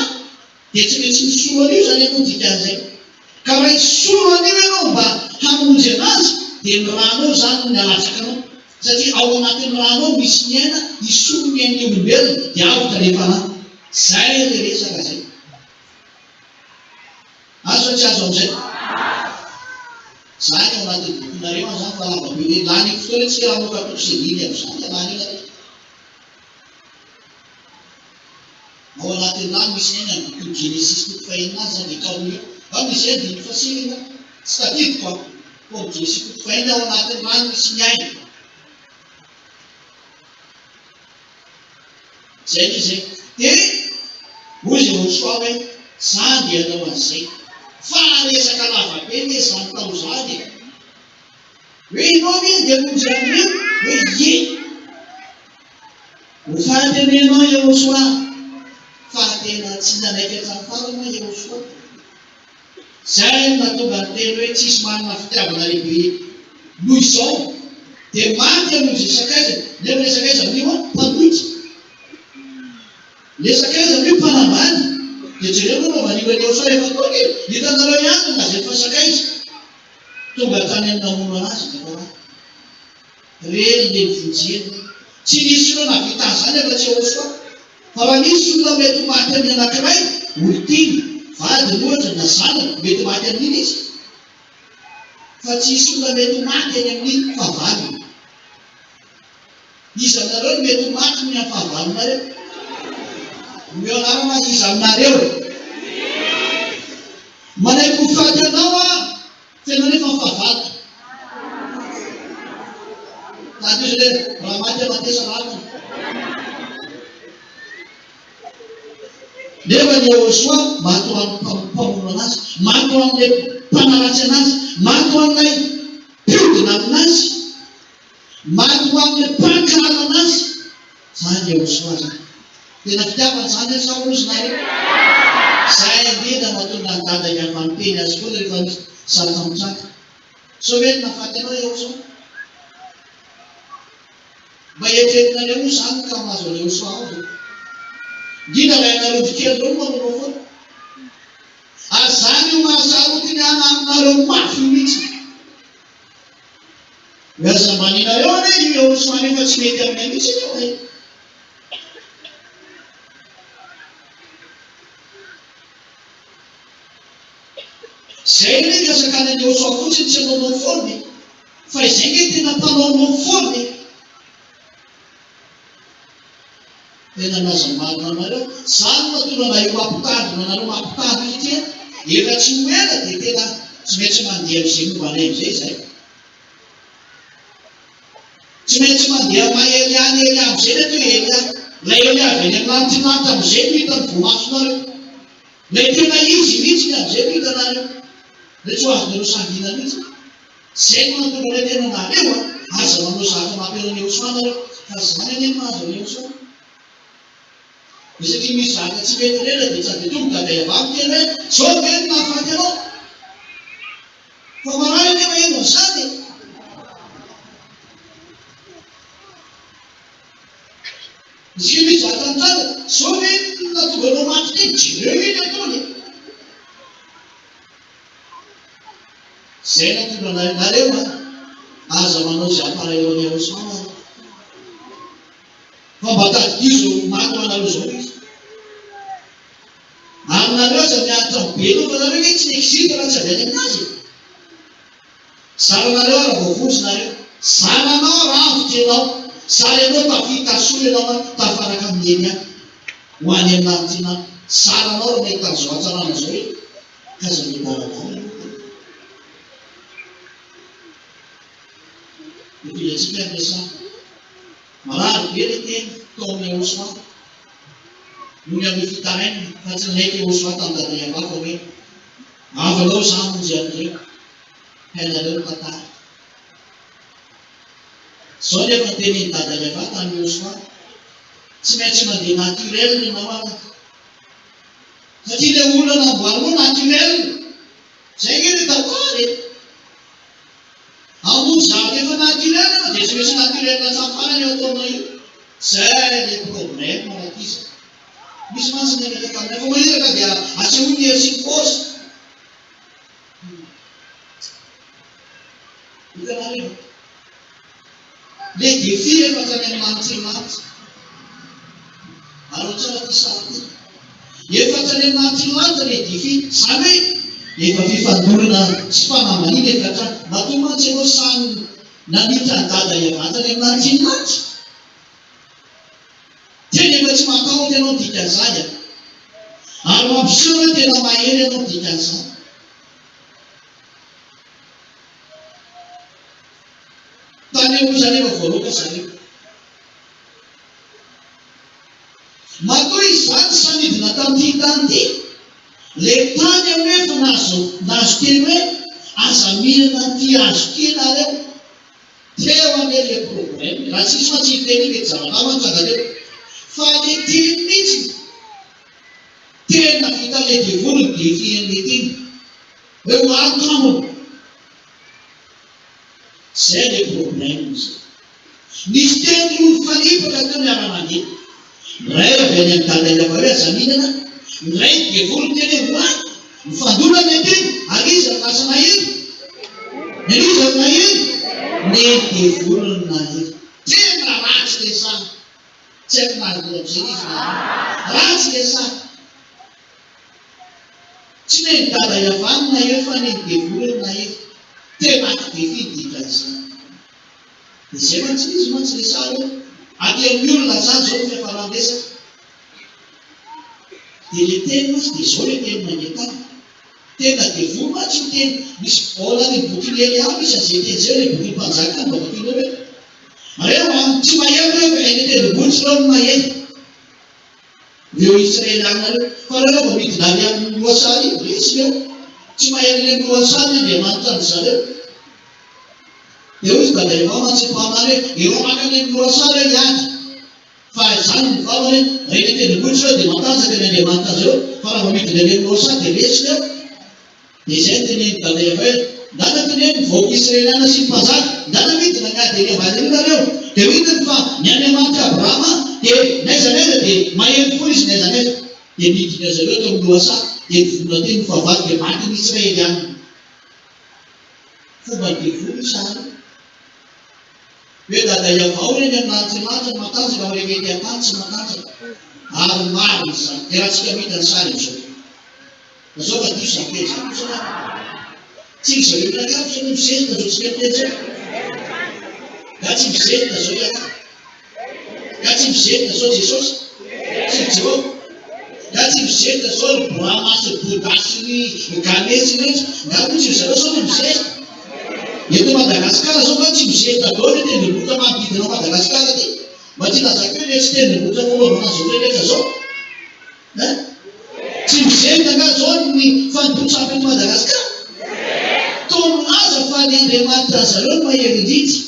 Dia tsy maintsy misolo an'io izany ianao dikan'izay. Ka raha hisolo an'io ianao mba hamonjy anazy dia ny rànao izany no mialatsaka anao. Satria ao anatin'ny rànao misy ny aina hisolo ny ain'ny olombelona dia avotra ilay fanahy. Izay ilay resaka izay. Azo sa tsy azo amin'izay? Zany ao anatin'ny bokinareo any zany fa lava be hoe lany fotoana tsika raha hamoaka toko sy andininy amin'izany dia lany eo nareo. Ao anatin'ny rano misy aina ny bokin'ny Genesisy toko fahenina any izany dia karohina eo. Ao misy aina andininy fahasivy angamba. Tsy tadidiko an. Fa ao amin'ny Genesisy toko fahenina ao anatin'ny rano misy ny aina. Izay ilay izy e. Dia hoy izy Jehosoa hoe, Za andeha hanao an'izay. Fa resaka lava be anie izany tao izany e. Hoe ianao ve andeha hamonjy an'ireo? Hoe ie. Ho faty anie ianao Yehosua, fa tena tsy nanaiky hatramin'ny farany aho Yehosua. Izay no nahatonga ny teny hoe tsisy manana fitiavana lehibe noho izao, dia maty hamonjy ny sakaizany, nefa ilay sakaiza amin'io an, mpanohitra. Ilay sakaiza amin'io mpanambany. Dia jereo aloha anaovan'io an'i Yehosua rehefa tonga e! Hitanareo ihany no lazainy fa sakaiza. Tonga hatrany amin'ny namono anazy ny rahalahy. Reny le nivonjena. Tsy nisy olona nahavita an'izany afa-tsy Yehosua. Fa raha misy olona mety ho maty amin'ny anankiray, olon-tiany, vadiny ohatra, na zanany, mety maty amin'iny izy. Fa tsy hisy olona mety ho maty any amin'ny fahavalony. Iza aminareo no mety ho maty noho ny amin'ny fahavalonareo? Omeo anarana iza aminareo? Manaiky ho faty anao aho. Tena nefa ny fahavalo. Tadidio izay hoe raha maty aho matesa namana. Nefa ny Yehosua maty ho an'ny mpamono anazy, maty ho an'ilay mpanaratsy anazy, maty ho an'ilay mpiodina aminazy, maty ho an'ilay mpankahala anazy. Zany Yehosua zany. Tena fitiavana zany an sa ozy nareo? Zay indrindra mahatonga an'i dada hiava miteny azy foana rehefa misy zavatra mitranga. Sao ve ny nahafaty anao Yehosua? Mba eritreretinareo moa zany ka mahazo an'i Yehosua ao ve? Indrindra raha ianareo ondry kely ireo no manaonao foana. Ary zany io mahasarotiny ana aminareo mafy mihitsy. Ny aza ambaninareo anie io Yehosua io fa tsy mety aminay mihitsy io e. Zay anie ka sakanan'i Yehosua fotsiny tsy hanaonao foana e. Fa izay nge tena mpanaonao foana e. Tena milaza ny marina aminareo, zany no mahatonga anareo mampitandrina anareo mampitandrina satria efa tsy ho ela dia tena tsy maintsy mandeha amin'izay momba anay amin'izay izahay. Tsy Tsy maintsy mandeha mahery any Elia amin'izay ny atao hoe Elia. Ilay Elia avy any amin'ny lanitrinlanitra amin'izay no hitan'ny voamasonareo. Ilay tena izy mihitsy ny amin'izay no hitanareo. Ilay tsy ho azonareo sangiana mihitsy. Izay no mahatonga ilay tena nareo a! Aza manao zavatra mampiala an'i Yehosua nareo, fa izany anie no mahazo an'i Yehosua. Isaky ny misy zavatra tsy mety rera dia tsy dia tonga dia avy miteny hoe, Zao ve no nahafaty anao? Fa marary anie maheno an'izany e! Isaky ny misy zavatra mitranga, zao ve no nahatonga anao maty teny? Jereo iny ataony e! Zay nahatonga anareo, nareo an! Aza manao izay hampalahelo an'i Yahoshuah nareo. Fa mba tadidio izao maty ho anareo izao izy. Ary nareo aza miaritra ny be loha fa nareo ve tsy mi-existe raha tsy avy any aminazy e? Zaranareo ary voavonjy nareo. Zaranao raha avotra ianao. Zara ianao tafita soa ianao an, tafaraka amin'i Elia ho any amin'ny lanitra any. Zaranao raha mahita an'izao hatsarana izao e. Ka aza miadaladala ianao ka. Tohizantsika ny resaka. Marary be ilay teny tao amin'i Yehosua noho ny amin'ny fitarainana fa tsy nanaiky Yehosua tamin'i Dada Yavah fa hoe, Avy aleo izaho hamonjy an'ireo. Hainareo ny tantara. Izao anefa ny tenin'i Dada Yavah tamin'i Yehosua, Tsy maintsy mandeha naturel ianao anaka. Satria ilay olona namboarinao naturel. Izay ange ilay tantara e. Hamonjy zavatra efa naturel ianao dia tsy maintsy naturel hatramin'ny farany io ataonao io. Zay le problème rankizy a. Misy mantsy niaraka taminay fa maninona ka dia asehoy ny hery sy ny force. Hitanareo va? Le défi rehefa hatrany amin'ny lanitry ny lanitra. Araho tsara ity sary ity. Efa hatrany amin'ny lanitry ny lanitra le défi. Izany hoe efa fifandonana sy fanambaniana efa hatrany. Matoa mantsy ianao sahy nanitra an'i Dada hiavy hatrany amin'ny lanitry ny lanitra. Tena efa tsy matahotra ianao ny dikan'izany an. Ary mampiseho hoe tena mahery ianao ny dikan'izany. Tany aloha izany efa voaroaka zareo. Matoa izy izany tsy nidina tamin'ity tany ity, ilay tany aloha efa nahazo nahazo teny hoe aza mihinana an'ity hazo ity nareo. Teo anie ilay problème, raha tsisy mantsy iny teny iny mety zavatra hafa nitranga teo. Fa ilay teny mihitsy tena vitan'ilay devoly ny défi an'ilay teny. Hoe ho any kamo. Zay le problème zay. Nisy teny roa nifanipaka teo miara-mandeha. Ny iray avy any amin'i Dada Ilava hoe aza mihinana, ny iray ny devoly niteny hoe ho any. Nifandona ilay teny, ary iza no lasa nahery? Ny an'iza no nahery? Ny devoly no nahery. Tena ratsy le saha. Tsy haiko na azonareo amizay izy na ratsy le saha. Tsy neny dada Yavah no nahery fa neny devoly no nahery. Tena acte défi ny dikan'izany. Dia izay mantsy izy mantsy le sary hoe aty amin'ny olona izany izao ny fiafaran'ny resaka. Dia le teny mantsy dia izao le teny manentana. Tena devoly mantsy io teny. Misy ao anatin'ny bokin'i Elia misy an'izay teny izay ilay bokin'ny mpanjaka any mba vakianao hoe Reo an, tsy mahery reo fa eny an-tendrombohitra ireo no mahery. Ireo Israeliana ireo. Fa nareo vao midina any amin'ny lohasaha iny, resy ireo. Tsy mahery eny amin'ny lohasaha ny Andriamanitra an-dry zareo. Dia hoy izy Dada Yehova mantsy mpaminany hoe, Ireo mankany amin'ny lohasaha ireo hiady. Fa izany ny vavany hoe, raha eny an-tendrombohitra ireo dia matanjaka ny Andriamanitra azy ireo, fa raha vao midina eny amin'ny lohasaha dia resy ireo. Dia izay no tenenin'i Dada Yaveh hoe, Ndana teneno ny vahoaka Israeliana sy ny mpanjaka, ndana midina miady ery ambany ery nareo. Dia ho hitany fa ny Andriamanitr'i Abrahama dia n'aiza n'aiza dia mahery foana izy n'aiza n'aiza. Dia nidina zareo teo amin'ny lohasaha, dia nivonona teny ny fahavalo, dia maty ny Israeliana. Fomban'ny devoly io sary io. Hoe Dada Yavah eny amin'ny lanitra lanitra no matanjaka fa rehefa ety an-tany tsy matanjaka. Ary marina izany. Dia raha tsika mahita ny sary amin'izao. Zao fa diso zany teny zany kosa fa tsy ry zareo mianakavy zao no mizesta zao tsika miteny zao. Nga tsy mizesta zao ialahy? Nga tsy mizesta zao Jesosy sy ry Jehovah? Nga tsy mizesta zao ry Brahma sy ry Bouddha sy ry Ganesh sy ny rehetra? Nga moa tsy ry zareo zao no mizesta? Eto Madagasikara zao nga tsy mizesta daholo ny tendrombohitra manodidina ao Madagasikara aty? Mba tsy lazaiko hoe le tsy tendrombohitra fanaovana an'izao rehetra zao eh? Tsy mizesta nga zao ny fanompoan-tsampy eto Madagasikara? Toa milaza fa ny Andriamanitra zareo no mahery indrindra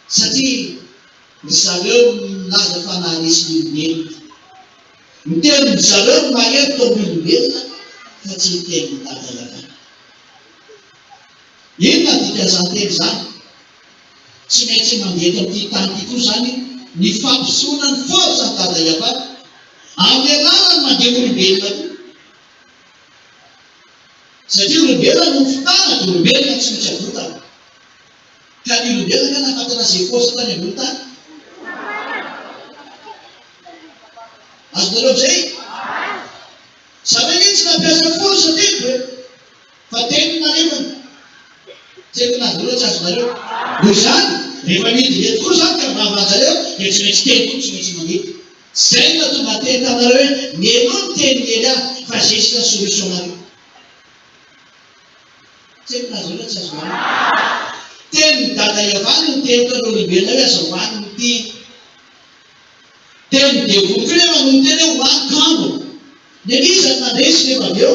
satria ry zareo milaza fa naharesy ny olombelona. Ny tenin-dry zareo no mahery toa ny olombelona fa tsy ny tenin'i Dada Yavana. Inona ny dikan'izany teny izany? Tsy maintsy mandeha eto amin'ity tany ity koa izany ny fampisehoana ny force an'i Dada Yavana amin'ny alalan'ny mandeha olombelona koa. Satria olombelona no fitana dia olombelona tsy maintsy avotana. Ka ny olombelona nga nahafatana izay force tany ambony tany? Azonareo amizay? Zareo anie tsy nampiasa force teto e! Fa teny no nalefany. Tsy haiko na azonareo na tsy azonareo. Noho izany, rehefa midina eto koa izany ka mirava anjareo dia tsy maintsy teny koa no tsy maintsy mandeha. Zay no nahatonga niteny taminareo hoe mihainoa ny tenin'i Elia fa zesta ny solution-nareo. Tsy haiko na azonareo na tsy azonareo. Tenin'i Dada Iavany no niteny tamin'ny olombelona hoe aza hohanina ity. Tenin'ny devoly koa nefa no niteny hoe hohano kamo. Nen'iza no nandresy nefa avy eo?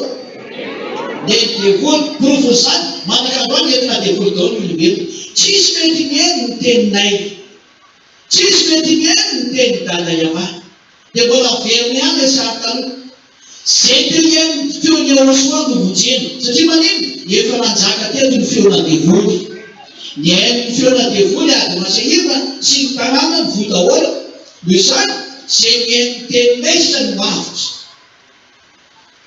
Nen'ny devoly. Porofon'izany, manaka androany entina devoly daholo ny olombelona. Tsisy mety mihaino ny teninay. Tsisy mety mihaino ny tenin'i Dada Yama. Dia mbola averina ihany ilay sary taloha. Izay te hihaino ny feon'i Yahoshuah no vonjena. Satria maninona? Efa nanjaka teto ny feona devoly. Nihaino ny feona devoly ady masahirana sy ny tanàna ny voa daholo. Noho izany, izay mihaino ny teninay sisa no avotra.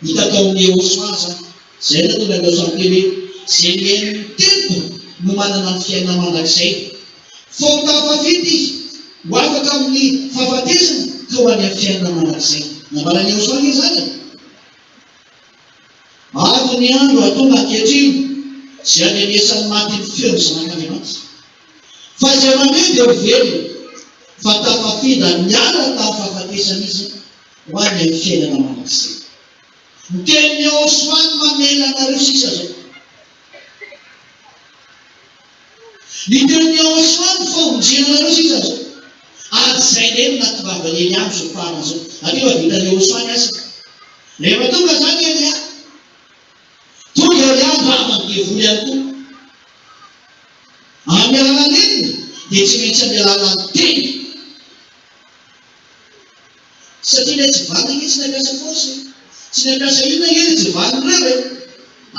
Hita tao amin'i Yehosua izany. Izay no nahatonga an'i Yehosua niteny hoe, Izay mihaino ny teniko no manana ny fiainana mandrakizay. Fa ho tafafita izy, ho afaka amin'ny fahafatesana ka ho any amin'ny fiainana mandrakizay. Nambaran'i Yehosua ange izany e! Avy ny andro hahatonga ankehitriny izay handrenesan'ny maty ny feon'ny Zanak'Andriamanitra. Fa izay mandre dia ho velona, fa tafafindra niala tamin'ny fahafatesana izy ho any amin'ny fiainana mandrakizay. Ny tenin'i Yehosua no mamela anareo sisa zao. Ny tenin'i Yehosua no famonjena anareo sisa zao. Ary izay indray no nahatongavan'i Elia amin'izao farany izao. Ary efa vitan'i Yehosua ny asany. Rehefa tonga izany Elia, tonga Elia nirava ny devoly ihany koa. Amin'ny alalan'ny inona? Dia tsy maintsy amin'ny alalan'ny teny. Satria ilay tsy vanona ange tsy nampiasa force e! Tsy nampiasa inona ange ilay tsy vanona ireo e!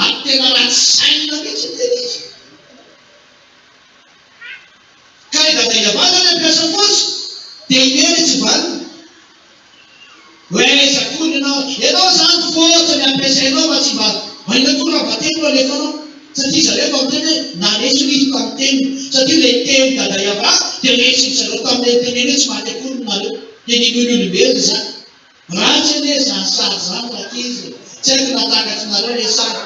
Ary tena ratsy saina mihitsy ny tena izy. Ka i Dada Yavah zany hampiasa force dia i Neny tsy vanona. Hoe aiza akory ianao? Ianao zany force ny ampiasainao fa tsy mba maninona koa raha mba teny no alefanao? Satria zareo efa miteny hoe naresy hono izy tamin'ny teniny. Satria ilay teny Dada Yavah dia resin-dry zareo tamin'ilay niteneny hoe tsy maty akory hono nareo. Dia ninoan'ny olombelona izany. Ratsy anie izany sary izany rankizy e! Tsy haiko na takatrinareo ilay sary.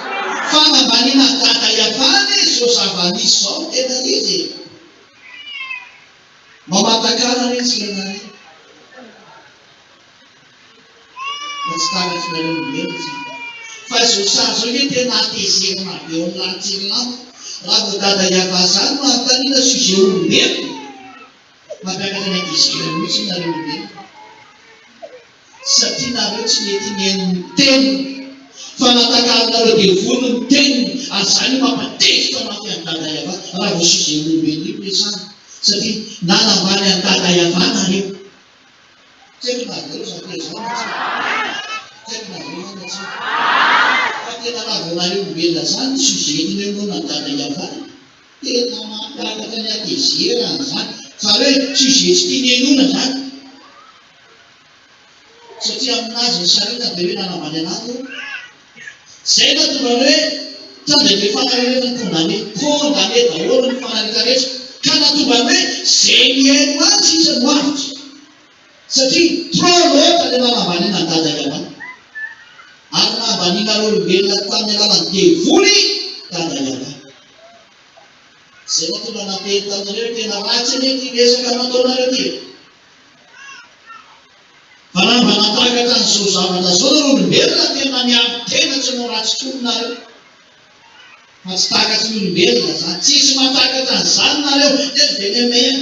Fanambaniana an'i Dada Yavah anie izao zava-misy izao no tena izy e! Mamatakara anie ny sainareo. Fa tsy takatrinareo olombelona izany. Fa izao sary izao ange tena hatezerana be ao amin'ny lanitr'irinambo. Raha vao Dada Yavah izany no anontaniana sujet olombelona. Mampiakatra ny hatezerany mihitsy nareo olombelona satria nareo tsy nety nihaino ny teniny fa natakalonareo devoly ny teniny ary izany io mampatezitra mafy an'i Dada Yavah raha vao sujet olombelona io resahana satria nanambany an'i Dada Yavah nareo. Tsy haiko na azonareo izany teny izany na tsia. Tsy haiko na azonareo izany na tsia. Fa tena raha vao nareo olombelona izany ny sujet entina eo aloha na Dada Yavah. Tena mampiakatra ny hatezerana izany. Zany hoe sujet tsy tiany henoina izany. Satria aminazy ny sarita dia hoe nanambany anahy io. Izay no nahatonga ny hoe tonga dia fanararaotra ny condamné. Condamné daholo ny fanahy rehetra. Ka nahatonga ny hoe izay mihaino azy sisa no avotra. Satria trop loatra ilay nanambaniana an'i Dada Yavana. Ary nahambanianareo olombelona tamin'ny alalan'ny devoly Dada Yavana. Izay nahatonga nampiheno taminareo hoe tena ratsy anie ity resaka nataonareo ity e. Fa raha mba nahatakatra an'izao zavatra izao nareo olombelona tena miaro tena tsy hanao ratsy intsony nareo. Fa tsy takatry ny olombelona izany. Tsisy mahatakatra an'izany nareo. Dia ny avy eny aminay ihany.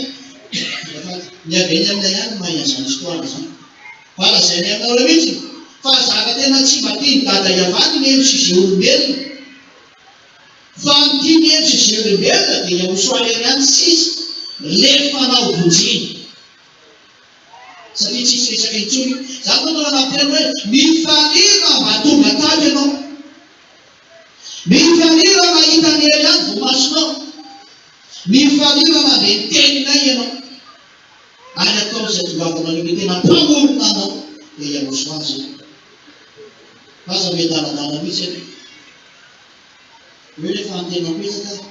Azafady. Ny avy eny aminay ihany no mahay an'izany histoire izany. Fa lazainay aminareo mihitsy fa zaka tena tsy mba tian'i Dada hiavany ny MCG olombelona. Fa ny tian'ny MCG olombelona dia Yahosoa irery ihany sisa lefanao vonjena. Satria tsisy resaka intsony. Zany no tena nampiteny hoe mifalia raha mba tonga tato ianao. Mifalia raha mahita ny hery any voamasonao. Mifalia raha mandre ny teninay ianao. Ary ataovy izay tongavanao eo ilay tena mpamorona anao dia Yahoshua izay. Fa aza miadaladala mihitsy ianao. Eo ilay fanontaniana mipetraka,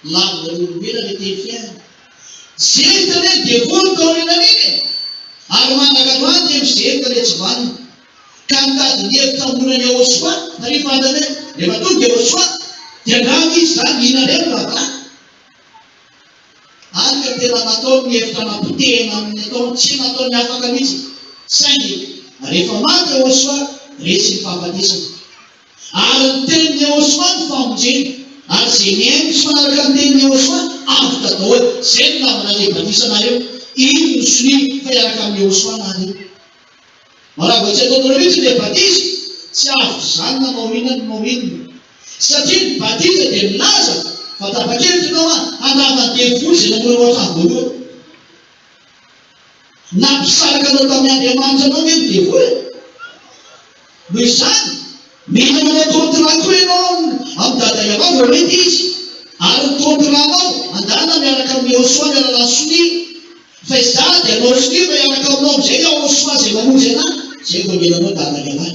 lavinareo olombelona ilay teny fiainana. Zerika anie ny devoly taorianan'iny e! Ary mandraka androany dia mizerika ilay tsy vanona. Ka nitady ny hevitra hamono an'i Yahoshuah, satria fantany hoe rehefa tonga Yahoshuah dia angamba izy izany hihinana eo ny rahalahy. Hany ka tena nataony ny hevitra nampotehina amin'ny ataony, tsy nataony afaka mihitsy. Saingy rehefa maty Yahoshuah, resy ny fahafatesana. Ary ny tenin'i Yahoshuah no famonjena. Ary izay mihaino sy manaraka ny tenin'i Yahoshuah, avotra daholo. Izay no nahavana ilay batisanareo. Iny no sonia fa hiaraka amin'i Yahoshuah nareo. Raha vao tsy ataonareo mihitsy ilay batisa, tsy avotra izany na manao inona na manao inona. Satria ny batisa dia milaza fa tapa-kevitra ianao an, handrava ny devoly izay namono anao hatramin'ny voalohany. Nampisaraka anao tamin'ny Andriamanitra anao ve ny devoly e? Noho izany, mila manao contrat koa ianao amin'i Dada Yavah vao mety izy. Ary ny contrat-nao, andana miaraka amin'i Yehosua ny alalan'ny sonia. Fa izaho dia hanao sonia fa hiaraka aminao amin'izay Yahosua izay mamonjy anà, izay vao mila anao Dada Yavah.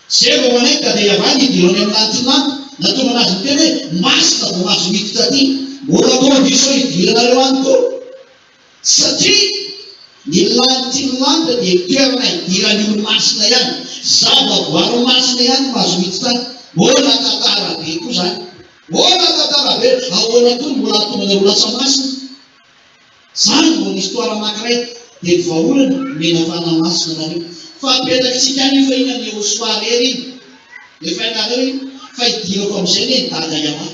Izay vao manaiky Dada Yavah ny hidirao any amin'ny lanitry ny lanitra. Nahatonga anazy niteny hoe, Masina vao mahazo miditra aty. Mbola condition hidiranareo any koa. Satria ny lanitry ny lanitra dia toerana hidiran'ny olo-masina ihany, zavaboary masina ihany no mahazo miditra any. Mbola tantara be koa izany. Mbola tantara be. Ahoana koa no mbola hahatonga anareo ho lasa masina? Zany vao ny histoire anakiray dia ny vahaolana omena fanahy masina anareo. Fa apetrakintsika any io fa iny an'i Yehosua rery iny. Efa hainareo iny fa hidirako amin'izay anie ny dada Yamaha.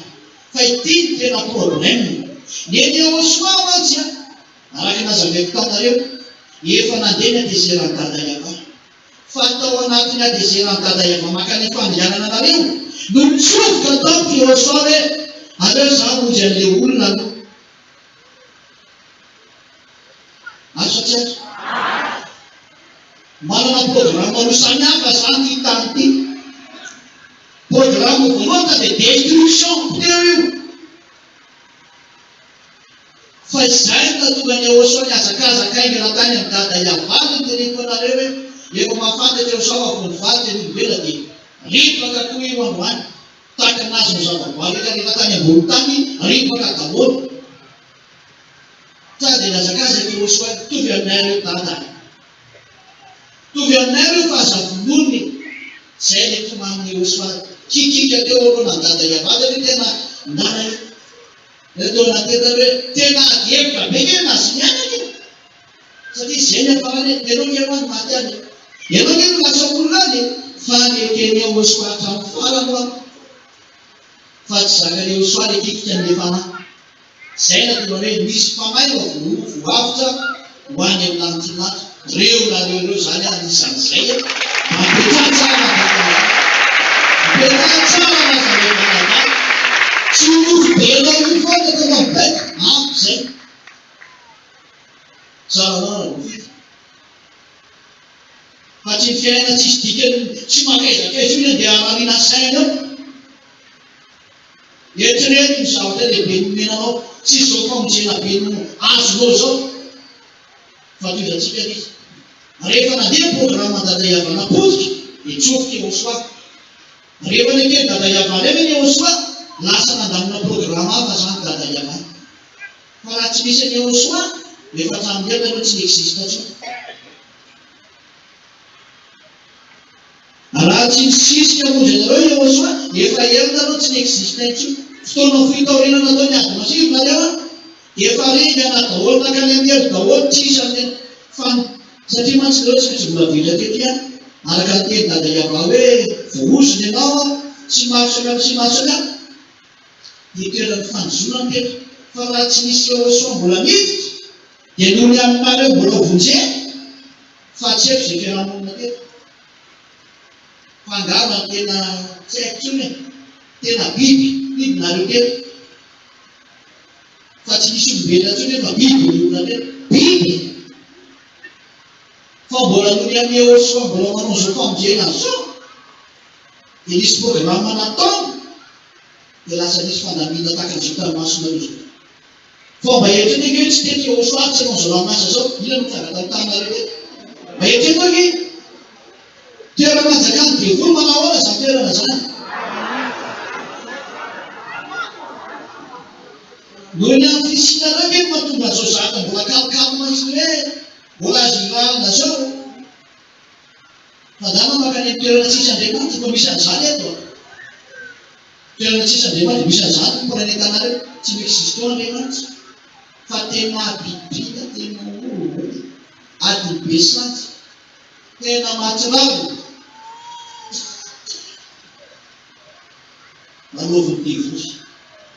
Fa ity no tena problème. Ny an'i Yehosua mantsy an, araka ny nazavaiko taminareo, efa nandeha ny hatezeran'i dada Yamaha. Fa tao anatin'ny hatezeran'i dada Yamaha mankany amin'ny fandringanana anareo no nitsofoka tamiko Yehosua hoe aleo izaho hamonjy an'ilay olona aloha. Azo sa tsy azo? Manana programa roa samihafa zany ity tany ity. Programa voalohany dia destruction teo io. Fa izay no nahatonga an'i Yahoshuah nihazakazaka haingana tany amin'i Dada Yavah no niteneniko anareo hoe efa mahafantatra Yahoshuah fa vao nivadika ny olombelona dia ripaka koa io androany. Tahaka ny nahazo ny zavaboary rehetra rehefa tany ambony tany ripaka daholo. Sa dia nihazakazaka i Josoa, Mitovy aminay ireo dada a! Mitovy aminay ireo fa aza vonoina e! Izay ilay tomanin'i Josoa kikika teo aloha na dada Yavah satria tena nalahelo. Ilay tao anaty tena hoe tena ady hevitra be nge nazy mianaka e! Satria izay ny hafarany e! Ianao nge hoa no maty any e! Ianao nge no lasa olona any e! Fa neken'i Yehosua hatramin'ny farany hoa fa tsy zakan'i Yehosua ilay kikika an'ilay fanahy. Izay no tonga hoe misy fanahy no voavotra ho any amin'ny lanitry ny lanitra. Reo nareo ireo izany anisan'izay e! Mapetraha tsara Madagasikara. Mapetraha tsara Nazareth Anadahy. Tsy io nofy be anao io foana tena mibaiko. Ampy izay. Tsara anao raha voafidy. Fa tsy ny fiainana tsisy dikany tsy mankaizakaiza io ny andeha hanariana saina eo. Eritrereto ny zavatra lehibe nomena anao, tsy izao famonjena be no azonao izao. Fa tohizantsika ny izy. Rehefa nandeha ny programme Dada Iavana potika dia tsofoka i Yehosua. Rehefa neken'i Dada Iavana eo i Yehosua, lasa nandamina programme hafa izany Dada Iavana. Fa raha tsy misy an'i Yehosua, efa hatramin'ny ela nareo tsy ni-existe intsony. Raha tsy nisisika hamonjy anareo Yehosua, efa ela nareo tsy ni-existe intsony. Fotoana fohy taoriana natao ny ady masivo nareo an, efa ringana daholo nankany amin'ny helo daholo tsisy an'ireny fa satria mantsy nareo tsy maintsy mbola velona tety ihany araka ny teny Dada Yavah hoe voahozona ianao an, sy maro samihafa sy maro samihafa. Dia toeran'ny fandisoana ny teto. Fa raha tsy nisy Yahoshuah mbola niditra dia noho ny aminareo mbola ho vonjena fa tsy haiko izay fiarahamonina teto. Fa angamba ny tena tsy haiko intsony e. Tena biby, biby nareo teto. Fa tsy misy olombelona intsony eto fa biby ny olona teto. Biby! Fa mbola noho ny amin'i Yahoshuah mbola manao izao famonjena izao dia nisy programa nataony dia lasa nisy fandaminana tahaka an'izao hitan'ny masonareo izao. Fa mba eritrereto ange hoe tsy teto Yehosua tsy hanao izao ranomasina izao, inona no nitranga tamin'ny taninareo teto? Mba eritrereto ange! Toerana anjakan'ny devoly manao ahoana izany toerana izany? Noho ny amin'ny fisianareo ange no mahatonga an'izao zavatra mbola calme sy ny hoe mbola azo irahana izao. Fa ndana mankany amin'ny toerana tsisy Andriamanitra, fa misy an'izany eto a! Toerana tsisy Andriamanitra dia misy an'izany ny planetanareo, tsy mi-existe ao Andriamanitra. Fa tena habibiana, tena orohoro, adiny be sanjy, tena mahatsiravina. Lalaovin'ny devoly,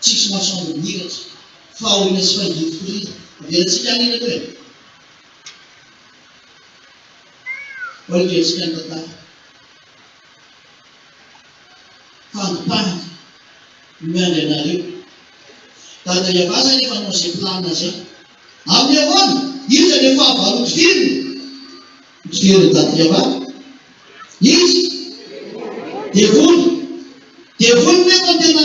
tsisy masoandro miratra, fahoriana sy fangirifiriana. Avelantsika any iny aloha e. Hojerentsika ny tantara. Fandripahana no miandry anareo. Dada Yavah zany efa nanao izay planina izay. Amin'ny ahoana? Iza ilay fahavalo hotifirina? Hotifirin'i Dada Yavah? Iza? Devoly. Devoly nefa tena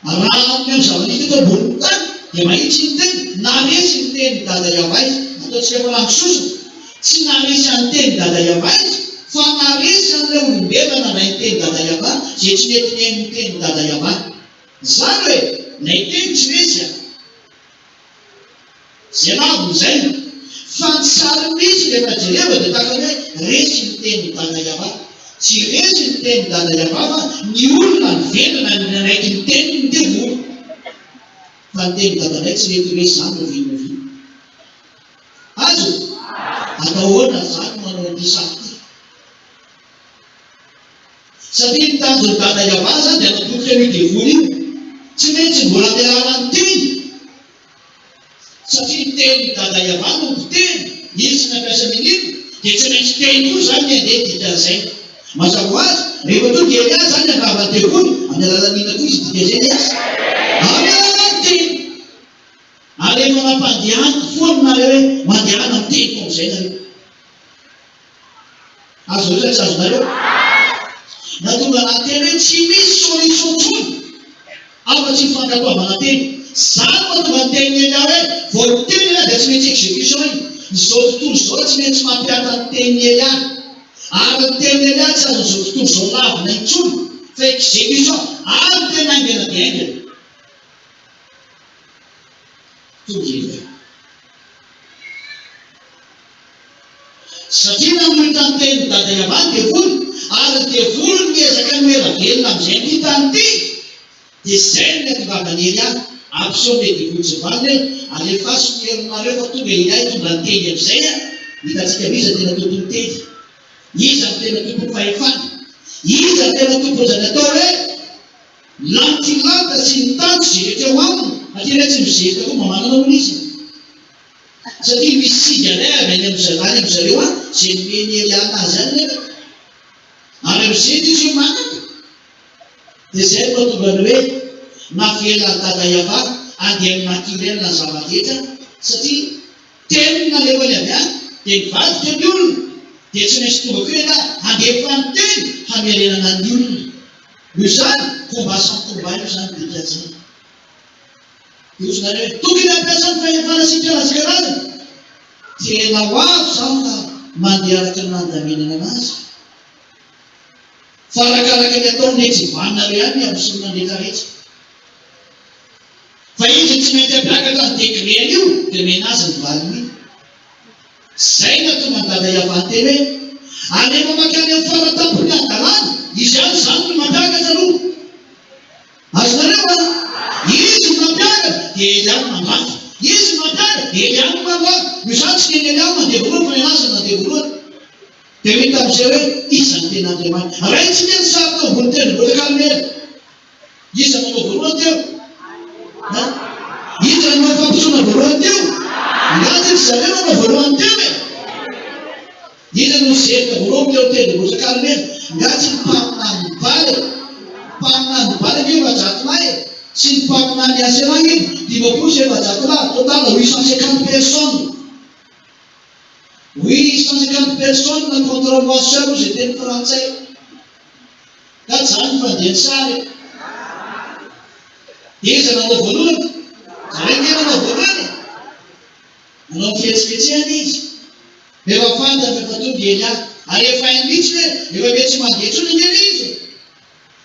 Raha amin'ny andro zava-nisy teto ambonin'ny tany dia mahitsy ny teny, naharesy ny tenin'i Dada Yavaiza, ataontsika farango sosona, tsy naharesy an'ny tenin'i Dada Yavaiza fa naharesy an'ilay olombelona nandray ny tenin'i Dada Yavah izay tsy nety nihaino ny tenin'i Dada Yavah. Izany hoe, ilay teny tsy resy an! Izay laviny izay. Fa ny sary misy rehefa jereva dia tahaka ny hoe resy ny tenin'i Dada Yavah. Tsy resy ny tenin'i Dada Yavah fa ny olona niverina nanaiky ny teniny ny devoly. Fa ny tenin'i Dadanay tsy mety ho resy izany n'oviana n'oviana. Azo? Atao ahoana izany manao an'ity sary ity? Satria ny tanjon'i Dada Yavah izany dia hanapotika an'io devoly io. Tsy maintsy mbola ampiarahana ny teny. Satria ny tenin'i Dada Yavah no mpiteny, izy tsy nampiasa n'inona, dia tsy maintsy teny koa izany ny andeha dikan'izay. Mazava ho azy, rehefa tonga i Elia izany handrava ny devoly, amin'ny alalan'ny inona koa izy dika izay Elias? Amin'ny alalan'ny teny. Ary efa nampandehaniko foana nareo hoe mandehana amin'ny teniko amin'izay nareo. Azonareo sa tsy azonareo? Nahatonga anah teny hoe tsy misy solution tsony afa-tsy ny fankatoavana teny. Zany no mahatonga ny tenin'i Elia hoe vao niteny Elia dia tsy maintsy execution iny. Izao tontolo izao tsy maintsy mampihatra ny tenin'i Elia. Ary ny tenin'i Elia tsy azon'izao tontolo izao lavina intsony fa execution ary tena haingana dia haingana. Tonga Elia. Satria nanohitra ny tenin'i Dada Yavah ny devoly, ary ny devoly no miezaka ny ho ela velona amin'izay ity tany ity, dia izay no niatongavan'i Elia. Ampiseho amin'ilay devoly tsy vanona hoe, Alefaso ny herinareo fa tonga Elia hitondra ny teny amin'izay an! Hitantsika ve iza tena tompon'ny teny? Iza no tena tompon'ny fahefana? Iza no tena tompon'izany atao hoe lanitry ny lanitra sy ny tany sy izay rehetra eo aminy? Satria ilay tsy mizesta koa mba manana olona izy. Satria misy singa indray avy any amin-dry zalahy any amin-dry zareo any izay nomen'i Eliana azy any nefa ary amin'izay izy hoe manana. Dia izay no mahatonga ny hoe navelan'i Dada Yavah handeha amin'ny naturel ny zava-drehetra satria teny nalefany avy any dia nivadika ny olona dia tsy maintsy tonga koa ialahy handefa ny teny hamerenana ny olona. Noho izany, combat sans combat io izany dikan'izany. Dia hozy nareo hoe, tokony hampiasa ny fahefana sy karazan-karazany. Tena ho avy izany fa mandeha araka ny nandaminana anazy. Fa arakaraka ny ataony le tsy vanonareo ihany ny hampisorona ny retraretra. Fa izy tsy mety hampiakatra ny degré an'io dia omena azy ny valin'io. Zay no nahatonga an'i Dada Yavah niteny hoe, alefa mankany amin'ny fara-tampon'ny hadalana, izy ihany izany no mampiakatra aloha. Azonareo an! Izy no mampiakatra, dia Elia no mandrava. Izy no mampiakatra, dia Elia no mandrava. Noho izany tsy neny Elia no mandeha voalohany fa ny anazy no nandeha voalohany. Dia hoy tamin'izay hoe, Iza no tena Andriamanitra? Raintsika ny sary teo ambony tendrombohitra Karmela. Iza no nanao voalohany teo? nanao fampisehoana voalohany teo? Angaha tsy ry zareo nanao voalohany teo e? Iza no nizerika voalohany teo an-tendrombohitra Karmela? Angaha tsy ny mpaminany Bala e? Mpaminany Bala ange 400 lahy e! Sy ny mpaminany Asera ange 450 lahy, total 850 personnes. 850 personnes contre moi seul hoy izay teny frantsay. Ka tsy zany ny fandeha ny sary e! Dia iza nanao voalohany? Zareo ange nanao voalohany e! Nanao ny fihetsiketsehana izy. Efa fantany fa efa tonga i Elia. Ary efa hainy mihitsy hoe efa mety tsy mandeha intsony ange ilay izy e!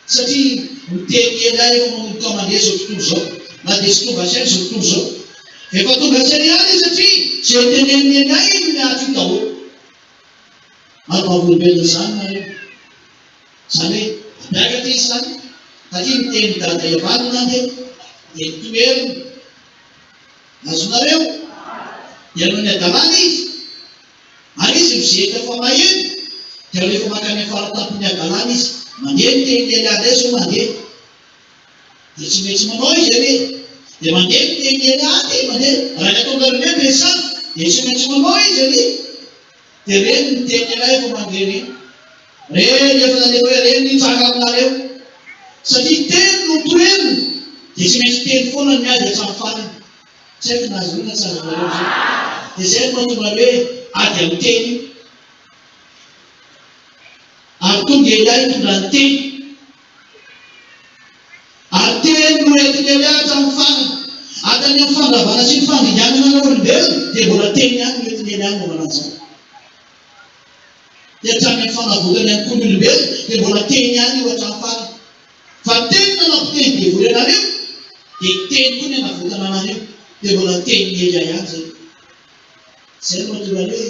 Satria ny tenin'i Elia efa manomboka mandeha izao tontolo izao. Na dia tsy tonga saina izao tontolo izao. Efa tonga saina ihany izy satria izay tenenin'i Elia iny no mihatra io daholo. Ary vavolombelona izany nareo. Izany hoe hampiakatra izy izany. Satria ny tenin'i Dada Evan nandeha dia notoheriny. Azonareo? Dia noho ny hadalana izy. Ary izy mizehitra fa maheno, dia rehefa mankany amin'ny fara-tampon'ny hadalana izy, mandeha ny tenin'i Elia indray izao mandeha. Dia tsy maintsy manao izy anie. Dia mandeha ny tenin'i Elia aty, mandeha. Raha ny ataonareo indray no resahana, dia tsy maintsy manao izy anie. Dia reny ny tenin'i Elia efa mandeha reny. Reny efa nalefa hoe reny nitranga aminareo. Satria teny no toherina, dia tsy maintsy teny foana ny miady hatramin'ny farany. Tsy haiko na azonareo na tsy azonareo izay. Dia izay no mahatonga ny hoe ady amin'ny teny io. Ary tonga Elia hitondra ny teny. Ary teny no entin'i Elia hatramin'ny farany. Hatrany amin'ny fandravana sy ny fandringanana ny olombelona, dia mbola teny ihany no entin'i Elia hanaovana an'izany. Dia hatrany amin'ny fanavotana ihany koa ny olombelona, dia mbola teny ihany io hatramin'ny farany. Fa teny no nampiteny devoly anareo, dia teny koa ny hanavotana anareo. Dia mbola tenin'i Elia ihany izay. Izay no mahatonga ny hoe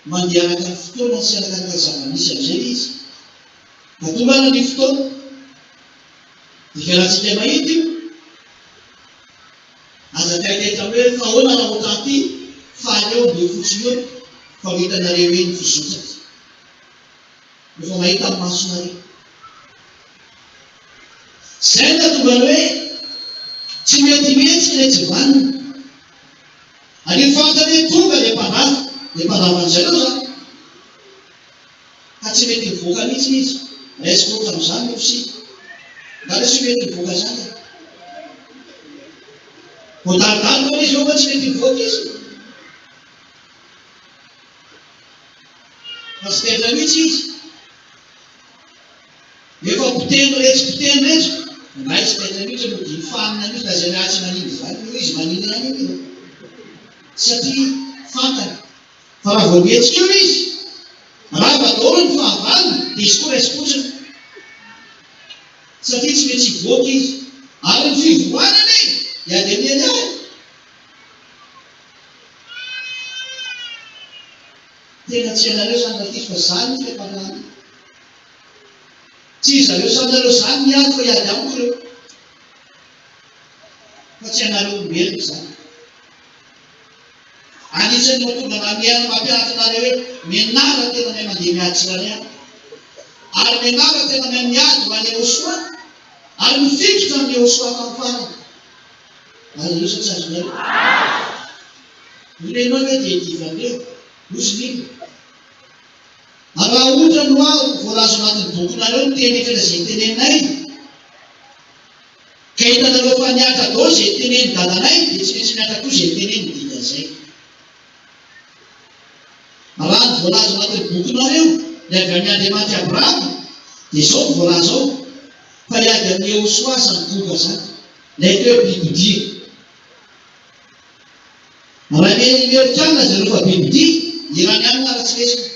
mandeha araka ny fotoana sy arakaraka ny zava-misy amin'izay ilay izy. Fa tonga ary ny fotoana, dia fialantsika mahita io. Aza taitaitra hoe fa ahoana raha ohatran'ity fa aleo andeha fotsiny eo fa ho hitanareo eny ny fizotrany. Efa mahita ny masonareo. Izay no nahatonga ny hoe tsy mety mihetsika ilay tsy vanona. Ary fantany hoe tonga ilay mpandrava, ilay mpandrava an-dry zareo izany. Ka tsy mety mivoaka mihitsy izy. Raisiko ohatra amin'izany ny Rosia. Nga re tsy mety mivoaka izany e? Voadarodaroka anie izy eo fa tsy mety mivoaka izy. Fa tsy taitra mihitsy izy. Efa potehiny retsy potehiny retsy. Nga tsy taitra mihitsy mody mifanina mihitsy lazainy ahy tsy manina izany io izy manina ihany io. Satria fantany fa raha vao mihetsika eo izy, rava daholo ny fahavalony dia izy koa raisi-potsiny. Satria tsy maintsy hivoaka izy. Ary ny fivoahana anie dia ady amin'ny ahiahy. Tena tsy hainareo izany rankizy fa zany ny fiafarany. Tsy zareo samy nareo zany miady fa hiady amiko ireo. Fa tsy hainareo olombelona izany. Anisan'ny mahatonga anah miaina mampianatra anareo hoe mianara tena mahay mandeha miady tsirairay aho. Ary mianara tena mahay miady ho an'i Yehosua ary mifikitra amin'i Yehosua hatramin'ny farany. Azonareo sa tsy azonareo? Renao ve dia divan'ireo? Hozy ny inona? Ary raha ohatra no aho voalaza anatin'ny bokinareo ny teny rehetra izay teneninay, ka hitanareo fa niatra daholo izay tenenin'i dadanay, dia tsy maintsy miatra koa izay teneniny dikan'izay. Raha ny voalaza anatin'ny bokinareo, ny avy amin'ny Andriamanitr'i Abrahama, dia izao no voalaza ao, fa hiady amin'i Yehosoa izany Goga izany, ilay atao hoe bibidia. Raha ny Amerikana zareo fa bibidia, Iraniana raha tsy resiny.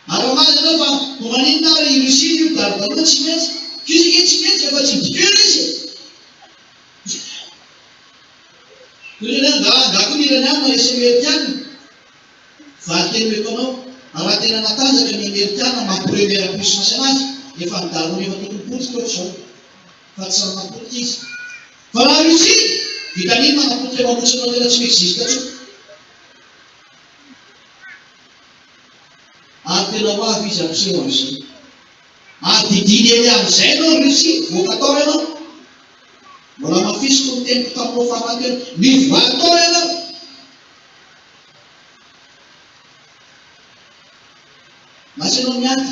Ary mamaly ianao fa ho maninona ary i Russie io darodaroana tsy mihetsika? F'izy ange tsy mihetsika fa tsy midika izy e! Hoy ianao angaha angaha koa ny Iraniana resy Amerikana? Valinteny omeko anao, raha tena natanjaka ny Amerikana maha première puissance anazy, efa nidaroana efa tokony potika ohatr'izao. Fa tsy samy napotika izy. Fa raha Russie, vitan'iny manapotika mamotsy anao tena tsy mi-existe intsony. Ary tena ho avy izy hampiseho an'izay. Ary didiany eny amin'izay ianao Russie, mivoaka tao ianao. Mbola hamafisiko ny teniko taminao farany teo, mivoaha tao ianao. Lasa ianao miady,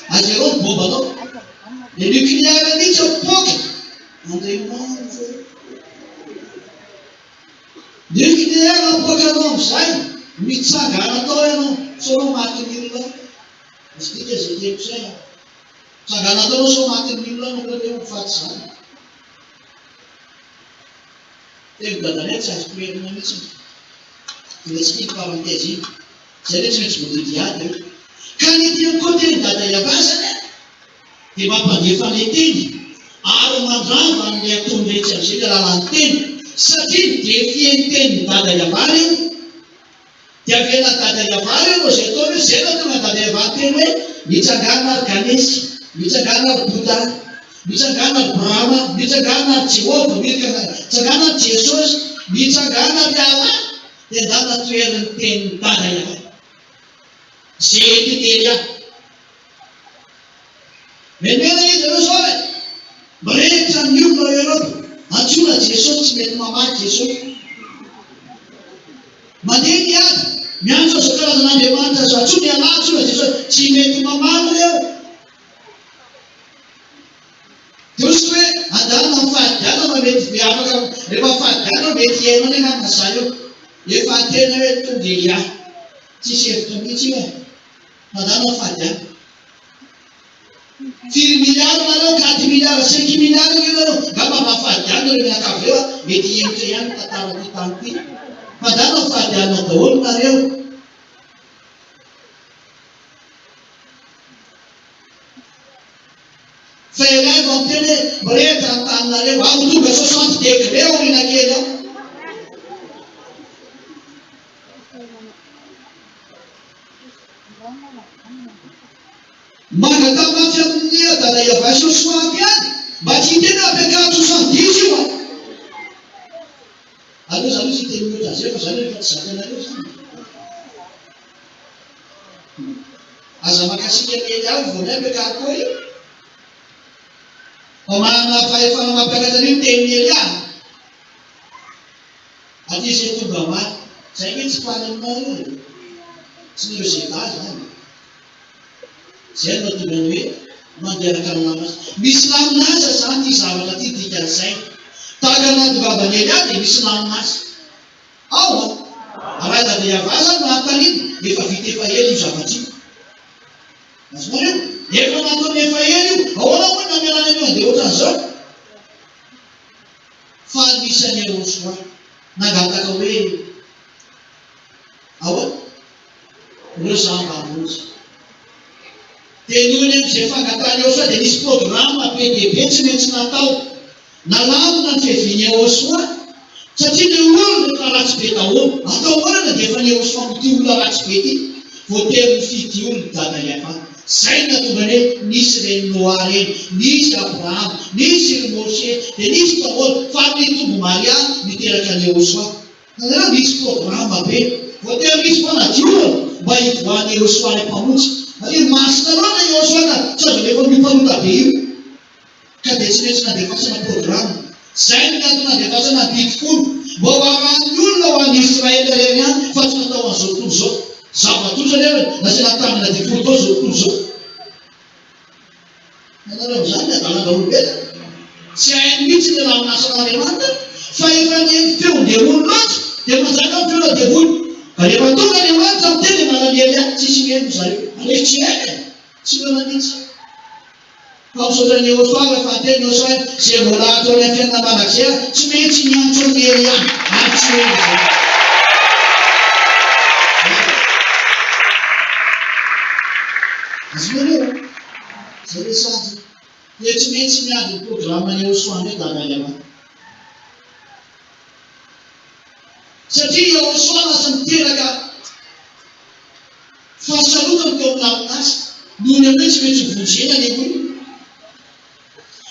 azerao ny bomba anao. Le nucléaire mihitsy apoaka. Andriamanitra ô. Nucléaire apoaka anao amin'izay, mitsangana tao ianao, sao ianao matin'ny olona ao. Misy dika izay teniko izay an. Mitsangana tao ianao sao matin'ny olona ao, ianao koa ho faty izany. Teny dadanay tsy azo toherina mihitsy. Vilatsika iny parenthèse iny. Izay ve tsy maintsy voadidy ady eo. Ka ny ety amin'ny côté ny dada Iavazana e, dia mampandefa an'ilay teny ary mandrava an'ilay ataon'iretsy amin'izay ny alalan'ny teny satria mi-defier ny tenin'i dada Iavara io. Dia avelan'i dada Iavara io no izay ataony io, izay no ahatonga an'i dada Iavara niteny hoe mitsangàna ry Ganesha, mitsangàna ry Bouddha, mitsangàna ry Brahma, mitsangàna ry Jehovah, mitsangàna ry Jesosy, mitsangàna ry Allah. Dia angamba toherin'ny tenin'i Dada ianao. Ze mpiteny ahy. Memena izy ireo zao e! Mirehitra ny olona ao Europe. Antsoina Jesosy tsy mety mamaly Jesosy. Mandeha ny ady, miantso an'izao karazan'Andriamanitra izao, antsoina ialahy, antsoina Jesosy, tsy mety mamaly ireo. Diso hoe andalana amin'ny fahadianana fa mety be afaka rehefa fahadianana mety hihaino any angamba za eo. Efa tena hoe tonga Elia. Tsisy hevitra mihitsy io e. Andalana fahadianana. Firy milliard nareo? Quatre milliard, cinq milliard ange nareo. Angamba mba fahadianana ireo mianakavy ireo a. Mety hihemotra ihany ny tantaran'ity tany ity. Fandalana fahadianana daholo nareo. Fa ialahy vao miteny hoe mirehitra ny taninareo ary ho tonga 60 degré aoriana kely ao. Mangataha mafy amin'ny adala Yavah Sosoa ihany mba tsy hiteny hoe ampiakaro 70 io an. Aleo za mihitsy hiteny mihoatra an'izay fa zareo efa tsy zakanareo izany. Aza makasika ny Eliaho vao miampiakary koa io. Fa manana fahefana mampiakatra an'io ny tenin'i Elia. Aty izay tonga maty. Zay nge tsy faly aminareo e. Tsy ny Euseda zany. Zay no mahatonga ny hoe mandeha araka ny lamina. Misy lamin'asa zany ity zavatra ity dikan'izay. Tahaka ny nahatongavan'i Elia dia misy lamin'asa. Ao an! Raha dada Yavah no anontaniana, efa vita efa ela io zavatra io. Azonareo? Efa nataony efa ela io. Ahoana moa no namelany an'io handeha ohatran'izao? Fa nisy an'i Yehosua nangataka hoe, Ahoana? Ireo za mba hamonjy. Dia noho ny amin'izay fangatahan'i Yehosua dia nisy programa be dia be tsy maintsy natao. Nalamina ny fiavian'i Yehosua satria ilay olona efa ratsy be daholo. Atao ahoana na dia efa an'i Yehosua amin'ity olona ratsy be ity? Voatery nifidy olona i Dada Yavah. Izay no nahatonga ny hoe nisy ireny Noa ireny, nisy Abrahama, nisy ry Moshe, dia nisy daholo. Fa nitombo Maria niteraka an'i Yehosua. Hitanareo, nisy programa be. Voatery nisy fanadiovana mba hivoahan'i Yehosua ilay Mpamonjy. Satria masina loatra i Yehosua ka tsy azo alefa amin'io mpanota be io. Ka dia tsy maintsy nandefasana programa. Izay no antony nandefasana ny didy folo, mba ho arahan'ny olona ho an'ny Israel irery ihany fa tsy natao ho an'izao tontolo izao. Zava-doza anefa e, nasiana tanana didy folo tao izao tontolo izao. Hitanareo amin'izany ny adalan-draolombelona? Tsy hainy mihitsy ny lamin'asan'Andriamanitra fa efa nihaino feon-devoly loatra dia manjaka ny feona devoly. Ka rehefa tonga Andriamanitra miteny dia manan'ny Elia, tsisy mihaino ry zareo. Aleo tsy hainy e! Tsy olana mihitsy. Fa misaotra an'i Yehosua raha fahatelo Yehosua izay voalahatra ao amin'ny fiainana mandrakizay ary tsy maintsy miantso an'i Elia ary tsy ho ela izay. Azonareo? Izay ilay sady. Dia tsy maintsy miandry ny programme-n'i Yehosua indray Dada Yama. Satria Yehosua lasa niteraka Fahasarotana teo amin'ny lalin'asa noho ny amin'ny hoe tsy maintsy ho vonjena ny olona.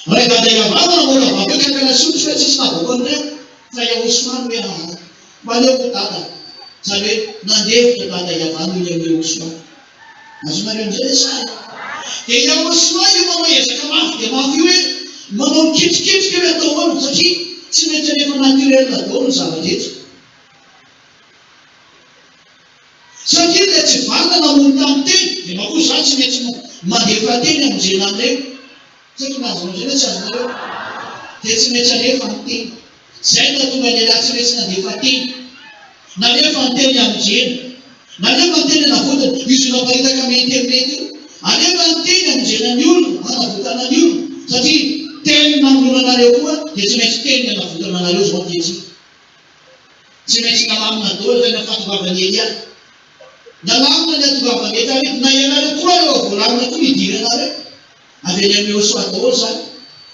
Ray dada Yavah no namoaka avy eo kankana sy osy hoe tsisy navoaka an'ireo fa Yahoshuah no hoe aa. Maneho ho dada, izany hoe nandefitra dada Yavah noho ny amin'i Yahoshuah. Azonareo amin'izay ve sary? Dia Yahoshuah io manao ezaka mafy dia mafy io hoe manao miketriketrika hoe atao ahoana satria tsy maintsy alefa naturel daholo ny zava-drehetra. Satria ilay tsy vanona namono tamin'ny teny dia mba koa izaho tsy maintsy mandefa teny hamonjena an'ireo. Tsy haiko na azonareo izay na tsy azonareo. Dia tsy maintsy alefa ny teny. Izay no nahatonga ny lehilahy tsy maintsy nandefa teny. Nalefa ny teny hamonjena. Nalefa ny teny hanavotana. Io zo naparitaka amin'ny internet io. Alefa ny teny hamonjena ny olona, hanavotana ny olona. Satria teny namonoana anareo koa dia tsy maintsy teny hanavotana anareo izao ankehitriny. Tsy maintsy nalamina daholo ilay nafaty-vavan'i Elia. Nalamina ny hatongavan'i Etarito. Na ianareo koa ary efa voalamina koa ny hidiranareo. Avy any amin'i Yehosua daholo izany.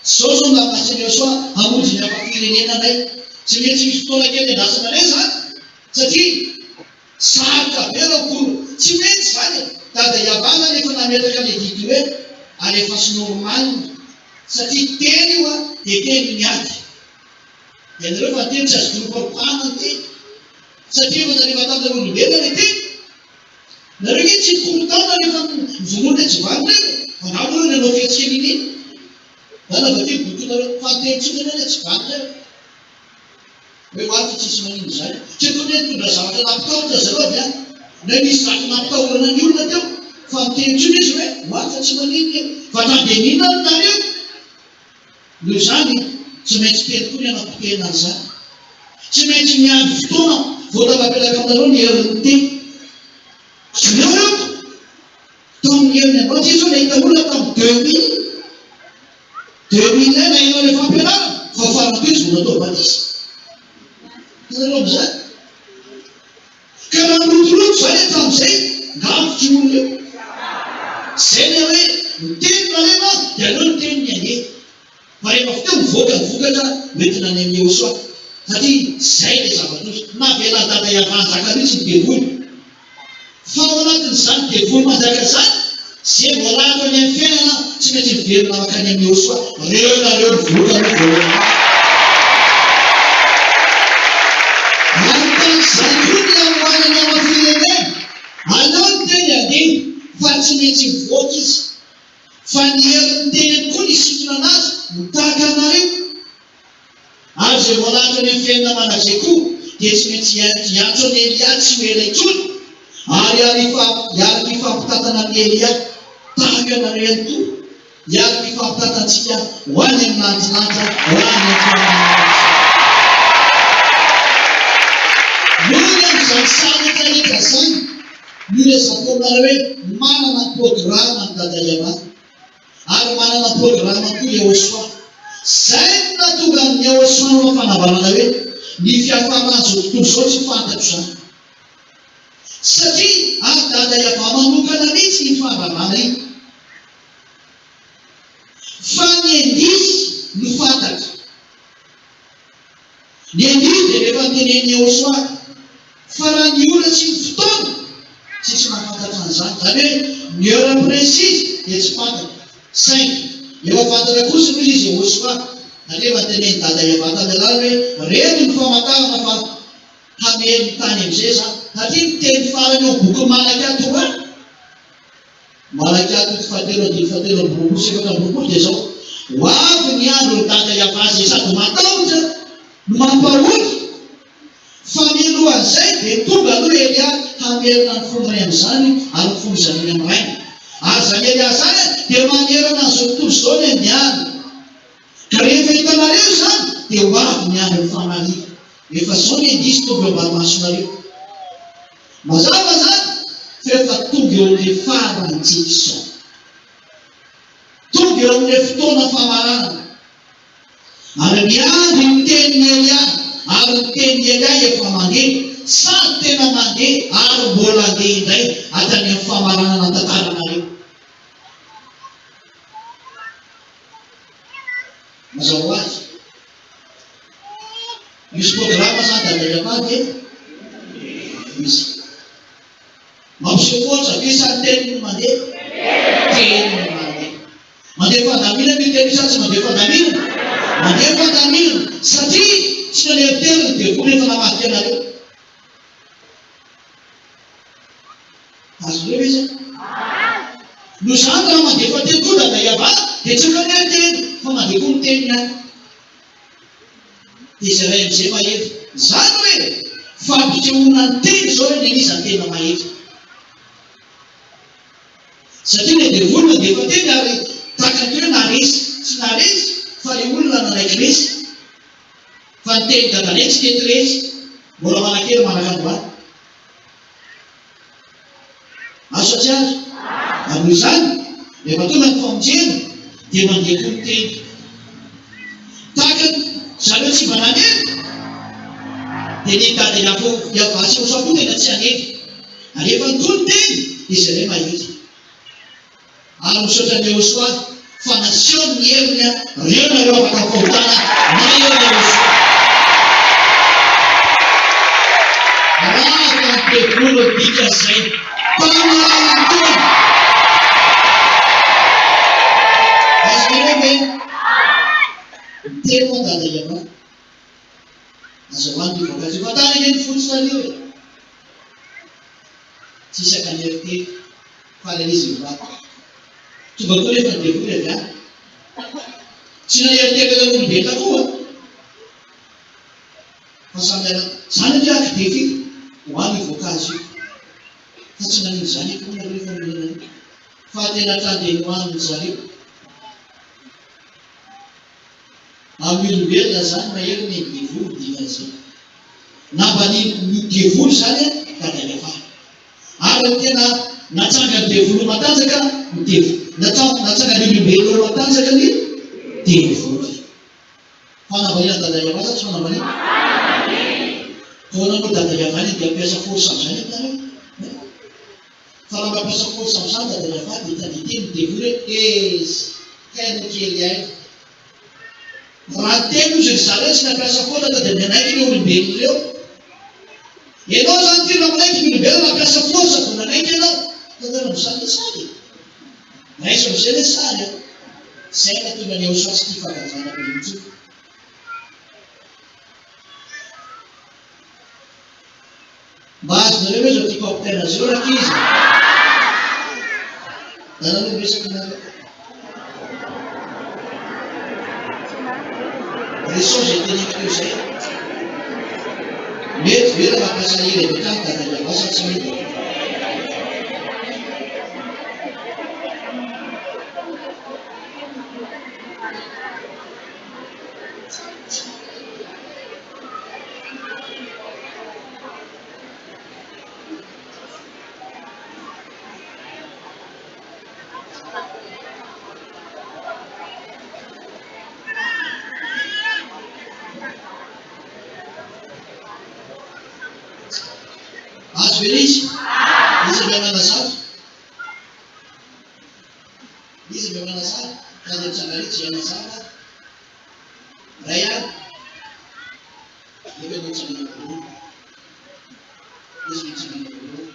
Tsy izao izao no nahafasin'i Yehosua hamonjy ny hafa firenena anay. Tsy maintsy misy fotoana kely iandrasana anay izany. Satria sarotra be ireo kolo. Tsy mety izany e. Dada Yavah izany efa nametraka ilay didy hoe alefaso normal. Satria teny io an, dia teny miady. Ianareo fa ny teny tsy azo doroparopahana ny teny. Satria efa nalefa taminareo olombelona ilay teny. Nareo nge tsy nikorontana rehefa novonoina etsy vanona iny e! Fa angamba nareo nanao fihetsika niniana. Zany avakio ny bokinareo fa ny teny tsotra anie tsy vanona eo. Hoe ho avy tsisy maninona izany. Tsy tokony hoe nitondra zavatra nampitahotra zareo avy any. Na nisy zavatra nampitahorana ny olona teo. Fa miteny tsotra izy hoe ho avy fa tsy maninona io. Fa tandemina ny nareo. Noho izany, tsy maintsy teny koa ny hanapotehina an'izany. Tsy maintsy miandry fotoana vao tafapetaka aminareo ny herin'ny teny. Jereo eto, tamin'ny heriny androany, tsy izy io nahita olona tamin'ny 2000, 2001 naheno ilay fampianarana, fa farany teo izy vao natao batisa. Hitanareo amin'izany? Ka raha mirotoroto izany hatramin'izay, ngavotry io olona io. Izay ilay hoe miteny nareo an, dia aleo ny teny ny handeha. Fa rehefa avy teo mivoaka ny vokatra hoentina any amin'i Yehosua. Satria izay ilay zava-doza. Navelan'i Dada Yavah hanjaka mihitsy ny devoly. Fa ao anatin'izany devoly manjaka izany, izay voalahatra any amin'ny fiainana tsy maintsy miverina mankany amin'i Yehosua. Reo nareo mivoaka aloha voalohany. Ary tahak'izany koa ny hanoanana ao amin'ny firenena. Aleo ny teny handeha fa tsy maintsy mivoaka izy. Fa ny herin'ny tenany koa nisintona anazy ho tahaka anareo. Ary izay voalahatra any amin'ny fiainana mandrakizay koa dia tsy maintsy hiantso an'i Elia tsy ho ela intsony, ary hiaraka hifampitantana amin'i Elia tahaka anareo ihany koa, hiaraka hifampitantantsika ho any amin'ny landilanitra, ho any amin'ny fiainana mandrakizay. Noho ny amin'izany sary rehetra rehetra izany no ilazako aminareo hoe manana programa ny Dada Yamaha. Ary manana programa koa Yehosua. Zay no nahatonga an'i Yehosua nanao fanambarana hoe, Ny fiafaran'izao tontolo izao tsy fantatro izany. Satria an'i Dada Yavah manokana mihitsy iny fandravana iny. Fa ny indrisy no fantatra. Ny andihy dia rehefa notenenin'i Yehosua fa raha ny ora sy ny fotoana, tsisy mahafantatra an'izany. Izany hoe ny heure précise dia tsy fantatra. Saingy efa fantatra kosa hoy izy Yehosua, satria efa notenenin'i Dada Yavah tamin'ny alalany hoe reto ny famantarana fa hamely ny tany amin'izay za. Satria ny teny farany ao amin'ny bokin'i Malakia Torah, Malakia toko fahatelo andininy fahatelo amby roapolo sy 24 dia izao, Ho avy ny andron'i Dada Yavah izay sady matahotra no mampahory, fa mialohan'izay dia tonga aloha Elia hamerina ny fon'ny ray amin'izany ary ny fon'ny zanany amin'ny rainy. Ary izany Elia izany dia manerana an'izao tontolo izao ny andiany. Ka rehefa hitanareo izany dia ho avy ny andron'ny famaliana. Efa izao ny indrisy tonga eo ambany masonareo. Mazava izany fa efa tonga eo amin'ilay farany tsika izao. Tonga eo amin'ilay fotoana famaranana. Ary miandry ny tenin'i Elia, ary ny tenin'i Elia efa mandeha, sady tena mandeha ary mbola handeha indray hatrany amin'ny famaranana ny tantaranareo. Mazava ho azy. Misy programa sa Dada Yamady e? Misy. Mampiseho force ve sa ny teniny no mandeha? Teniny no mandeha. Mandeha fandaminana io teny io sa tsy mandeha fandaminana? Mandeha fandaminana satria tsy naneritery ny devoly efa namadika anareo. Azonareo ve izany? Noho izany raha mandefa teny koa Dada Yavah dia tsy mifaneho teny fa mandeha koa ny teniny any. Dia izay ray amin'izay mahery. Izany hoe fampisehoana ny teny izao hoe ny an'iza no tena mahery. Satria ilay devoly nandefa teny ary tahaka ny hoe naharesy. Tsy naharesy fa ilay olona nanaiky resy. Fa ny tenin'i dadanay tsy nety resy. Mbola manan-kery manak'androany. Azo sa tsy azo? Ary noho izany, rehefa tonga ny famonjena, dia mandeha koa ny teny. Tahaka ny zareo tsy mba nanena, dia ny dada Yavah sy Yosua koa tena tsy hanena. Ary rehefa nitohy ny teny, dia zareo mahery. Ary misaotra an'i Yehosua fa nasehony ny heriny reo nareo afaka amin'ny fahotana mahery Yehosua. Rava ny devoly no dikan'izay tamin'ny alalan'ny teny. Azonareo ve? Miteny moa dada ianao. Aza hoany io voankazo io fa tany ange ny fototra an'io e. Tsy isaka ny hery Faly an'izy ny vato. Tonga koa nefa ny devoly avy any. Tsy nahery tena ireo olombelona koa. Fa samy miala. Zany ange aky defi ho any io voankazo io. Fa tsy nanino izany akory nareo rehefa nihinana an'io. Fa tena hatrany dia nohanin-dry zareo. Amin'ny olombelona izany mahery ny devoly ny dikan'izay. Nambanian'ny devoly izany dadalafara. Ary ny tena natsangan'ny devoly ho matanjaka ny devoly. Natsangan'ny olombelona ho matanjaka ny devoly. Fanambaniana Dada Yavah sa tsy fanambaniana? Ka ahoana moa Dada Yavah anie dia hampiasa force amin'izany ianareo? Fa raha mampiasa force amin'izany Dada Yavah dia tadidiny ny devoly hoe ez, kay ianao kely aina. Raha niteny ozy ry zareo tsy nampiasa fotaka dia nanaiky ireo olombelona ireo. Ianao zany ty raha manaiky ny olombelona nampiasa force vao nanaiky ianao. Hitanareo amizany le sary e. Raiso amizay le sary a. Zay no tonga ny Eosa tsy tia fagajana be intsony. Mba azonareo ve zao tiako ampitaina zao rankizy e? Dada aloha miresaka anareo. Resao zay teneniko teo zay. Mety ve raha mampiasa hery avy hatrany dada Yavah sa tsy mety? Azo ve ilay izy? Iza ilay manazava? Iza ilay manazava? Ka dia mitsangana eto izay hanazava. Ray ihany. Nefa ianao mitsangana voalohany. Izy no mitsangana voalohany.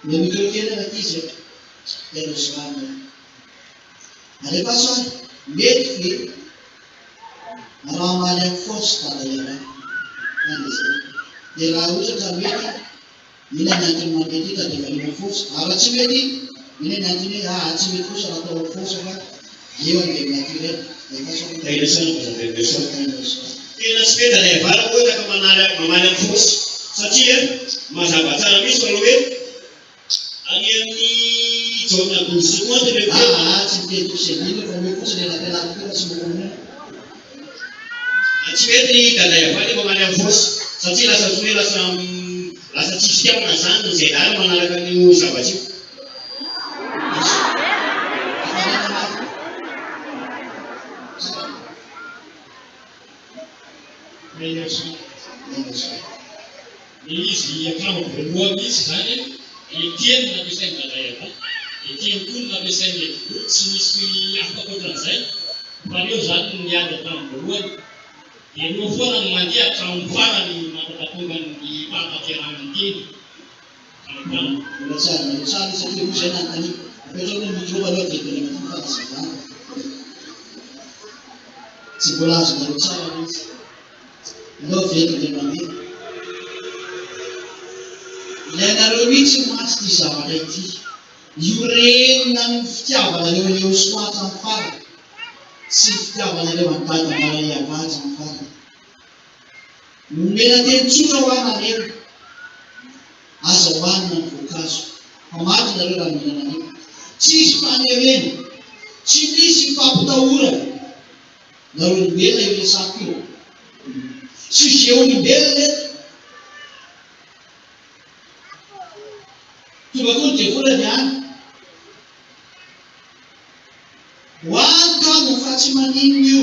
Ny micro kely an'aty izy e. Dia rosoavina. Alefaso ary. Mety ve raha hamaly amin'ny force dada ialahy? Any izay. Dia raha ohatra ka mety Inona ny antony mahamety io tadiavana eo force? Ary raha tsy mety, inona ny antony hoe aa tsy mety kosa raha atao ao force fa eo andeha amin'ny naturel? Alefaso aloha. Tahiana tsara ny vazaha soa. Tena tsy mety ilay vara ohatra ka manaly mamaly amin'ny force satria mazava tsara mihitsy fa hoe any amin'ny Jaona 12 cinquante ilay miteny. Aa tsy miteny tosedina fa omeo fotsiny ilay nampianariko teo fa tsy mampamono. Tsy mety ny Dada Yavah nefa mamaly amin'ny force satria lasa ohatran'ny hoe lasa lasa tsy fitiavana zany ny ZR manaraka an'io zavatra io. Le izy hatramin'ny voalohany mihitsy izany le teny nampiasain'i Dada Yavah, le teny koa no nampiasain'i Edgo, tsy misy hafa ankoatran'izay fa reo izany no niady hatramin'ny voalohany. Dia reo foana no mandeha hatramin'ny farany mandra-pahatonga ny fahatanterahana ny teny hatramin'ny farany. Mbola tsy azonareo tsara io satria roa izay nanontaniako. Apetraho aloha ny micro aloha dia teneniko ny fanazavana. Tsy mbola azonareo tsara ilay izy. Aleo averiko indray mandeha. Ilainareo mihitsy mantsy ity zavatra ity. Iorenana ny fitiavanareo an'i Yehosua hatramin'ny farany, sy ny fitiavanareo an'i Dada Mbarayava hatramin'ny farany. Nomena teny tsotra ho ahy nareo, aza hohanina ny voankazo, fa maty nareo raha mihinana an'io. Tsy hisy fanerena, tsy misy fampitahorana, nareo olombelona io resako io. Sujet olombelona eto. Tonga koa ny devoly avy any. Ho any kamo fa tsy maninona io.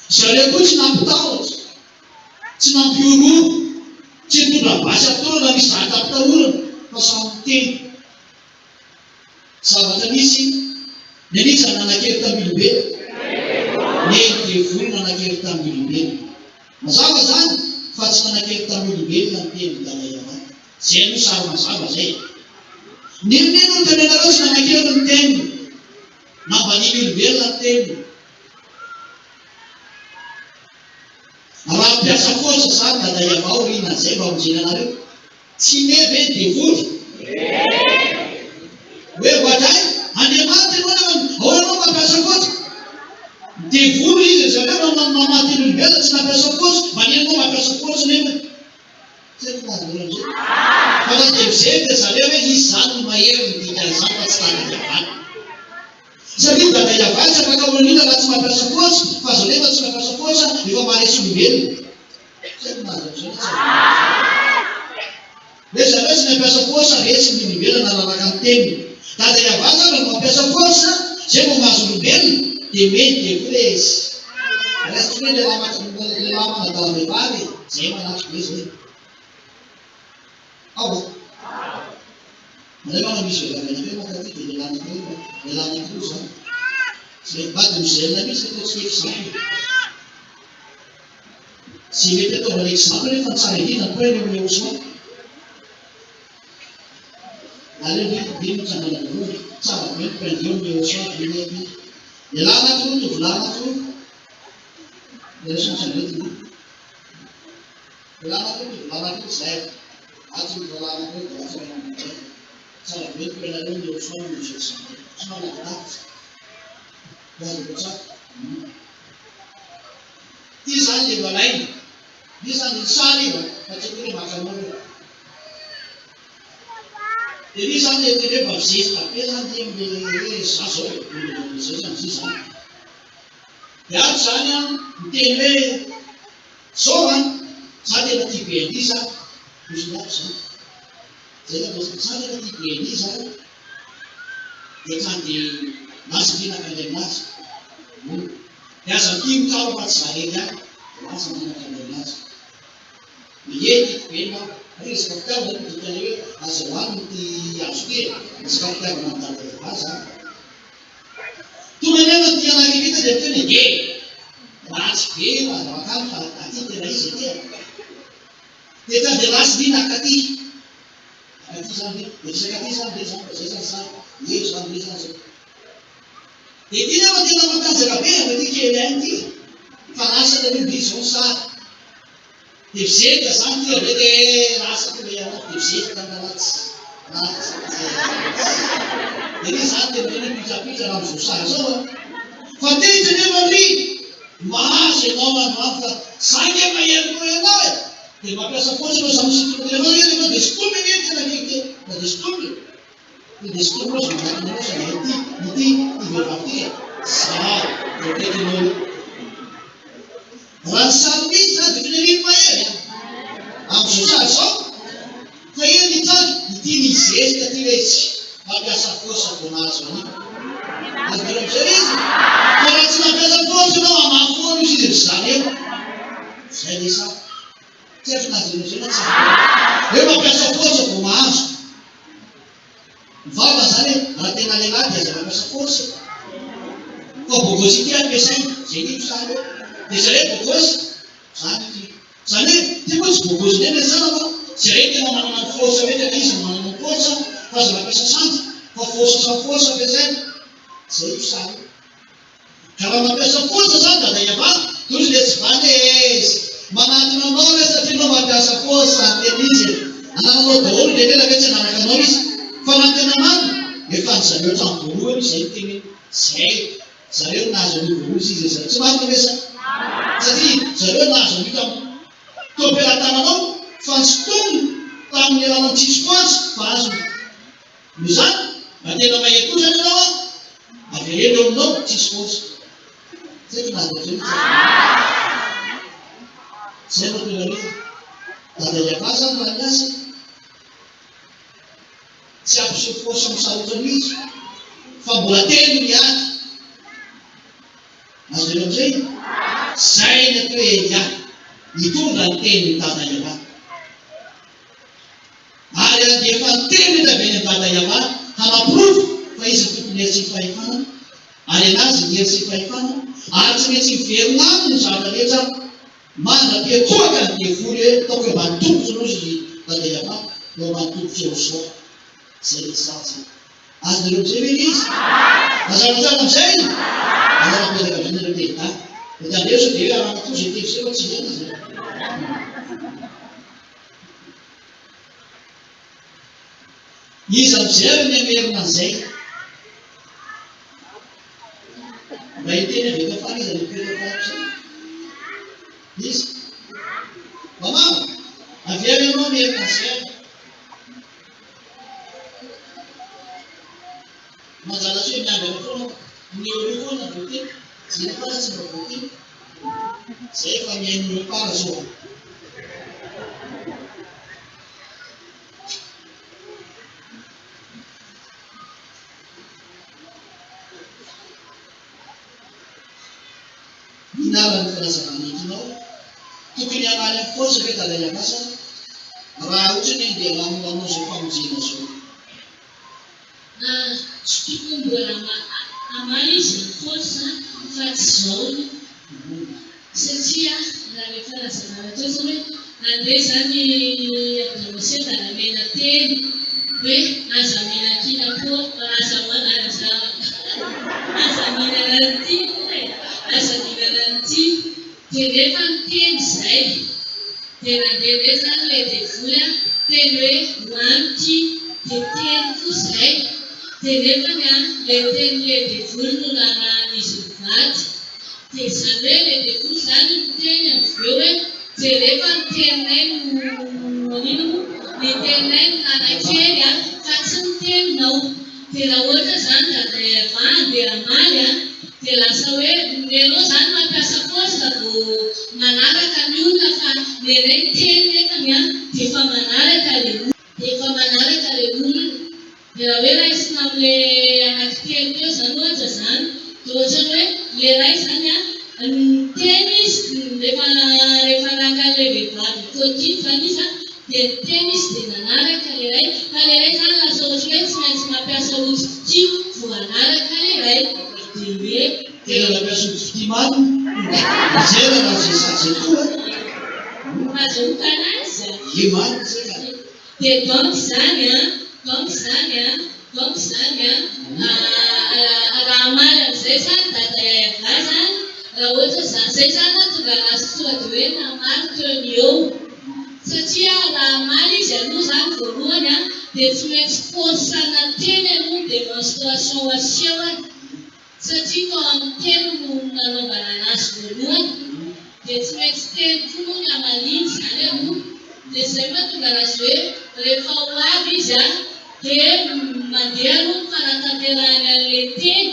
Zareo koa tsy nampitahotra, tsy nampihorohoro, tsy nitondra basy ampitolona na misy zavatra ampitahorana fa samy niteny. Zavatra nisy, ny an'iza no nanan-kery tamin'ny olombelona? Ny devoly nanan-kery tamin'ny olombelona. Mazava izany fa tsy nanan-kery tamin'ny olombelona ny tenin'i Dalai Lama. Izay aloha sary mazava izay e. N'inon'inona no tenenareo tsy nanan-kery ny teniny. Nambanian'ny olombelona ny teniny. Raha hampiasa force izany Dalai Lama aoriana an'izay mba hamonjena anareo. Tsy me ve ny devoly? Hoe oadray, Andriamanitra ianao nefa ahoana ianao mampiasa force? Ny devoly izy ry zareo no mamaty ny olombelona tsy nampiasa force, maninona ianao mampiasa force nefa? Tsy haiko na azonareo amizay. Fa na dia mijery ry zareo hoe izy izany no mahery ny dikan'izany fa tsy Dada Yavana. Satria Dada Yavana tsy afaka olon'ina raha tsy mampiasa force, fa zareo efa tsy mampiasa force efa maharesy olombelona. Tsy haiko na azo amizao na tsy azo amizao. Hoe zareo tsy nampiasa force resy ny olombelona nanaraka ny teniny. Dada Yavah zany vao mampiasa force zay vao mahazo olombelona dia mety devoly e izy. Raisiko hoe lehilahy maka lehilahy manadala vehivavy e, zay manatry be zay. Ao a. Aleo manao misy vehivavy anankiray mankaty dia lehilahy anankiray lehilahy anankiroa zany. Zay mademoiselle mihitsy ataontsika exemple. Tsy mety ataovana exemple nefa ny tsara indrindra ny point eo amin'ny Yehosua. Aleo ndry ndry no tsangana voalohany. Tsara be ny point eo amin'ny Yehosua ndry ndry ndry. Lehilahy anankiroa, tovolahy anankiroa. Nareo samy tsangana eto ndry. Lehilahy anankiroa, tovolahy anankiroa, zay. Ato ny rahalahy anankiroa dia ato ny anankiray. Tsara be ny point nareo amin'ny Yehosua no misy exemple. Somary lavidavitra. Lazareo tsara. Ity izany dia malaina. Io izany ny sary io fa tsy akory hoe maka anao io. Dia io izany dia tena hoe mba mizesta be izany ity amin'ilay hoe za zao e, izay izany izy izany. Dia ato izany an, miteny hoe zao an, za tena tia be an'ity za. Misy ny ato izany. Zay izany, za tena tia be an'ity za. Dia hatrany dia lasa ve nankany aminazy? Hono. Dia aza mpino kalo fa tsy za rery ihany. Dia lasa ve nankany aminazy? Ie, tiako be ny aho. Ary resaka fitiavana no dikan'ilay hoe aza hohanina ity hazo ity e. Resaka fitiavana an'i Dada Eva izany. Tonga anefa ity anakivita dia miteny hoe ie, ratsy be io aza mankany fa aty tena izy aty e. Dia hatrany dia lasa ve nakaty. Aty zany ve? Miresaka aty zany ve zany fa zay zany sary eto zany ve zany zao. Dia ity nefa tena matanjaka be fa ity kely aina ity fa lasa taloha ndry zao ny sary. Dia mizerika zany ity avy eo dia lasa tonga ianao dia mizerika ny ratsy. Ratsy Dia ity zany tena hoe mipitrapitra raha amin'izao sary izao an. Fa tezitra nefa ndry mahazo ianao androany fa za nge mahery noho ianao e. Dia mampiasa force ianao za misintona ianao anie rehefa dia sintominy anie tena anie ity na dia sintominy e dia sintominy ozy manatona anao saingy ity ity ity vehivavy ity e za eo akaikinao eo raha ny sary mihitsy zany dia tena iny mahery a amin'izao sary izao fa iny ny trano ity ny zezika ity hoe tsy mampiasa force vao mahazo an'io azonareo amizay izy fa raha tsy mampiasa force ianao hamaky foana izy izy ry zareo Zay le sa. Tsy haiko na azonao zay na tsy azonao. Hoe mampiasa force vao mahazo. Ny vava zany raha tena lehilahy dia aza mampiasa force. Fa bogosy ity ampiasaina. Zay ny sary eo. Dia zareo bogosy. Zany ity. Zany hoe ity moa tsy bogosy indray ny resahana fa zareo tena manana ny force hoe tena izy no manana ny force fa aza mampiasa sandry fa force samy force ampiasaina. Zay io sary io. Ka raha mampiasa force zany dada Yava, toy le tsy vany e! Manatona anao re satria anao mampiasa force any tena izy e! Anananao daholo ny rehetra ve tsy hanaraka anao izy? Fa raha ny tena marina, efa an-dry zareo hatramin'ny voalohany izay ny teny hoe zay. Zareo no nahazo an'io voalohany sy izy zareo. Tsy marina ve izany? Satria zareo nahazo an'io tamin'ny teo am-pelatananao fa nsintominy tamin'ny alalan'ny tsisy azy fa azony. Noho izany, raha tena mahery koa izany ianao an, avereno eo aminao tsisy force. Tsy haiko na azonareo ny tsisy force. Izay no tena hoe Dada Yava izany raha miasa. Tsy hampiseho force misarotra mihitsy fa mbola teny miady. Azonareo amizay? Zay ny atao hoe Elia, nitondra ny tenin'i Dada Yava. Ary dia efa niteny ilay avy any amin'i Dada Yava hanaporofo fa izy no tompon'ny hery sy ny fahefana, ary anazy ny hery sy ny fahefana, ary tsy maintsy miverina aminy ny zavatra rehetra mandra-piatohaka ny devoly hoe ataoko eo ambany tongotro aloha izy Dada Yava, eo ambany tongotr'i Yehosoa. Izay ilay sazy. Azonareo amizay ve ilay izy? Mazava tsara amizay? Alao apetraka amizay nareo te hidahy. Fa tandremo sao dia hoe ramatoa izay teny izay fa tsy ilaina izay. Iza amizay ary ny hamerina an'izay? Mba hiteny avy eto afara iza no mitoetra afara izay? Iza? Mamama! Avy eo ianao hamerina an'izay ary. Manjala tsy hoe miangana foana ny eo aloha foana no voateny, izay afara tsy mba voateny. Izay efa mihaino ny eo afara zao. Inona ary ny fanazavana entinao? Tokony hamaly amin'ny force ve Dada Yamasa raha ohatra ny hoe ndeha hanao izao famonjena izao? Tsy tokony mbola hamaly izy amin'ny force fa tsy izao satria raha ilay fanazavana teo izany hoe andeha izany Adama sy Eva namena teny hoe aza mihinan-kina-po aza aza aza mihinana an'ity moa e aza mihinana an'ity dia nefa niteny izay Dia nandeha indray izany ilay devoly an, teny hoe hoano ity, dia teny koa izay. Dia nefany an, ilay tenin'ilay devoly no narahan'izy mivady. Dia izany hoe ilay devoly izany miteny avy eo hoe jereo fa ny teninay no inona moa, ny teninay no nanan-kery an, fa tsy ny teninao. Dia raha ohatra izany Dada Eva andeha hamaly an, dia lasa hoe ianao izany mampiasa force vao manaraka ny olona fa ny anay miteny nefany an dia efa manaraka ilay olona. Dia efa manaraka ilay olona. Dia raha hoe raisina amin'ilay anankitelo teo izany ohatra izany, dia ohatran'ny hoe ilay iray izany an, niteny izy rehefa rehefa naka an'ilay vehivavy fautif izany izy an, Dia niteny izy dia nanaraka ilay ray, fa ilay ray izany lasa ohatry ny hoe tsy maintsy mampiasa ody fitia vao hanaraka ilay ray. Dia hoe. Tena nampiasa ody fitia marina Nizera raha izay sazy izay tokoa an! Azahoako anazy an! Ie marina izay ka! Dia donc izany an, donc izany an, donc izany an, raha hamaly an'izay izany Dada Yaya izany, raha ohatra izany, izay izany nahatonga anazy tonga dia hoe namaly teo no eo. Satria raha hamaly izy aloha zany voalohany an, dia tsy maintsy force-na teny aloha ny démonstration asehony, satria tao amin'ny teny no nanaovana anazy voalohany, dia tsy maintsy teny koa moa ny hamaliany izany aloha, dia izay mahatonga anazy hoe rehefa ho avy izy an, dia mandeha aloha ny fanatanterahany an'ilay teny,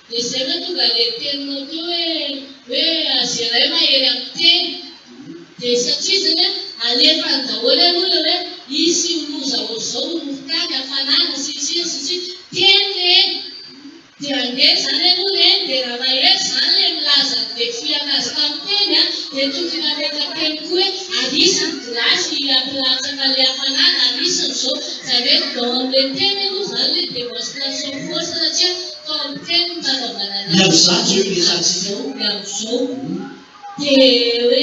dia izay mahatonga ilay teninao teo hoe hoe azeray mahery amin'ny teny. Dia satria izany an, alefany daholo aloha ilay hoe hisy loza ohatr'izao, horohorontany, hafanana, sy ny sisa sy ny sisa, teny ireny. Dia andeha izany aloha ireny, dia raha mahery izany ilay milaza ny défi anazy tamin'ny teny an, dia tokony hametra teny koa hoe ary hisy ny gilasy hampilatsaka ilay hafanana, ary hisy ny izao. Izany hoe dans amin'ilay teny aloha izany ilay démonstration force satria tao amin'ny teny no nanaovana Ny anazy. amin'izany izao io resahantsika io. Ny amin'izao. Dia hoe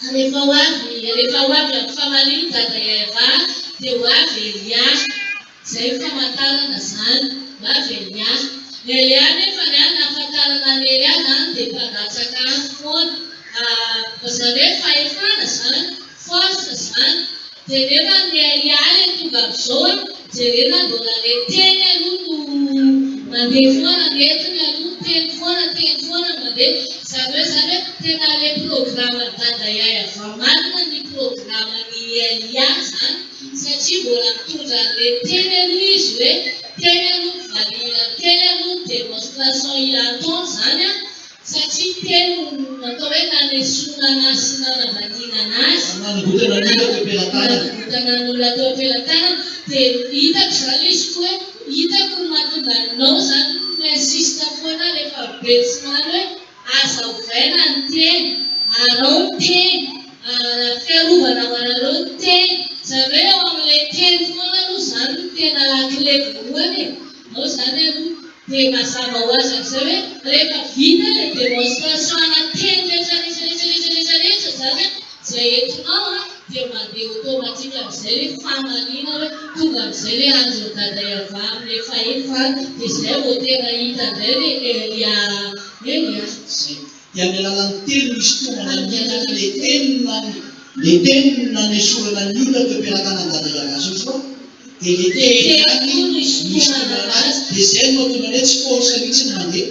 rehefa ho avy, rehefa ho avy amin'ny famalian'i Dada Eva, dia ho avy Elia. Izay ny famantarana izany. Ho avy Elia. Elia anefa ny an, nahafantarana an'i Elia izany dia mpandatsaka afo foana. Izany hoe fahefana izany, force izany. Jerena ny ahiahy le tonga amizao a, jerena mbola le teny aloha no mandeha foana, ny entiny aloha teny foana, teny foana no mandeha, izany hoe izany hoe tena le programme n'i Dada Yaya Vamanana ny programme n'i Elia zany satria mbola mitondra an'le teny aloha izy hoe teny aloha no valihina, teny aloha ny démonstration ataony zany a, Satria teny no atao hoe nanesoana azy sy nanambaniana azy. Nanongotana ny olona teo am-pelatanana. Nanongotana ny olona teo am-pelatanana. Dia hitako izany ilay izy koa hoe hitako ny mahatonga anao izany mi-insiste foana rehefa be tsy maly hoe aza ovaina ny teny, arao ny teny, fiarovana ho anareo ny teny. Izany hoe eo amin'ilay teny foana aloha izany no tena lakile voalohany e. Ao izany aloha dia mazava ho azy amin'izay hoe rehefa vita ilay démonstration ana teny rehetra rehetra rehetra rehetra rehetra rehetra izany an, izay entinao an, dia mandeha automatique amin'izay ilay famaliana hoe tonga amin'izay ilay andron'i Dada Yavah amin'ilay fahefana, dia izay vao tena hita indray ilay Elia Elia. Izay. Dia amin'ny alalan'ny teny no isintomana ny olona, ilay teny no ilay teny no nanesorana ny olona teo am-pelatanan'i Dada Yavah sy Josoa. Dia le teny ihany no isintomana azy, dia izay no mahatonga ny hoe tsy force mihitsy ny mandeha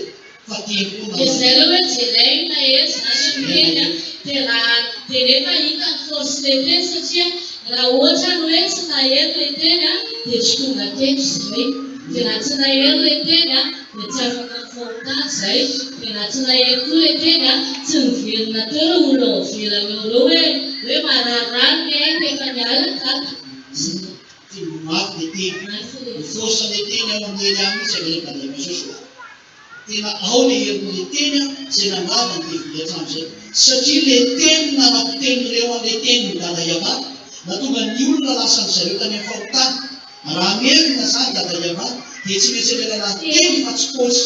fa teny koa Dia izay mandeha. ilay hoe jerena mahery izany ny teny an, dia raha dia nefa hita ny force ilay teny satria raha ohatra ny hoe tsy nahery ilay teny an, dia tsy tonga teto izay, dia raha tsy nahery ilay teny an, dia tsy afaka ny fahotana izay, dia raha tsy nahery koa ilay teny an, tsy niverina teo ireo olona ao ivelany ao ireo hoe hoe marary rano ny ainy rehefa niala tato. Tsy mafy le teny. Ny force le teny ao amin'ny Elia mihitsy avy any Daniel Jesosy. Tena ao le herin'le teny izay nandrava ny devoly hatramin'izay. Satria le teny nanapiten'ireo an'le tenin'i Dada Yavah nahatonga ny olona lasan-dry zareo tany amin'ny fahotana. Raha merina zany Dada Yavah dia tsy maintsy amin'ny alalan'ny teny fa tsy force.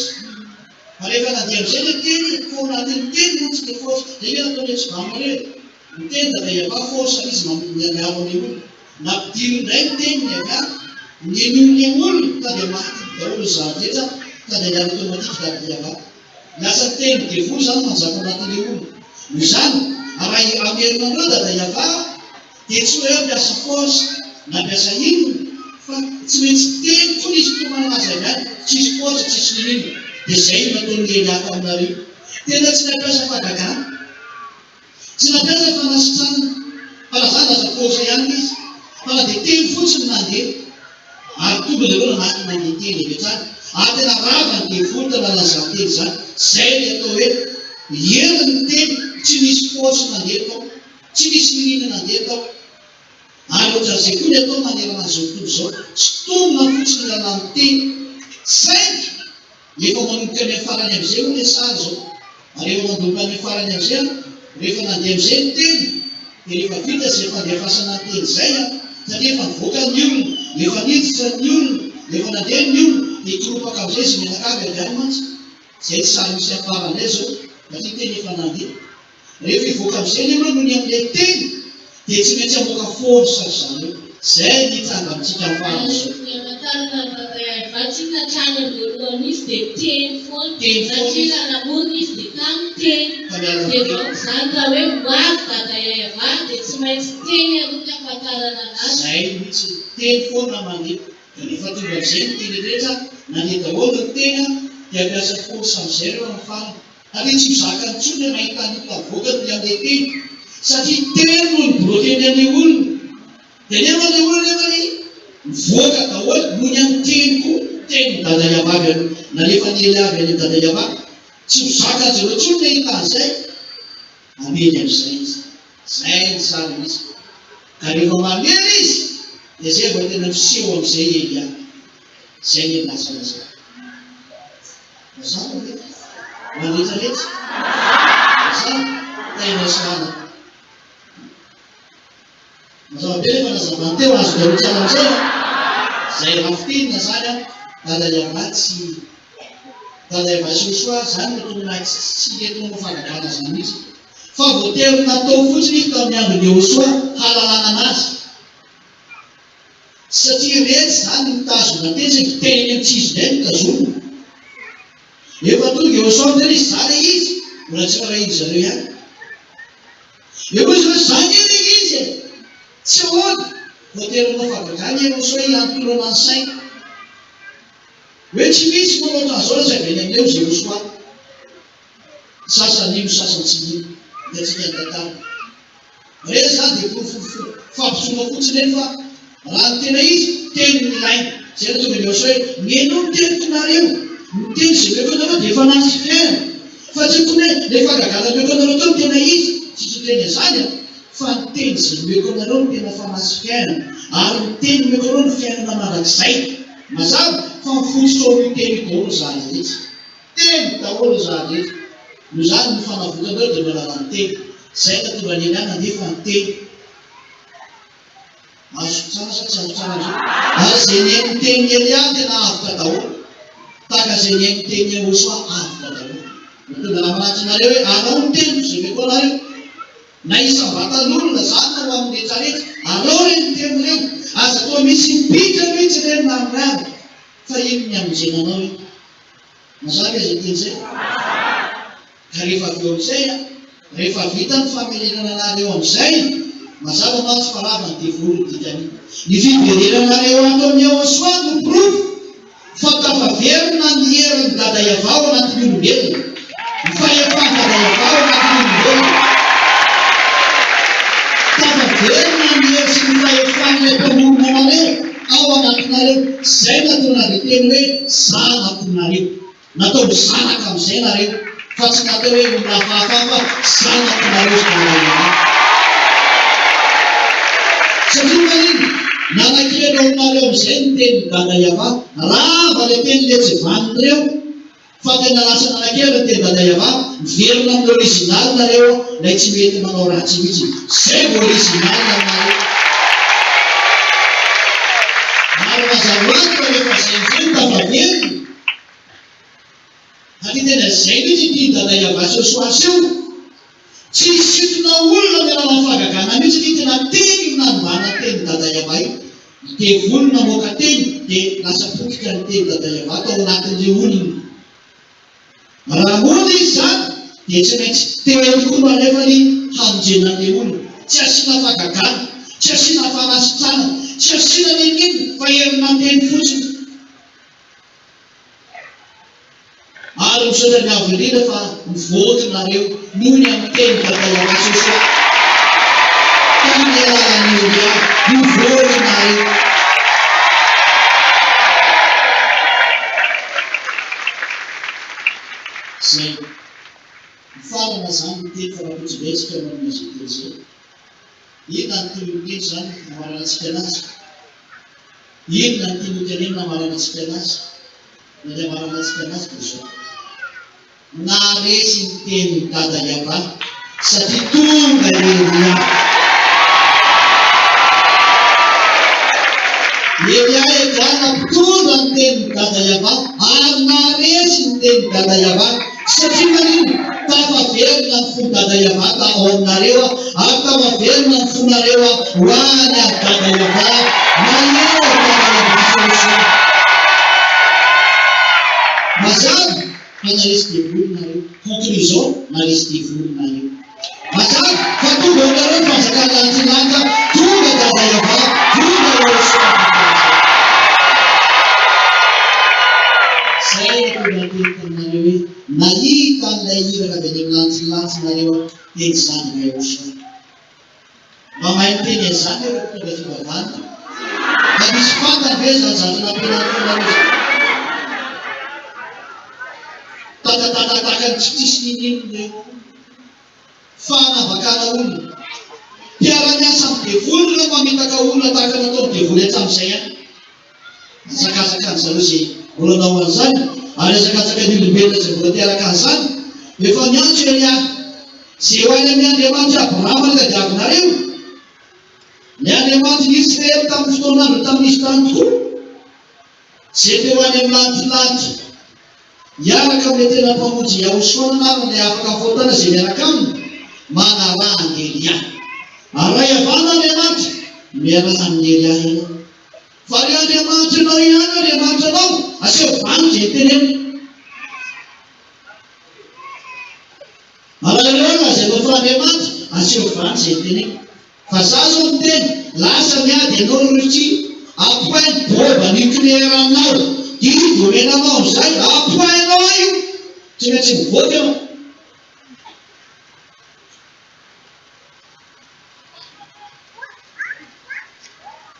Fa rehefa nandeha amin'izay le teny, fa ao anatin'ny teny mantsy le force. Zay ve nataon'le tsy vanona ireo e? Niteny Dada Yavah force izy miaro an'ilay olona. Nampidiriny indray ny teniny avy any. Nenoin'ilay olona ka dia maty daholo ny zava-drehetra ka dia niala automatique Dada Yavah. Lasa ny tenin'ny devoly izany manjaka ao anatin'ilay olona. Noho izany, raha hamerina an'ireo Dada Yavah dia tsy hoe hampiasa force na hampiasa inona fa tsy maintsy teny koa ny isintomana azy avy any. Tsisy force, tsisy n'inon'inona. Dia izay no nataon'i Elia taminareo. Tena tsy nampiasa fahagagana. Tsy nampiasa fanasitranana fa raha zany lasa force ihany izy fa na dia teny fotsiny nandeha ary tonga nareo nanatona an'ilay teny avy hatrany ary tena rava ny devoly tao anatin'izany teny izany, zay ilay atao hoe herin'ny teny, tsy nisy force nandeha tao, tsy nisy nirina nandeha tao ary ohatran'izay koa ny atao manerana an'izao tontolo izao, tsy tonona fotsiny ny lalàn'ny teny saingy Efa manomboka any amin'ny farany amin'izay moa ilay sary izao. Ary efa manomboka any amin'ny farany amin'izay an, rehefa nandeha amin'izay ny teny, dia rehefa vita izay fandefasana ny teny izay an, satria efa nivoaka ny olona, efa niditra ny olona, efa nandeha ny olona, dia hikoropaka amin'izay izy mianakavy avy any mantsy. Izay tsy sary misy afara indray izao, satria teny efa nandeha. Rehefa hivoaka amin'izay ny olona noho ny amin'ilay teny dia tsy maintsy hamoaka force ry zareo. Izay ny hitranga amintsika amin'ny farany izao. Ny hamantarana an'i Dada Ivatsy inona hatrany am-boalohany izy dia teny foana. Teny foana Satria izy. raha namorona izy dia tamin'ny teny. Fa miala Dia amin'ny teny. donc izany raha hoe ho avy Dada Ivatsy dia tsy maintsy teny aloha ny hamantarana anazy. Izay mihitsy, teny foana mandeha. Dia rehefa tonga amin'izay ny teny rehetra, nandeha daholo ny teny dia hampiasa force amin'izay ireo amin'ny farany. Ary tsy ho zakany intsony ilay mahita an'io tavoaka toy an'ilay teny. Satria teny no ni-bloquer-ny an'ilay olona. Dia nefa ilay olona nefa ry mivoaka daholo noho ny amin'ny teny koa, tenin'i Dada Yavavy any, nalefan'i Elia avy any amin'i Dada Yavavy. Tsy ho zakan-dry zareo intsony ilay hita an'izay. Hamely amin'izay izy. Izay ny sary misy. Ka rehefa mamely izy, dia izay vao tena miseho amin'izay i Elia. Izay ny lasa lazao. Mazava ve? Ho an'ny rehetra rehetra? Mazava? Tena sahala. Mazava be rehefa nazavany teo, azo daholo tsara amin'izay an? Izay raha fintinina izany an, Dada Yavah tsy Dada Yavah sy Josoa izany no tokony tsy tsy mety manao fahagagana izany mihitsy. Fa voatery natao fotsiny izy tamin'ny andron'i Yehosoa halalana anazy. Satria iretsy izany mitazona teny saingy teny eny amin'ny tsy izy indray no tazomina. Efa tonga eo Saoly indray izy, za ilay izy, mbola tsy rarahian-dry zareo ihany. Eo koa izy hoe za nge ilay izy e! Tsy ahoana. Voatery hanao fahagagana i Rousseau hiantorana ny sainy. Hoe tsy misy manao ohatran'izao raha tsy avy any aminay hoy Rousseau. Ny sasany mino, ny sasany tsy mino. Hitantsika ny tantara. Ireny izany dia porofo fampisehoana fotsiny ireny fa raha ny tena izy, teny no ilaina. Izay no tonga ny Rousseau hoe, Mihainoa ny teniko nareo, ny teny izay omeko anareo dia efa nahazo fiainana. Fa tsy tokony hoe ilay fahagagana omeko anareo teo no tena izy, tsy tokony an'izany an! Fa ny teny izay nomeko anareo no tena fanahy sy fiainana, ary ny teny nomeko anareo no fiainana mandrakizay. Mazava fa mifototra ao amin'io teny io daholo ny zava-drehetra. Teny daholo ny zava-drehetra. Noho izany, ny fanavotanareo dia amin'ny alalan'ny teny. Izay no nahatonga an'i Elia nandefa ny teny. Azoko tsara sa tsy azo tsara amizay? Ary izay nihaino ny tenin'i Elia tena avotra daholo. Tahaka izay nihaino ny tenin'i Yehosua avotra daholo. Nahatonga namanatry nareo hoe arao ny teniko izay omeko anareo. Na isam-batan'olona izany na ho amin'ny rehetrarehetra. Arao re ny teny ireo. Aza atao misy mipika mihitsy ireny na amin'ny rano. Fa iny ny hamonjena anao iny. Mazava izay teny izay? Ka rehefa avy eo amin'izay an, rehefa vita ny famerenana anareo amin'izay, mazava mantsy fa rava ny devoly ny dikan'io. Ny fiverenanareo ato amin'i Yahoshuah no porofo fa tafaverina ny herin'i Dada Yavah ao anatin'ny olombelona, ny fahefan'i Dada Yavah ao anatin'ny olombelona. Tafaverina ny hery sy ny fahefan'ilay mpamorona anareo ao anatinareo. Izay no nahatonga teny hoe zanako nareo. Natao ho zanaka amin'izay nareo fa tsy natao hoe olona hafahafa fa zanako nareo sy Dada ianao. Satria maninona? Nanakely ao aminareo amin'izay ny tenin'i Dada Yavah. Rava ilay teny le tsy vanona ireo fa tena lasa nanakely ny tenin'i Dada Yavah. Miverina amin'ny original nareo ilay tsy mety manao ratsy mihitsy. Zay vao original aminareo. Ary mazava ho azy fa rehefa zay amin'izay no tafaverina. Satria tena izay mihitsy ity Dada Yavah Soasy io. Tsy hisintona olona amin'ny alalan'ny fahagagana mihitsy ity tena teny io nanombana ny tenin'i Dada Yavah io. Ny devoly namoaka teny dia lasa potika ny tenin'i Dada Yavah tao anatin'ilay olona. Raha mody izy izany dia tsy maintsy teny koa no alefany hamonjena an'ilay olona. Tsy asiana fahagagana, tsy asiana fanasitranana, tsy asiana n'inon'inona fa herina teny fotsiny. Ary misaotra ny Avo indrindra fa mivoaka nareo noho ny amin'ny teny Dada Yamasosoa tamin'ny alalan'i Oria mivoaka nareo. Zay. Mifarana zany ny teny fa raha tojo betsaka no amin'ny izay teny izay. Inona ny tiany ho teny zany hamaranantsika anazy? Inona no tiany ho tenenina hamaranantsika anazy? Ny hamaranantsika anazy dia izao, Naharesy ny tenin'i Dada Yavah satria tonga i Elia. Elia Egala mpitondra ny tenin'i Dada Yavah ary naharesy ny tenin'i Dada Yavah. Satria maninona? Tafaverina ny fon'i Dada Yavah ao aminareo ary tafaverina ny fonareo ho any amin'i Dada Yavah na eo Dada Yavah solution. Mazava fa naresy devoly nareo. Conclusion, naresy devoly nareo. Mazava fa tonga ao aminareo ny fanjakan'ny lanitra ny lanitra, tonga Dada Yavah, tonga Yahoshuah Mpanjaka. Zay no tonga niteny taminareo hoe, nahita an'ilay iraka avy any amin'ny lanitry ny lanitra nareo aho, dia ny zandriko Yahoshuah. Mba mahay miteny an'izany ve ireo mpitondra fivavahana? Mba misy fantany ve izany zavatra nampianariko anareo izany? Tatatatataka ny tsy tsisy n'inon'inona eo. Fanambakana olona. Mpiara-miasa amin'ny devoly ireo mamitaka olona tahaka ny nataon'ny devoly hatramin'izay ihany. Hazakazaka an-dry zareo izay mbola nanao an'izany, ary hazakazaka ny olombelona izay mbola te haraka an'izany. Efa niantso i Elia, Izay ho any amin'ny Andriamanitr'i Abrahama no tadiavinareo. Ny Andriamanitr'i ny Israely tamin'ny fotoan'andro tamin'izy tany tokoa. Izay te ho any amin'ny lanitry ny lanitra. Hiaraka amin'ilay tena Mpamonjy Yahoshuah ny anarany, ilay afaka amin'ny fahotana izay miaraka aminy, manaraha an'i Elia. Ary raha hihavana Andriamanitra, miaraha amin'i Elia ianao. Fa ilay Andriamanitrinao ihany Andriamanitra anao, aseho vaniny izay teneniny. Ary raha ireo lazainao fa Andriamanitra, aseho vaniny izay teneniny. Fa za zao miteny, lasa miady ianao ry Russie, apoint ny bombe nucléaire aminao, didy omena anao amizay, apoint-nao io, tsy maintsy mivoaka ianao.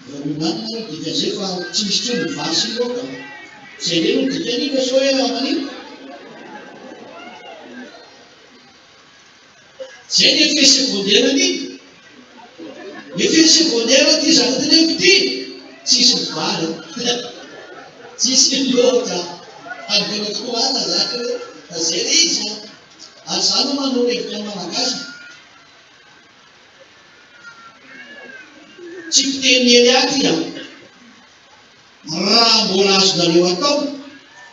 Raha mihinanana aloha dikan'izay fa tsy misy intsony ny vary sy ny laoka. Izay indray no dikan'iny fa sao hoe manino? Izay ny effet secondaire an'iny. Effet secondaire ity zavatra teneniko ity, tsisy ny vary, tsisy ny laoka. Avela tokoa ana izany hoe fa izay ilay izy an. Ary izaho aloha manoro hevitra ny Malagasy. Tsy mpiteny Elia ty an! Raha mbola azonareo atao,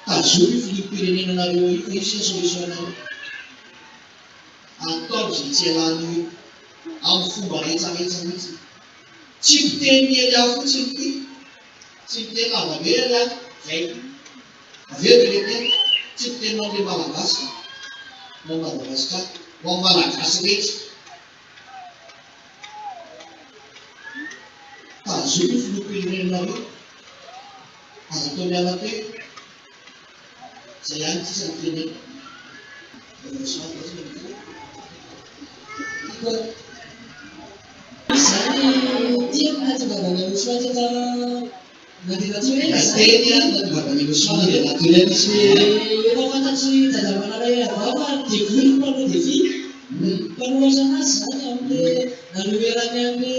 tazomy io filoham-pirenena nareo io fa io sisa solution nareo. Ataovy izay tsy ialany io amin'ny fomba rehetra rehetra mihitsy. Tsy mpiteny Elia fotsiny ty. Tsy miteny lava be Elia, zay. Avy eo dia le teny, tsy mpiteny ho an'le Malagasy, ho an'i Madagasikara, ho an'ny Malagasy rehetra. Tazomy io filoham-pirenenareo, aza atao miala teo. Zay ihany sisa ny teneniko. Izany tiako nahatongavana ho soa Nandeha naturel zany. Teny an, nahatongavana eo soa nandeha naturel izy hoe. Efa fantatry Dadamanala Iavah fa devoly ny mpanao defi. Mpanohatra anazy zany amle nanoherany anle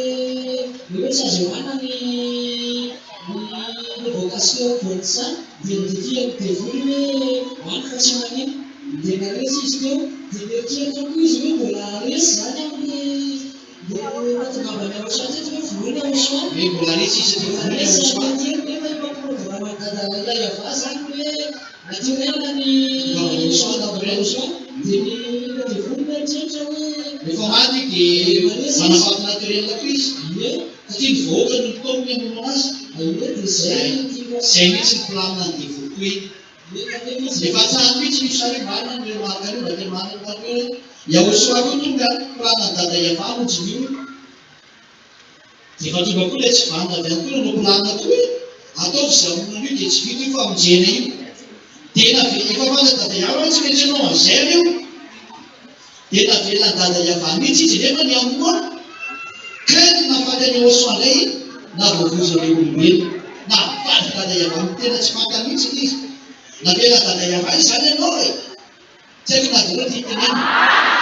le hoe tsy azo hohanina ny ny vocation voan'ny dia ni-defi an'ny devoly hoe hoano fa tsy manino. Dia naresy izy teo. Dia mieritreritra koa izy hoe mbola haresy zany amle Le nahatongavany ao Soa teto hoe vonoina ao Soa. Hoe mbola resy izy teto vonoina ao Soa. Resy teto nefa efa programme dada ilay Ava zany hoe naturel ny Tongavany ao Soa naturel. ao Soa. Dia ny devoly mieritreritra hoe Rehefa maty dia manafaty naturel koa izy. Ie. Satria ny vahoaka no nitaominy hamono azy. Ie dia zay no tiako. Zay mihitsy ny planina ny devoly koa iny. Efa tsara mihitsy io sary io, marina ny remarque an'io, mba tena marina ny remarque io hoe Yahosoa koa tonga planina an'i Dada Yavah no jereo, dia efa tonga koa ilay tsy vanona avy any koa nanao planina koa hoe ataovy izay hamono an'io dia tsy vita io famonjena io, dia nave efa fantatr'i Dada Yavah hoe tsy maintsy hanao an'izay ireo, dia navelan'i Dada Yavah mihitsy izy nefa ny hamono kay no nahafaty an'i Yahosoa indray na voavonjy ireo olombelona, navadik'i Dada Yavah no tena tsy fantany mihitsy ilay izy. Navelan'i Dada Yavah izany ianao e! Tsy haiko na azonareo tiako tenenina.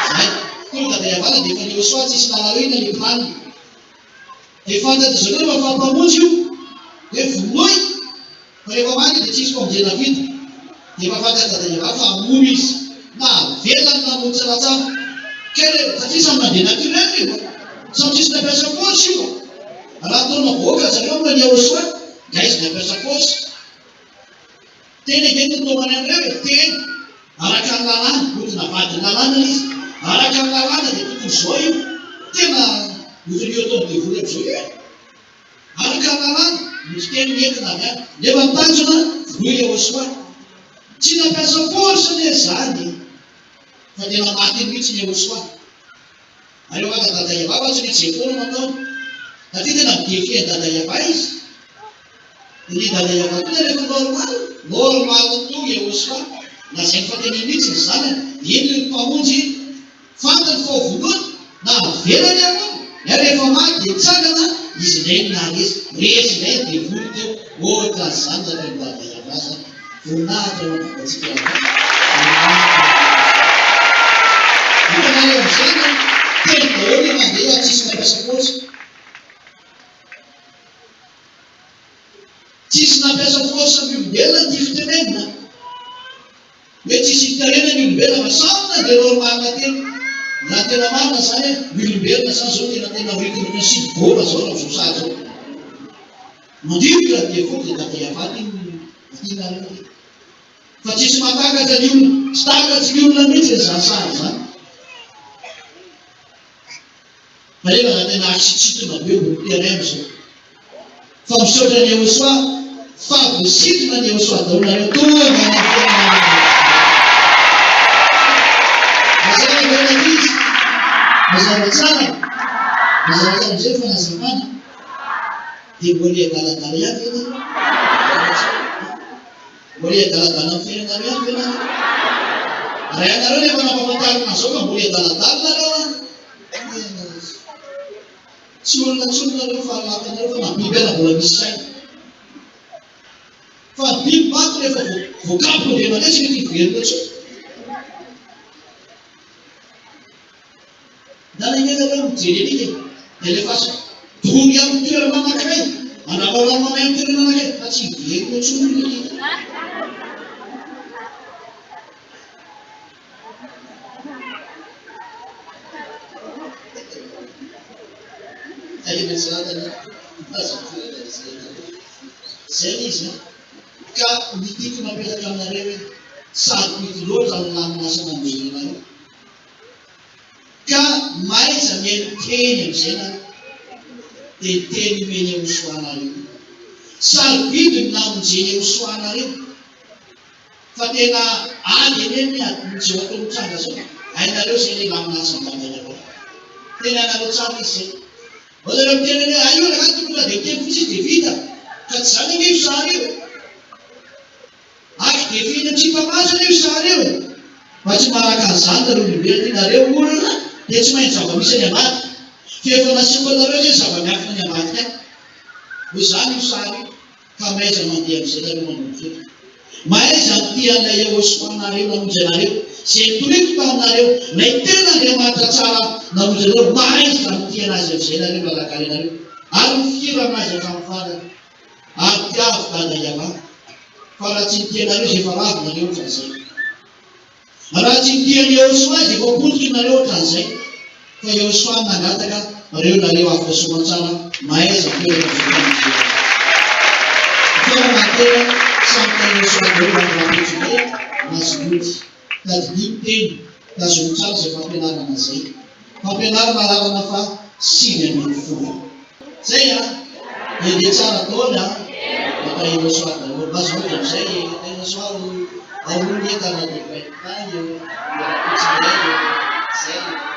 Zay. Tonga Dada Yavah nandefa an'i Yehosua tsisy nalahelo iny plan. Dia fantatr'izy ireo fa mpamonjy io. Hoe vonoy! Fa rehefa maty dia tsisy famonjena vita. Dia efa fantatr'i Dada Yavah fa hamono izy. Navelany namono tsaratsara. Kay re, satria samy nandeha naturel io. Samy tsisy nampiasa force io. Raha ataonao vahoaka zareo moa ny Yehosua, gaizy nampiasa force. Teny ange no nitaomany an'ireo e! Teny! Araka ny lalàna, mody navadin'ny lalàna ilay izy. Araka ny lalàna dia tokony izao io. Tena ohatran'io ataon'ny devoly amin'izao io e! Araka ny lalàna, mody teny nentina avy any. Nefa ny tanjona, vonoy Yehosua. Tsy nampiasa force anie izany e! Fa tena maty mihitsy ny Yehosua. Aleo haka Dada Yavah fa tsy maintsy izay foana no ataony. Satria tena mi-défier an'i Dada Yavah izy. Dia ny Dada Yavah koa rehefa normal, normal toa Yehosua. Lazainy fa tena mihitsy ny zanany. Eny ry Mpamonjy, fantany fa ho vonoina, na avelany hamono, na rehefa maty dia mitsangana, izy indray no naharesy. Resy indray ny devoly teo. Ohatran'izany nataon'i Dada Yavah zany. Voninahitra ho an'Andriamantsika Yavah. Voninahitra ho an'Andriamantsika. Hitanareo amin'izany an, teny daholo io mandeha tsisy nampiasa force. Tsisy nampiasa force ny olombelona ny tiako tenenina. Hoe tsisy hiterena ny olombelona fa samy nandeha normal teny. Raha tena marina zany an, ny olombelona zany zao tena tena rythme ny silibaoma zao raha zao sary zao. Mandrivotra ny devoly dia dada Yavah ty aty nareo ty. Fa tsisy mahatakatra ny olona, tsy takatry ny olona mihitsy izany sary izany. Fa nefa za tena asitsitona be ambony terrain amizao. Fa misaotra an'i Yehosoa fa voasintona an'i Yehosoa daholo nareo tonga any amin'ny fiainana mandrakizay. Mazava ve ny ankizy? Mazava tsara? Mazava tsara amin'izay ny fanazavana? Dia mbola hiadaladala ihany ve nareo? Mbola hiadaladala amin'ny fiainanareo ihany ve nareo? Raha ianareo no efa nampahafantarina an'izao ka mbola hiadaladala nareo an! Tena tsy olona intsony nareo fa lakanareo fa na biby aza mbola misy saina. Fa ny biby manko rehefa voakapoka indray mandeha tsy mety hiverina intsony. Ndana ange nareo mijery alika e, dia alefaso dory amin'ny toerana anankiray, andramo rano mamay amin'ny toerana anankiray fa tsy hiverina intsony ny alika. Tahina tsara ny azo toerana izay nareo. Zay ilay izy an! Ka ny tiako napetraka aminareo hoe sarobidy loatra ny lamin'asa namonjena anareo. Ka mahaiza mihaino teny amin'izay nareo. Dia ny teny omen'i Yehosua anareo io. Sarobidy ny namonjen'i Yehosua anareo. Fa tena ady anie ny ady izao atao mitranga izao. Hainareo izay ilay lamin'asa nodadainareo. Tena hainareo tsara izy izay. Vao nareo miteny hoe hay io rangahy tokony tonga dia miteny fotsiny dia vita. Ka tsy izany anie io sary io e. Aky dia feno tsy hita maso anie io sary io e. Fa tsy maharaka an'izany nareo olombelona ity, nareo olona dia tsy mahay ny zava-misy any ambadika. Fa efa nasehoko anareo izay ny zava-miafina any ambadika any. Noho izany io sary io. Ka mahaiza mandeha amin'izay nareo manomboka eto. Mahaiza mitia an'ilay Yahoshuah nareo namonjy anareo, izay nitoriako taminareo, ilay tena Andriamanitra tsara namonjy anareo, mahaiza mitia an'Azy amin'izay nareo lalakary anareo, ary mifikira amin'Azy hatramin'ny farany. Ary tiavo Dada Yavah, fa raha tsy nitia anareo izy efa lavo nareo ohatran'izay. Raha tsy nitia an'i Yehosua izy efa potiky nareo otran'izay fa Yehosua no nangataka reo nareo avotra soamantsara mahaiza mitoerana amin'izay famonjena izay. Fitiavana ny tena samy ta Yehosua daholo any rahampitso indray mazotoa tadidio ny teny tazomy tsara izay fampianarana izay. Fampianarana lalana faha 19. Zay a! Dia dia tsara daholo a! Dia tahinao soa daholo. Mazoto amizay e! Tahinao soa o! Ao ony entana dia baiko tay o! Dia rahampitso indray o! Zay e!